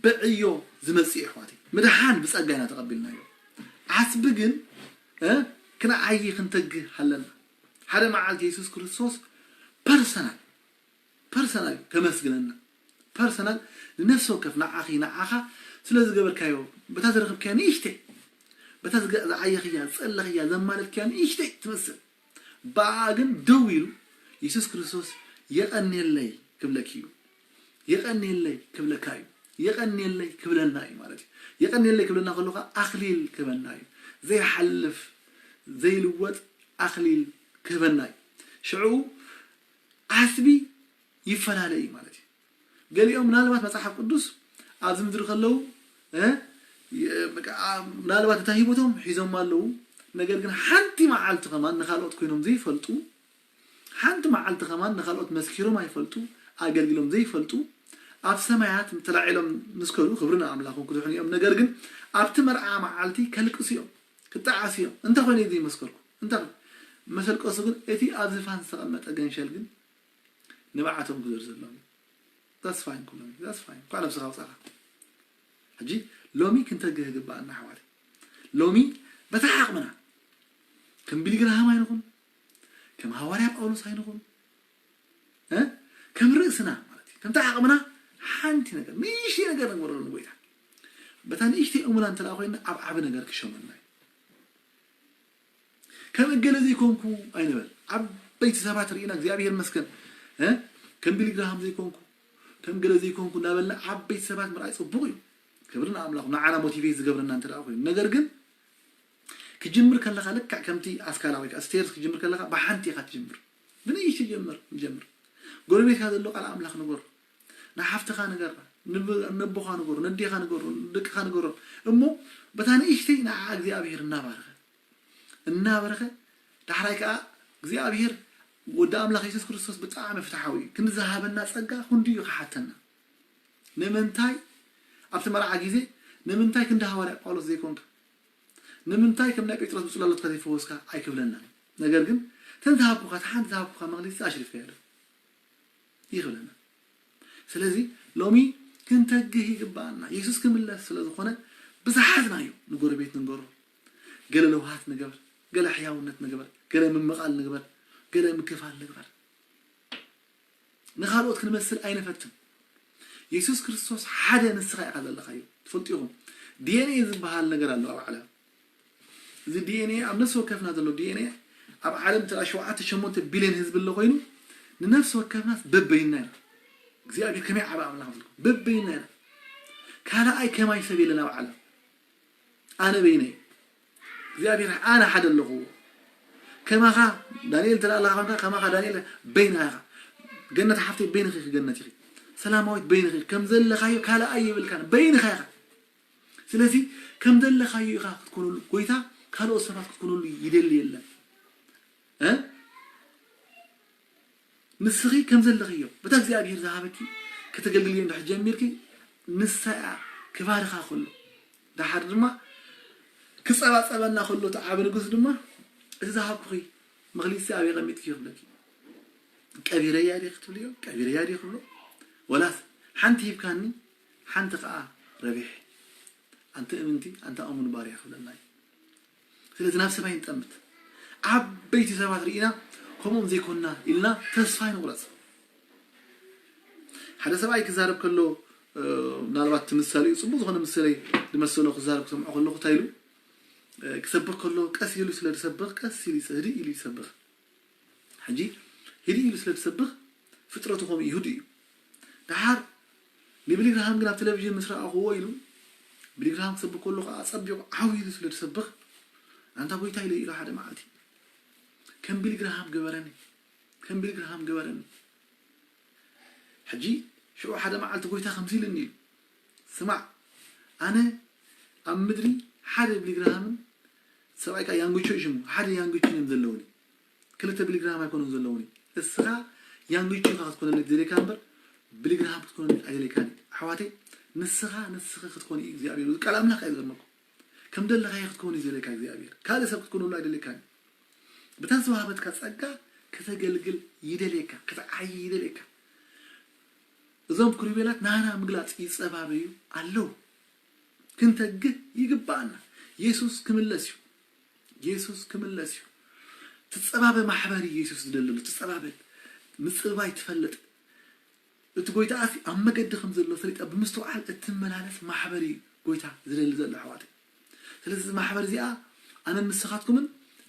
ብዕዮ ዝመጽእ እዩ፣ ኣሕዋተይ። ምድሓን ብጸጋ ኢና ተቐቢልናዮ። ዓስቢ ግን፣ እ፣ ክንዓዪ ክንተግህ ኣለና። ሓደ መዓልቲ የሱስ ክርስቶስ ፐርሰናል፣ ፐርሰናል ከመስግነና። ፐርሰናል ንነፍሲ ወከፍ ንዓኺ፣ ንዓኻ ስለ ዝገበርካዮ፣ በታ ዝረኸብካያ ንእሽተይ፣ በታ ዝገ-፣ ዝዓየኽያ፣ ዝጸለኽያ፣ ዘማለልክያ ንእሽተይ ትመስል። ብኣ ግን ደው ኢሉ የሱስ ክርስቶስ የቐንየለይ ክብለኪ እዩ። የቐንየለይ ክብለካ እዩ። የቐንየለይ ክብለና እዩ ማለት እዩ። የቐንየለይ ክብለና ከሎ ኸኣ ኣኽሊል ክህበና እዩ። ዘይሓልፍ፣ ዘይልወጥ ኣኽሊል ክህበና እዩ። ሽዑ ዓስቢ ይፈላለ እዩ ማለት እዩ። ገሊኦም ምናልባት መጽሓፍ ቅዱስ ኣብዚ ምድሪ ከለዉ፣ እ፣ የ-፣ በቃ፣ ኣ-፣ ምናልባት እታ ህይወቶም ሒዞም ኣለዉ። ነገር ግን ሓንቲ መዓልቲ ከማን ንኻልኦት ኮይኖም ዘይፈልጡ፣ ሓንቲ መዓልቲ ከማን ንኻልኦት መስኪሮም ኣይፈልጡ፣ ኣገልግሎም ዘይፈልጡ፣ ኣብ ሰማያት ተላዒሎም ምስ ከዱ ክብሪ ንኣምላኾም ክድሕኑ እዮም። ነገር ግን ኣብቲ መርዓ መዓልቲ ከልቅሱ እዮም፣ ክጠዓሱ እዮም። እንታይ ኮይኑ እዩ ዘይመስከርኩ? እንታይ መሰልቀሱ ግን እቲ ኣብ ዝፋን ዝተቐመጠ ገንሸል ግን ንብዓቶም ክዘርዘሎም እዩ። That's fine ኩሎም that's fine። እንኳዕ ነብስኻ ኣውፃእኻ። ሕጂ ሎሚ ክንተግህ ይግባኣና ኣሕዋት። ሎሚ በታ ዓቕምና ከም ቢሊግራሃም ኣይንኹን፣ ከም ሃዋርያ ጳውሎስ ኣይንኹን፣ እ? ከም ርእስና ማለት እዩ፣ ከምቲ ዓቕምና ሓንቲ ነገር ንእሽተይ ነገር ንግበረሉ ንጎይታ። በታ ንእሽተይ እሙና እንተ ደኣ ኮይና ኣብ ዓቢ ነገር ክሸመና እዩ። ከም እገለ ዘይኮንኩ ኣይንበል። ዓበይቲ ሰባት ርኢና እግዚኣብሔር ይመስገን፣ እ? ከም ቢሊግራሃም ዘይኮንኩ፣ ከም ገለ ዘይኮንኩ እናበልና ዓበይቲ ሰባት ምርኣይ ጽቡቕ እዩ። ክብሪ ንኣምላኽ፣ ንዓና ሞቲቬት ዝገብረና እንተ ደኣ ኮይኑ። ነገር ግን ክጅምር ከለኻ ልክዕ ከምቲ ኣስካላ ወይ ከዓ ስቴርስ ክጅምር ከለኻ ብሓንቲ ኢኻ ትጅምር። ብንእሽተይ ጀምር ጀምር። ጎረቤትካ ዘሎ ቃል ኣምላኽ ንገሮ። ንሓፍትኻ ንገራ፣ ንብ- ነቦኻ ንገሮ፣ ነዴኻ ንገሮ፣ ንደቅኻ ንገሮ። እሞ በታ ንእሽተይ ንዓ እግዚኣብሔር እናባረኸ እናበረኸ ዳሕራይ ከዓ እግዚኣብሔር ወዲ ኣምላኽ የሱስ ክርስቶስ ብጣዕሚ ፍትሓዊ እዩ። ክንዲ ዝሃበና ጸጋ ክንድዩ ክሓተና። ንምንታይ ኣብቲ መርዓ ግዜ ንምንታይ ክንዲ ሃዋርያ ጳውሎስ ዘይኮንካ? ንምንታይ ከም ናይ ጴጥሮስ ብጽላሎትካ ዘይፈወስካ ኣይክብለናን። ነገር ግን ተን ዝሃብኩካ፣ እቲ ሓንቲ ዝሃብኩካ መግለጺ ኣሽሪፍካዮ ዶ? ይኽብለና። ስለዚ ሎሚ ክንተግህ ይግባኣና። የሱስ ክምለስ ስለ ዝኾነ ብዝሓዝናዮ ንጎረቤት ንንገሮ፣ ገለ ለውሃት ንገበር፣ ገለ ሕያውነት ንገበር፣ ገለ ምምቓል ንግበር፣ ገለ ምክፋል ንግበር። ንኻልኦት ክንመስል ኣይንፈትን። የሱስ ክርስቶስ ሓደ ንስኻ ኢኻ ዘለኻዮ። ትፈልጡ ኢኹም፣ ዲኤንኤ ዝበሃል ነገር ኣሎ ኣብ ዓለም። እዚ ዲኤንኤ ኣብ ነፍሲ ወከፍና ዘሎ ዲኤንኤ ኣብ ዓለም እንተ ሸውዓተ ሸሞንተ ቢልዮን ህዝቢ ኣሎ ኮይኑ ንነፍሲ ወከፍናስ በበይና ኢና። እግዚኣብሔር ከመይ ዓቢ ኣምላኽ መስልኩም? በበይና ኢና። ካልኣይ ከማይ ሰብ የለን ኣብ ዓለም። ኣነ በይነይ እግዚኣብሔር ኣነ ሓደ ኣለኹዎ። ከማኻ ዳንኤል እንተ ኣለኻ ኮንካ ከማኻ ዳንኤል በይንኻ ኢኻ። ገነት ሓፍተይ በይንኺ ኢኺ ገነት ኢኺ። ሰላማዊት በይንኺ ኢኺ። ከም ዘለኻዮ ካልኣይ የብልካን በይንኻ ኢኻ። ስለዚ ከም ዘለኻዮ ኢኻ ክትኮነሉ፣ ጎይታ ካልኦት ሰባት ክትኮነሉ ይደሊ የለን። እ? ንስኺ ከም ዘለኽዮ በታ እግዚኣብሔር ዝሃበኪ ከተገልግልዮ እንድሕር ጀሚርኪ ንሳ እያ ክባርኻ ከሎ፣ ደሓር ድማ ክጸባጸበና ከሎ እቲ ዓቢ ንጉስ ድማ እቲ ዝሃብኩኺ መኽሊትሲ ኣበይ ቀሚጥኪ ክብለኪ። ቀቢረያ ድየ ክትብልዮ? ቀቢረያ ድየ ክብሎ? ወላስ ሓንቲ ሂብካኒ ሓንቲ ከኣ ረቢሕ ኣንተ እምንቲ ኣንታ እሙን ባርያ ክብለና እዩ። ስለዚ ናብ ሰብ ኣይንጠምት። ዓበይቲ ሰባት ርኢና ከምኦም ዘይኮንና ኢልና ተስፋ ኣይንቑረጽ። ሓደ ሰብኣይ ክዛረብ ከሎ ምናልባት ትምሳሌ እዩ ጽቡቅ ዝኾነ ምሳሌ ዝመሰሎ ክዛረብ ክሰምዖ ከለኹ እንታይ ኢሉ ክሰብኽ ከሎ ቀስ ኢሉ ስለ ዝሰብኽ ቀስ ኢሉ ህድእ ኢሉ ይሰብኽ። ሕጂ ህድእ ኢሉ ስለ ዝሰብኽ ፍጥረቱ ከምኡ ይህዱ እዩ። ደሓር ንቢሊግራሃም ግን ኣብ ቴሌቪዥን ምስ ረኣኽዎ ኢሉ ቢሊግራሃም ክሰብኽ ከሎ ከዓ ኣጸቢቑ ዓው ኢሉ ስለ ዝሰብኽ ኣንታ ጎይታ ኢለ ኢሉ ሓደ መዓልቲ ከም ቢሊግራሃም ግበረኒ ከም ቢሊግራሃም ግበረኒ። ሕጂ ሽዑ ሓደ መዓልቲ ጎይታ ከምዚ ኢሉኒ ኢሉ ስማዕ ኣነ ኣብ ምድሪ ሓደ ቢሊግራሃምን ሰብኣይ ከዓ ያንጉቾ እዩ ሽሙ ሓደ ያንጉችን እዮም ዘለውኒ ክልተ ቢሊግራሃም ኣይኮኑን ዘለውኒ እስኻ ያንጉቾ ኢኻ ክትኮነለይ ዝደለካ እምበር ቢሊግራሃም ክትኮነለይ ኣይደለካን እዩ ኣሕዋተይ ንስኻ ንስኺ ክትኮኒ እዩ እግዚኣብሔር ቃል ኣምላኽ እዩ ዝገርመኩም ከም ደለኻዮ ክትኮኒ እዩ ዝደለካ እግዚኣብሔር ካልእ ሰብ ክትኮነሉ ኣይደለካን እዩ ብታ ዝተዋህበትካ ጸጋ ከተገልግል ይደልየካ ክትዓይ ይደልየካ እዞም ኩሩቤላት ናና ምግላጽ ይጸባበዩ ኣለዉ ክንተግህ ይግባኣና የሱስ ክምለስ እዩ የሱስ ክምለስ እዩ ትጸባበ ማሕበር እዩ የሱስ ዝደለሉ ትጸባበ ምጽባይ ትፈልጥ እቲ ጎይታ ኣሲ ኣብ መገዲ ከም ዘሎ ፈሊጣ ብምስትውዓል እትመላለስ ማሕበር እዩ ጎይታ ዝደሊ ዘሎ ኣሕዋተይ ስለዚ እዚ ማሕበር እዚኣ ኣነን ንስኻትኩምን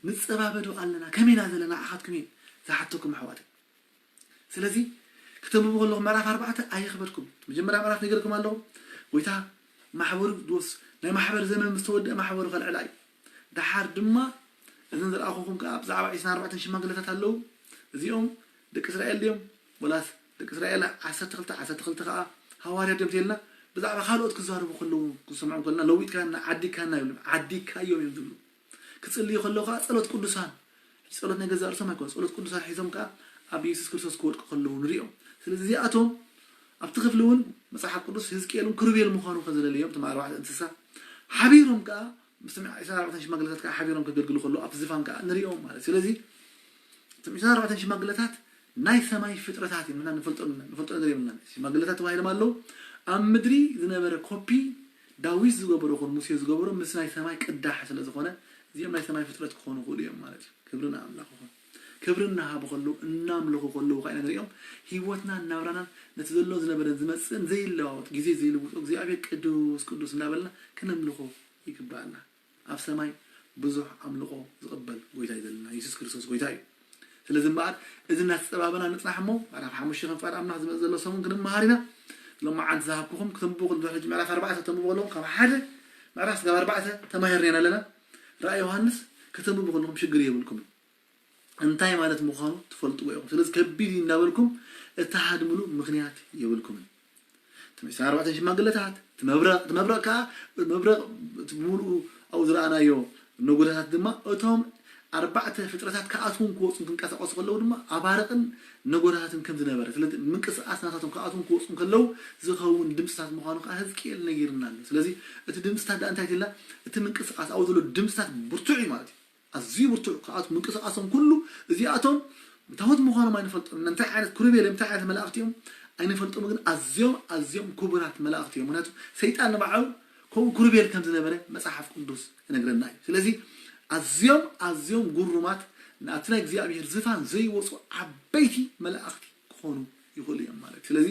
ንጸባበዶ ኣለና ከመይና ዘለና ንዓኻትኩም እየ ዝሓተኩም ኣሕዋተይ ስለዚ ክተንብቡ ከለኹም ምዕራፍ ኣርባዕተ ኣየኽበድኩም መጀመርያ ምዕራፍ ነገርኩም ኣለኹ ጎይታ ማሕበሩ ድወስ ናይ ማሕበር ዘመን ምስ ተወደአ ማሕበሩ ከልዕላ እዩ ደሓር ድማ እዘን ዝረኣኹኹም ከዓ ብዛዕባ ዒስራን ኣርባዕተን ሽማግለታት ኣለዉ እዚኦም ደቂ እስራኤል ድዮም ወላስ ደቂ እስራኤል ዓሰርተ ክልተ ዓሰርተ ክልተ ከዓ ሃዋርያ ድዮም ተልና ብዛዕባ ካልኦት ክዛረቡ ከለዉ ክሰምዖም ከለና ለዊጥካና ዓዲካና ይብሉ ዓዲካዮም እዮም ዝብሉ ክጽልዩ ከለዉ ከዓ ጸሎት ቅዱሳን ጸሎት ናይ ገዛእ ርእሶም ኣይኮነ ጸሎት ቅዱሳን ሒዞም ከዓ ኣብ የሱስ ክርስቶስ ክወድቁ ከለዉ ንሪኦም ስለዚ እዚኣቶም ኣብቲ ክፍሊ እውን መፅሓፍ ቅዱስ ህዝቅኤል እውን ክሩቤል ምዃኑ ከዘለለዮም እቶም ኣርባዕተ እንስሳ ሓቢሮም ከዓ ምስቶም ዕስራን ኣርባዕተን ሽማግለታት ከዓ ሓቢሮም ከገልግሉ ከለዉ ኣብቲ ዝፋን ከዓ ንሪኦም ማለት ስለዚ እቶም ዕስራን ኣርባዕተን ሽማግለታት ናይ ሰማይ ፍጥረታት እዩ። ንሕና ንፈልጦ ንፈልጦ ነገር የብልና። ሽማግለታት ተባሂሎም ኣለዉ። ኣብ ምድሪ ዝነበረ ኮፒ ዳዊት ዝገበሮ ኹን ሙሴ ዝገበሮ ምስ ናይ ሰማይ ቅዳሕ ስለ ዝኾነ፣ እዚኦም ናይ ሰማይ ፍጥረት ክኾኑ ይኽእሉ እዮም ማለት እዩ። ክብሪ ንኣምላኽ ይኹን። ክብሪ እናሃቡ ከለዉ፣ እናምለኹ ከለዉ ከዓ ኢና ንሪኦም። ህይወትናን ናብራናን ነቲ ዘሎ ዝነበረን ዝመጽእን ዘይለዋወጥ፣ ግዜ ዘይልውጦ እግዚኣብሔር ቅዱስ ቅዱስ እናበልና ክነምልኾ ይግባኣና። ኣብ ሰማይ ብዙሕ ኣምልኾ ዝቕበል ጎይታ እዩ ዘለና። የሱስ ክርስቶስ ጎይታ እዩ። ስለዚ እምበኣር እዚ እናተጸባበና ንጽናሕ እሞ፣ ምዕራፍ ሓሙሽተ ከም ፍቓድ ኣምላኽ ዝመጽእ ዘሎ ሰሙን ክንመሃር ኢና። ሎማዓንቲ ዝሃብኩኹም ክተንብቡ ከለኹም፣ ሕጂ ምዕራፍ ኣርባዕተ ተንብቡ ከለኹም፣ ካብ ሓደ ምዕራፍ ስጋብ ኣርባዕተ ተማሂርና ኢና ኣለና። ራእይ ዮሃንስ ከተንብቡ ከለኹም ሽግር የብልኩምን። እንታይ ማለት ምዃኑ ትፈልጥዎ ኢኹም። ስለዚ ከቢድ እዩ እናበልኩም እትሃድምሉ ምኽንያት የብልኩምን። እቶም ዕስራን ኣርባዕተን ሽማግለታት፣ እቲ መብረቕ፣ እቲ መብረቕ ከኣ፣ መብረቕ እቲ ብምሉኡ ኣብኡ ዝረኣናዮ ነጎዳታት ድማ፣ እቶም ኣርባዕተ ፍጥረታት ክኣትዉን ክወጹን ክንቀሳቐሱ ከለዉ ድማ፣ ኣባርቕን ነጎዳታትን ከም ዝነበረ፣ ስለዚ ምንቅስቓስ ናታቶም ክኣትዉን ክወጹን ከለዉ ዝኸውን ድምጽታት ምዃኑ ከኣ ህዝቅኤል ነጊርና ኣሎ። ስለዚ እቲ ድምጽታት ደኣ እንታይ ትብላ? እቲ ምንቅስቓስ ኣብኡ ዘሎ ድምጽታት ብርቱዕ እዩ ማለት እዩ። ኣዝዩ ብርቱዕ፣ ክኣትዉ ምንቅስቓሶም ኩሉ፣ እዚኣቶም ታቦት ምዃኖም ኣይንፈልጦም፣ እንታይ ዓይነት ኩሩቤል እዮም፣ እንታይ ዓይነት መላእኽቲ እዮም ኣይንፈልጦም፣ ግን ኣዝዮም ኣዝዮም ክቡራት መላእኽቲ እዮም። ምክንያቱ ሰይጣን ንባዕሉ ከምኡ ኩሩቤል ከም ዝነበረ መጽሓፍ ቅዱስ ይነግረና እዩ። ስለዚ ኣዝዮም ኣዝዮም ግሩማት፣ ናብቲ ናይ እግዚኣብሔር ዝፋን ዘይወጹ ዓበይቲ መላእኽቲ ክኾኑ ይኽእሉ እዮም ማለት እዩ። ስለዚ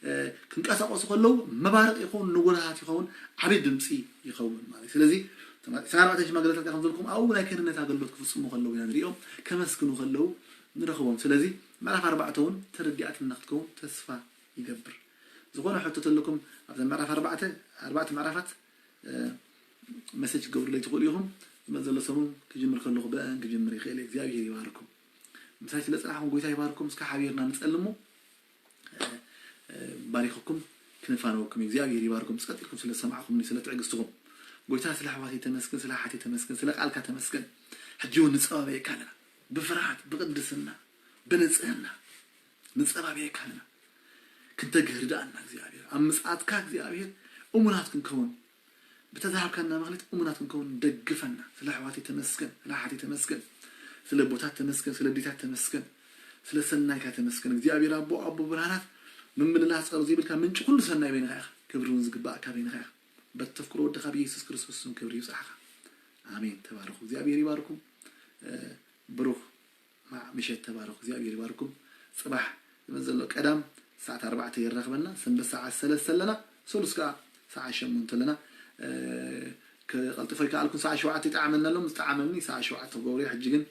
እ፣ ክንቀሳቐሱ ከለዉ መባረቕ ይኸውን፣ ነጎዳታት ይኸውን፣ ዓብዪ ድምፂ ይኸውን ማለት እዩ። ስለዚ እቶም ዕስራን ኣርባዕተን ሽማግለታት ከም ዝበልኩም ኣብኡ ናይ ክህንነት ኣገልግሎት ክፍጽሙ ከለዉ ኢና ንሪኦም፣ ከመስግኑ ከለዉ ንረኽቦም። ስለዚ ምዕራፍ ኣርባዕተ እውን ተረዲኣትና ክትከውን ተስፋ ይገብር። ዝኾነ ሕቶ ተለኩም ኣብዛ ምዕራፍ ኣርባዕተ፣ ኣርባዕተ ምዕራፋት እ፣ መሴጅ ክገብሩለይ ትኽእሉ ኢኹም። ዝመጽእ ዘሎ ሰሙን ክጅምር ከለኹ ብአን ክጅምር ይኽእል እየ። እግዚኣብሔር ይባርኩም። ምሳይ ስለ ጽናሕኩም ጎይታ ይባርኩም። እስከ ሓቢርና ንጸልሞ። እ፣ እ፣ ባሪኽኩም ክንፋነወኩም። እግዚኣብሔር ይባርኩም። ጸጥ ኢልኩም ስለ ዝሰማዕኩምኒ፣ ስለ ትዕግስትኩም። ጎይታ ስለ ኣሕዋተይ ተመስገን፣ ስለ ኣሓተይ ተመስገን፣ ስለ ቃልካ ተመስገን። ሕጂ እውን ንጸባበየካ ኣለና። ብፍርሃት፣ ብቅድስና፣ ብንጽህና ንጸባበየካ ኣለና። ክንተግህ ርድኣና እግዚኣብሔር። ኣብ ምጽኣትካ እግዚኣብሔር እሙናት ክንከውን፣ ብተዛሃብካና መኽሊት እሙናት ክንከውን ደግፈና። ስለ ኣሕዋተይ ተመስገን፣ ስለ ኣሓተይ ተመስገን፣ ስለ ኣቦታት ተመስገን፣ ስለ ኣዴታት ተመስገን፣ ስለ ሰናይካ ተመስገን። እግዚኣብሔር ኣቦ፣ ኣቦ ብርሃናት፣ ምምልላስ ጸር ዘይብልካ ምንጪ ኩሉ ሰናይ በይንኻ ኢኻ። ክብሪ እውን ዝግባእካ በይንኻ ኢኻ። በቲ ተፍቅሮ ወድኻ ብየሱስ ክርስቶስ ስም ክብሪ ይብጻሕኻ። ኣሜን። ተባረኹ። እግዚኣብሔር ይባርኩም። እ፣ ብሩኽ ማዕ ምሸት ተባረኹ። እግዚኣብሔር ይባርኩም። ጽባሕ ዝመጽእ ዘሎ ቀዳም ሰዓት ኣርባዕተ የራኽበና። ሰንበት ሰዓት ሰለስተ ኣለና። ሰሉስ ከኣ ሰዓት ሸሞንተ ኣለና። እ፣ ክቐልጥፎ ኣይከኣልኩን። ሰዓት ሸውዓተ ይጠዓመና ኣሎ። ምስ ጠዓመኒ ሰዓት ሸውዓተ ክገብሮ እየ። ሕጂ ግን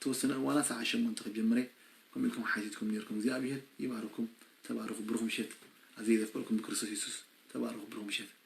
ተወሰነ እዋና ሰዓት ሸሞንተ ክጅምር እየ። ከምኡ ኢልኩም ሓቲትኩም ነይርኩም። እግዚኣብሔር ይባርኩም። ተባረኹ። ብሩኽ ምሸት። ኣዝየ ዘፍቅረኩም ብክርስቶስ የሱስ። ተባረኹ። ብሩኽ ምሸት።